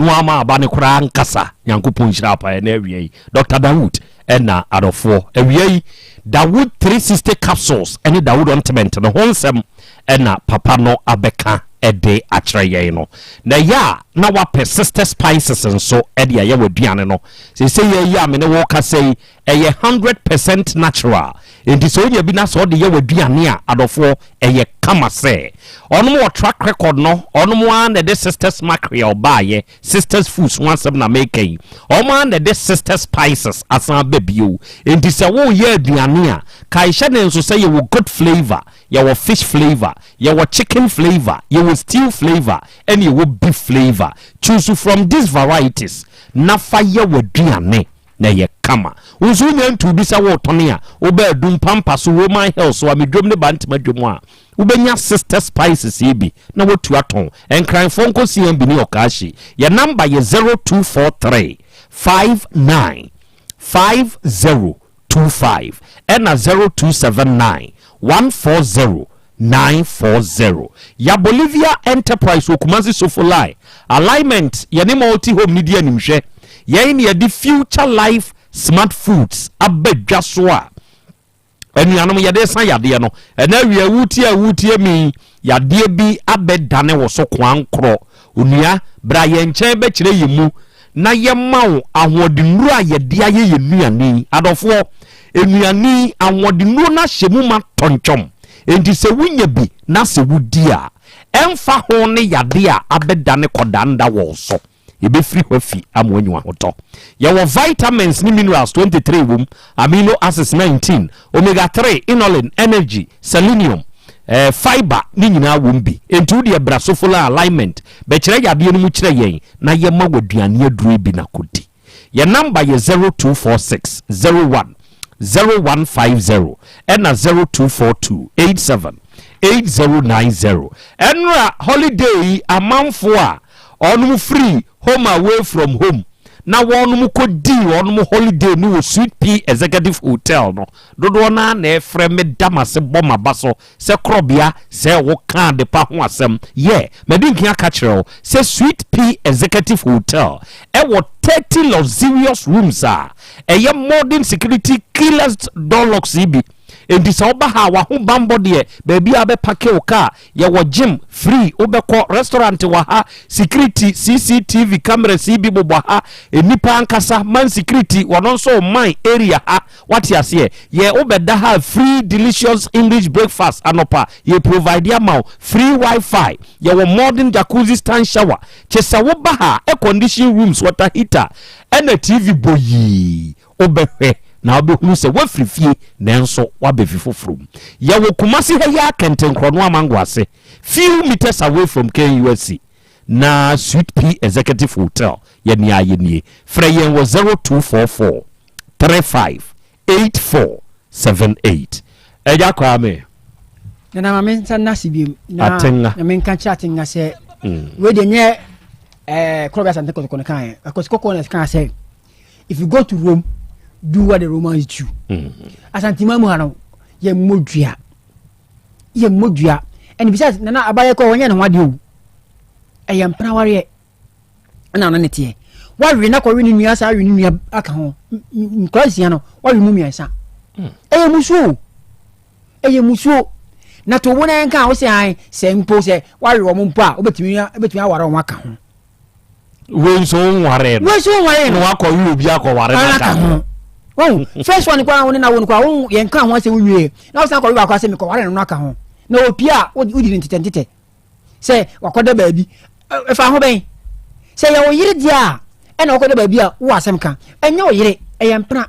na wama aba no koraa ankasa. Nyankopɔn nhyira wo paa ɛnɛ awia yi. Doctor Dawood ɛna adɔfoɔ awia yi Dawood 360 capsules ɛne Dawood ointment no ho nsɛm ɛna papa no abɛka ɛde akyerɛ yɛn no. Na ɛyɛ a na wapɛ sister spices nso ɛde ayɛ w'aduane no. Seesei yɛ yi a me ne wo kasa yi Ɛyɛ 100% natural, enti sɛ wonya bi na sɛ wode yɛ w'aduane a, adɔfoɔ, ɛyɛ kama sɛ. Ɔnom wɔ track record no, ɔnom ara na ɛde Sisters Mackerel baeɛ, Sisters Foods ho asɛm na meka yi. Ɔmo ara na ɛde Sisters Spices asan aba bio. Enti sɛ woreyɛ aduane a, kae hyɛ no nso sɛ yɛwɔ goat flavour, yɛwɔ fish flavour, yɛwɔ chicken flavour, yɛwɔ stew flavour, ɛne yɛwɔ beef flavour. Choose from these varieties na fa yɛ w'aduane. na ɛyɛ kama. Wo nso wonya ntuu bi sɛ woretɔne a, woba Adum, Pampa so, Roman Hill so, Amedwom ne Bantama dwom a, wobɛnya Sister Spices yi bi na woatu atɔn. Nkranfoɔ nkɔ CMB ne Okashi. Yɛn namba yɛ 0243 59 5025 ɛna 0279 140 940. Ya Bolivia Enterprise wɔ Kumasi Sofo Line. Alignment, Yɛne Multi Home no di animhwɛ. Yɛn na yɛde Future Life Smart Foods aba dwa so a anuanom yɛde resa yadeɛ no. Ɛnɛ awia wotie a wotie me yi, yadeɛ bi abɛdane wo so koankorɔ. Onua, bra yɛn nkyɛn bɛkyerɛ yɛn mu na yɛma wo ahoɔdennuro a yɛde ayɛ yɛn nnuane yi. Adɔfoɔ, nnuane yi, ahoɔdennuro no ahyɛ mu ma tɔntwɔm. Enti sɛ wonya bi na sɛ wodi a, ɛmfa ho ne yadeɛ a abɛdane kɔdanda wɔ wo so. Yɛbɛfiri hɔ afi ama woanya ahotɔ. Yɛwɔ vitamins ne minerals 23 wom, amino acids 19, omega 3, inulin, energy, selenium, eh, fiber ne nyinaa wom bi. Enti wo deɛ bra Sofola Alignment bɛkyerɛ yadeɛ no mu kyerɛ yɛn na yɛma wo aduane aduro yi bi na kɔdi. Yɛn namba yɛ 0246 01 0150 ɛna 0242 87 8090. Ɛnora holiday yi amanfoɔ a Wɔnom firii home away from home na wɔnom kɔ dii wɔnom holiday no wɔ Sweet Pea Executive Hotel no, dodoɔ no ara na ɛfrɛ me da m'ase bɔ m'aba so sɛ korɔbea sɛ wo ka adepa ho asɛm. Yɛ, madi nkan aka kyerɛ wo sɛ Sweet Pea Executive Hotel ɛwɔ 30 luxurious rooms a ɛyɛ modern security keyless door locks yi bi. Enti sɛ woba ha a w'ahobanbɔ deɛ baabi a wobɛpake wo car Yɛwɔ gym free wobɛkɔ, restaurant wɔ ha, security CCTV cameras yi bi bobɔ ha, nnipa ankasa man security wɔno nso man area ha, wate aseɛ, yɛ wobɛda ha free delicious English breakfast anɔpa yɛ provide ama wo, free wifi, yɛwɔ modern jacuzzi stand shower, kyesɛ woba ha air condition rooms, water heater ɛna TV bɔ yii. Wobɛhwɛ na wobɛhunu sɛ woafiri fie nanso woaba fi foforɔ mu. Yɛwɔ Kumasi ha yi ara Kɛntɛnkorɔno Amango ase, few metres away from KNUST na Sweet Pea Executive Hotel. Yɛn nea yɛ nie. Frɛ yɛn wɔ 0244 35 84 78. Agya Kwame. Nana ma me nsa nna ase biom na Atenga. na menka nkyerɛ Atenga sɛ wei deɛ nyɛ ɛɛ Korɔbea Asante Kɔtɔkɔ no kaeɛ. Akwasi Kɔkɔɔ na ɛkaa sɛ if you go to Rome do what the Romans do mm. Asanteman mu ha no yɛ mmɔ dua yɛ mmɔ dua and besides nana abayɛ kɔ wɔnyɛ ne ho adeɛ o ɛyɛ mpena wareɛ ɛna ɔno ne teɛ wawe na kɔwe ne nua saa we ne nua aka ho nkora nsia no wawe mu mmiɛnsa hmm. ɛyɛ musuo ɛyɛ musuo na to wo na nka a wosɛ an sɛ mpo sɛ wawe wɔn mpo a wobɛtumi wobɛtumi aware wɔn aka ho wei nso wonwaree no wei nso wonwaree no na wakɔ wi obi akɔware no aka ho wɔn first one koraa wo ne na wo no koraa wɔn yɛn ka ho asɛm nwie na wɔsan kɔwe baako asɛ mekɔware no no aka ho na opie a wodi ne ntetɛ ntetɛ sɛ wakɔda baabi ɛfa ho bɛn sɛ yɛ wo yere deɛ a ɛna wakɔda baabi a wowɔ asɛm ka ɛnyɛ wo yere ɛyɛ mpena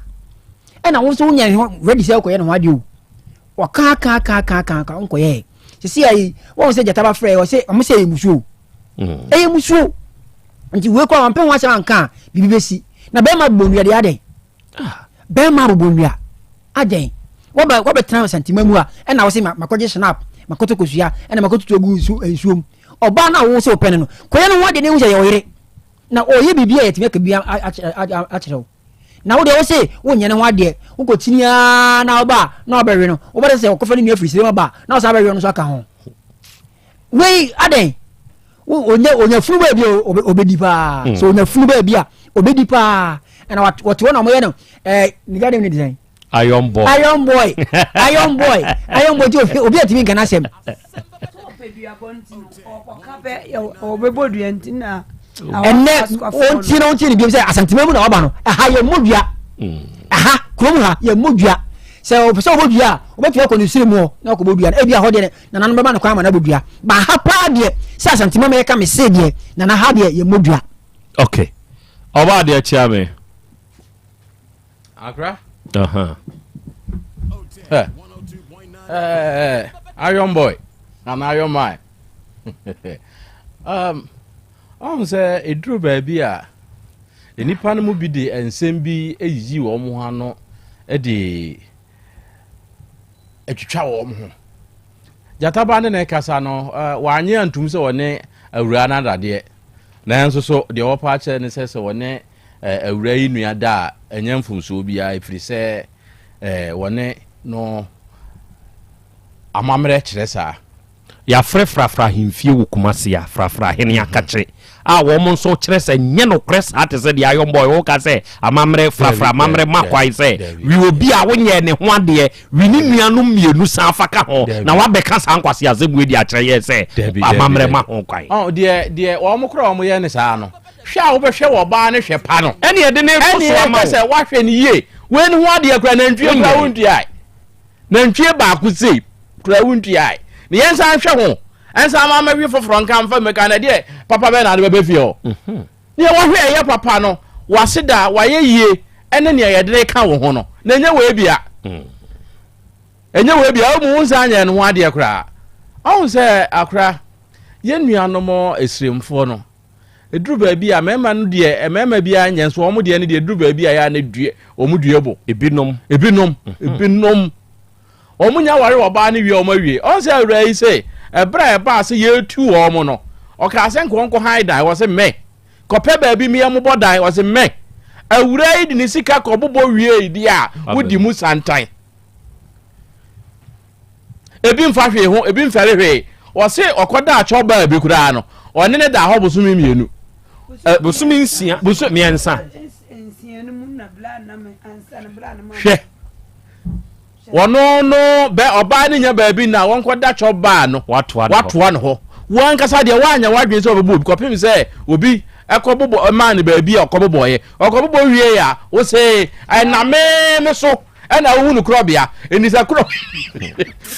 ɛna wo nso wonya ne ho ready sɛ wokɔyɛ ne ho adeɛ o Wɔka ka ka ka ka ka nkɔyɛ. Sisi ayi wɔn sɛ gyata ba frɛ wɔ sɛ wɔn sɛ ɛyɛ musuo. Mm. Ɛyɛ musuo. Nti wei kɔ wɔn pɛ ho asɛm anka a biribi bɛsi. Na bɛrima bobɔ nnua deɛ adɛn? Ah. Bɛrima bobɔ nnua adɛn? Wɔbɛ wɔbɛtena santima mu a ɛna wɔsɛ makɔgye snap makɔtɔ kosua ɛna makɔtutu agu nsu nsuom. Ɔbaa no a wɔwɔ sɛ ɔpɛ no no kɔyɛ no ho adeɛ na ehu sɛ yɛ ɔyere. Na ɔyɛ biribi a yɛtumi aka bi akyerɛ wo. Na wo deɛ wo se wonyɛ ne ho adeɛ, wokɔkyini ara na woba a na wabɛwe no, wobɛte sɛ ɔkɔfa ne nua firi sirem aba a na ɔsan bɛwe no nso aka ho. Wei adɛn? Onya onya funu baabi a obedi paa. So onya funu baabi a obedi paa. Ɛna wɔte hɔ na wɔyɛ no ɛɛ ne garden ne design. Iron boy. Iron boy. Iron boy. Iron boy ti obi obi atumi nka n'asɛm. Ɔbɛbɔ dua nti na. Ɛnɛ wɔntie na wɔntie ne biom sɛ Asantema mu na waba no, ɛha yɛ mmɔ dua. Ɛha kurom ha yɛ mmɔ dua. Sɛ ɔpɛ sɛ ɔbɔ dua a, ɔbɛtumi akɔ ne siri mu hɔ na ɔkɔbɔ dua no. Ebi ahɔ deɛ nananom bɛma no kwan ama no abɔ dua. Ba ha paa deɛ sɛ Asantema mu yɛka me se deɛ nana ha deɛ yɛ mmɔ dua. Okay. Ɔbaa deɛ kyea me. Akra. Uh-huh. Hey. Hey, Iron boy and Iron man. Ɔn sɛ ɛduru baabi a nnipa no mu bi de nsɛm bi yiyi wɔn ho ano de atwitwa wɔn ho. Gyataba ne ne kasa no, wanye antum sɛ wɔne awuraa no adadeɛ. Nanso so deɛ wɔpa akyerɛ ne sɛ sɛ wɔne awuraa yi nua da a, ɛnyɛ mfomsoɔ biara ɛfiri sɛ wɔne no amammerɛ kyerɛ saa. Yɛafrɛ Frafra ahemfie wɔ Kumasi a Frafra ahene akakye a wɔn nso kyerɛ sɛ nyɛ nokorɛ saa te sɛ deɛ Iron Boy woka sɛ amammerɛ Frafra amammerɛ ma kwan sɛ wi obi a wonyɛɛ ne ho adeɛ wi ne nuanom mmienu san fa ka ho na wabɛka saa nkwaseasɛm wei de akyerɛ yɛn sɛ amammerɛ ma ho kwan. Deɛ deɛ wɔn koraa wɔn yɛ ne saa no, hwɛ a wobɛhwɛ wɔ ɔbaa no hwɛ pa no. Ɛne ɛde ne to so ama wo. Ɛne ɛkɛ sɛ wahwɛ no yie. Wei ne ho adeɛ koraa nantwie koraa wontuae. Nantwie baako sei koraa wontuae. Ne yɛn nsan hwɛ ho. Ɛnsan ma mɛwe foforɔ nka mfa mmɛka na ɛdeɛ papa bɛn na ade bɛbɛ fie hɔ. Mhm. Nea wahwɛ ɛyɛ papa no, wase da wayɛ yie ɛne nea yɛde reka wo ho no. Na ɛnyɛ wei bia. Mm. Ɛnyɛ wei bia, ɔmu wo nsan nyɛ no ho adeɛ koraa. Ɔhu sɛ akora, yɛn nuanom esiremfoɔ no, Ɛduru baabi a, mmarima no deɛ, mmarima biara nyɛ nso wɔn deɛ no deɛ, ɛduru baabi a yɛ a na due, wɔn due bo. Ebinom. Ebinom. Mhm. Ebinom. Wɔn nya ware ɔbaa no wie wɔn awie. Ɔn sɛ awura yi sɛ, ɛberɛ a ɛbaa sɛ yɛretu wɔn no, ɔkaa sɛ nka wɔn kɔ han dan, wɔ sɛ mɛ. Kɔpɛ baabi mmea mobɔ dan, wɔ sɛ mɛ. Awura yi de ne sika kɔbobɔ wie deɛ a, wodi mu santan. Ebi mfa hwee ho, ebi mfɛre hwee. Ɔse ɔkɔda akyɛw baa bi koraa no, ɔne ne daa hɔ bosome mmienu. Bosome nsia, bosome mmiɛnsa. Hwɛ, wɔno no bɛ ɔbaa no nya baabi na wɔnkɔda kyɛw baa no, watoa no hɔ. Wɔn ankasa deɛ wɔanya wɔadwene sɛ ɔbɛbɔ obi kɔpem sɛ obi ɛkɔbobɔ maa no baabi a ɔkɔbobɔeɛ. Ɔkɔbobɔ wie a, wose ɛname me so. Ɛna wohu no korɔbea. Ɛni sɛ korɔ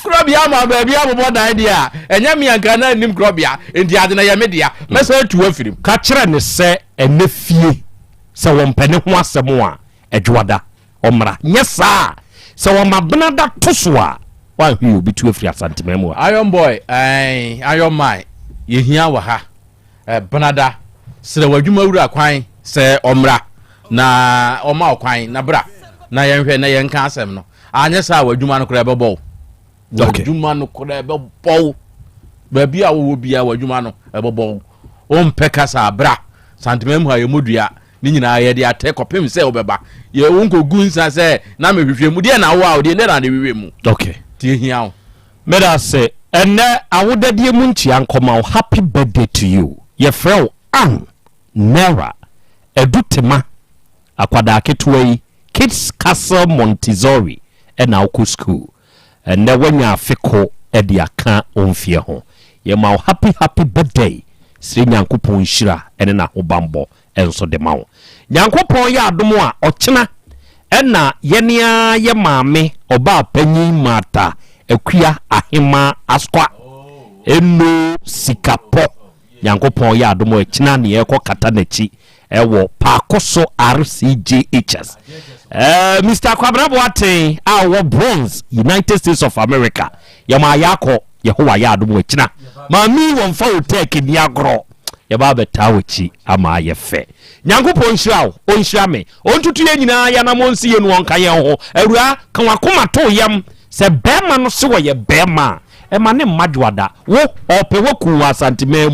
korɔbea ama baabi abobɔ dan deɛ a, ɛnyɛ me anka na nnim korɔbea. Enti ade no yɛ me dea. Mɛsan atu afiri mu. Ka kyerɛ no sɛ ɛnnɛ fie, sɛ wɔmpɛ ne ho asɛm a, Adwoada, ɔmmra. Nyɛ saa a, sɛ wɔma Benada to so a, woanhwɛ yie ɔbɛtu afiri Asanteman mu ha. Iron boy, ɛɛn, Iron man, yɛhia wɔ ha. Benada, srɛ w'adwumawura kwan sɛ ɔmmra na ɔma wo kwan na bra na yɛnhwɛ na yɛnka asɛm no. Anyɛ saa a w'adwuma no koraa ɛbɛbɔ wo. W'adwuma no koraa ɛbɛbɔ wo. Baabi a wowɔ biara w'adwuma no ɛbɛbɔ wo. Wompɛ kasa a bra. Santema mu ha yɛmmɔ dua. Ne nyinaa yɛde atɛ kɔpem sɛ wobɛba. Yɛ wonkɔgu nsa sɛ na mehwehwɛ mu. Deɛ na wo a wodeɛ na de hwehwɛ mu. Okay. Nti ɛhia wo. Medase ɛnɛ awodadie mu nkyia nkɔma wo happy birthday to you yɛfrɛ wo Ann Nera Adu Tema akwadaa ketewa yi Kids Castle Montessori ɛna wokɔ school ɛnɛ wanya afe ko ɛde aka wo mfeɛ ho yɛma wo happy happy birthday srɛ Nyankopɔn nhyira ɛne n'ahobanbɔ nso de ma wo. Nyankopɔn yɛ adom a, ɔkyena ɛna yɛne ara yɛ maame ɔbaa panyin Martha Akua Ahemaa Asqua Eno Sikapɔ. Nyankopɔn yɛ adom a, ɛkyena ne yɛkɔ kata n'akyi ɛwɔ Paakoso RCJHS. Eh, Mister Kwabena Boateng a ɔwɔ Bronx, United States of America, yɛma yɛakɔ. Yehowa yɛ adom a ɛkyena maame yi wɔmfa wo tɛɛk nni agorɔ yɛba abɛtaa w'akyi ama ayɛ fɛ. Nyankopɔn nhyira wo, ɔnhyira me, ɔntutu yɛn nyinaa yɛn anamɔn nsi yɛn nu ɔnka yɛn ho. Awuraa, ka w'akoma to wo yam sɛ bɛɛma no se ɔyɛ bɛɛma a, ɛma ne mma dwoada. Wo, ɔɔpɛ w'aku wo Asanteman mu.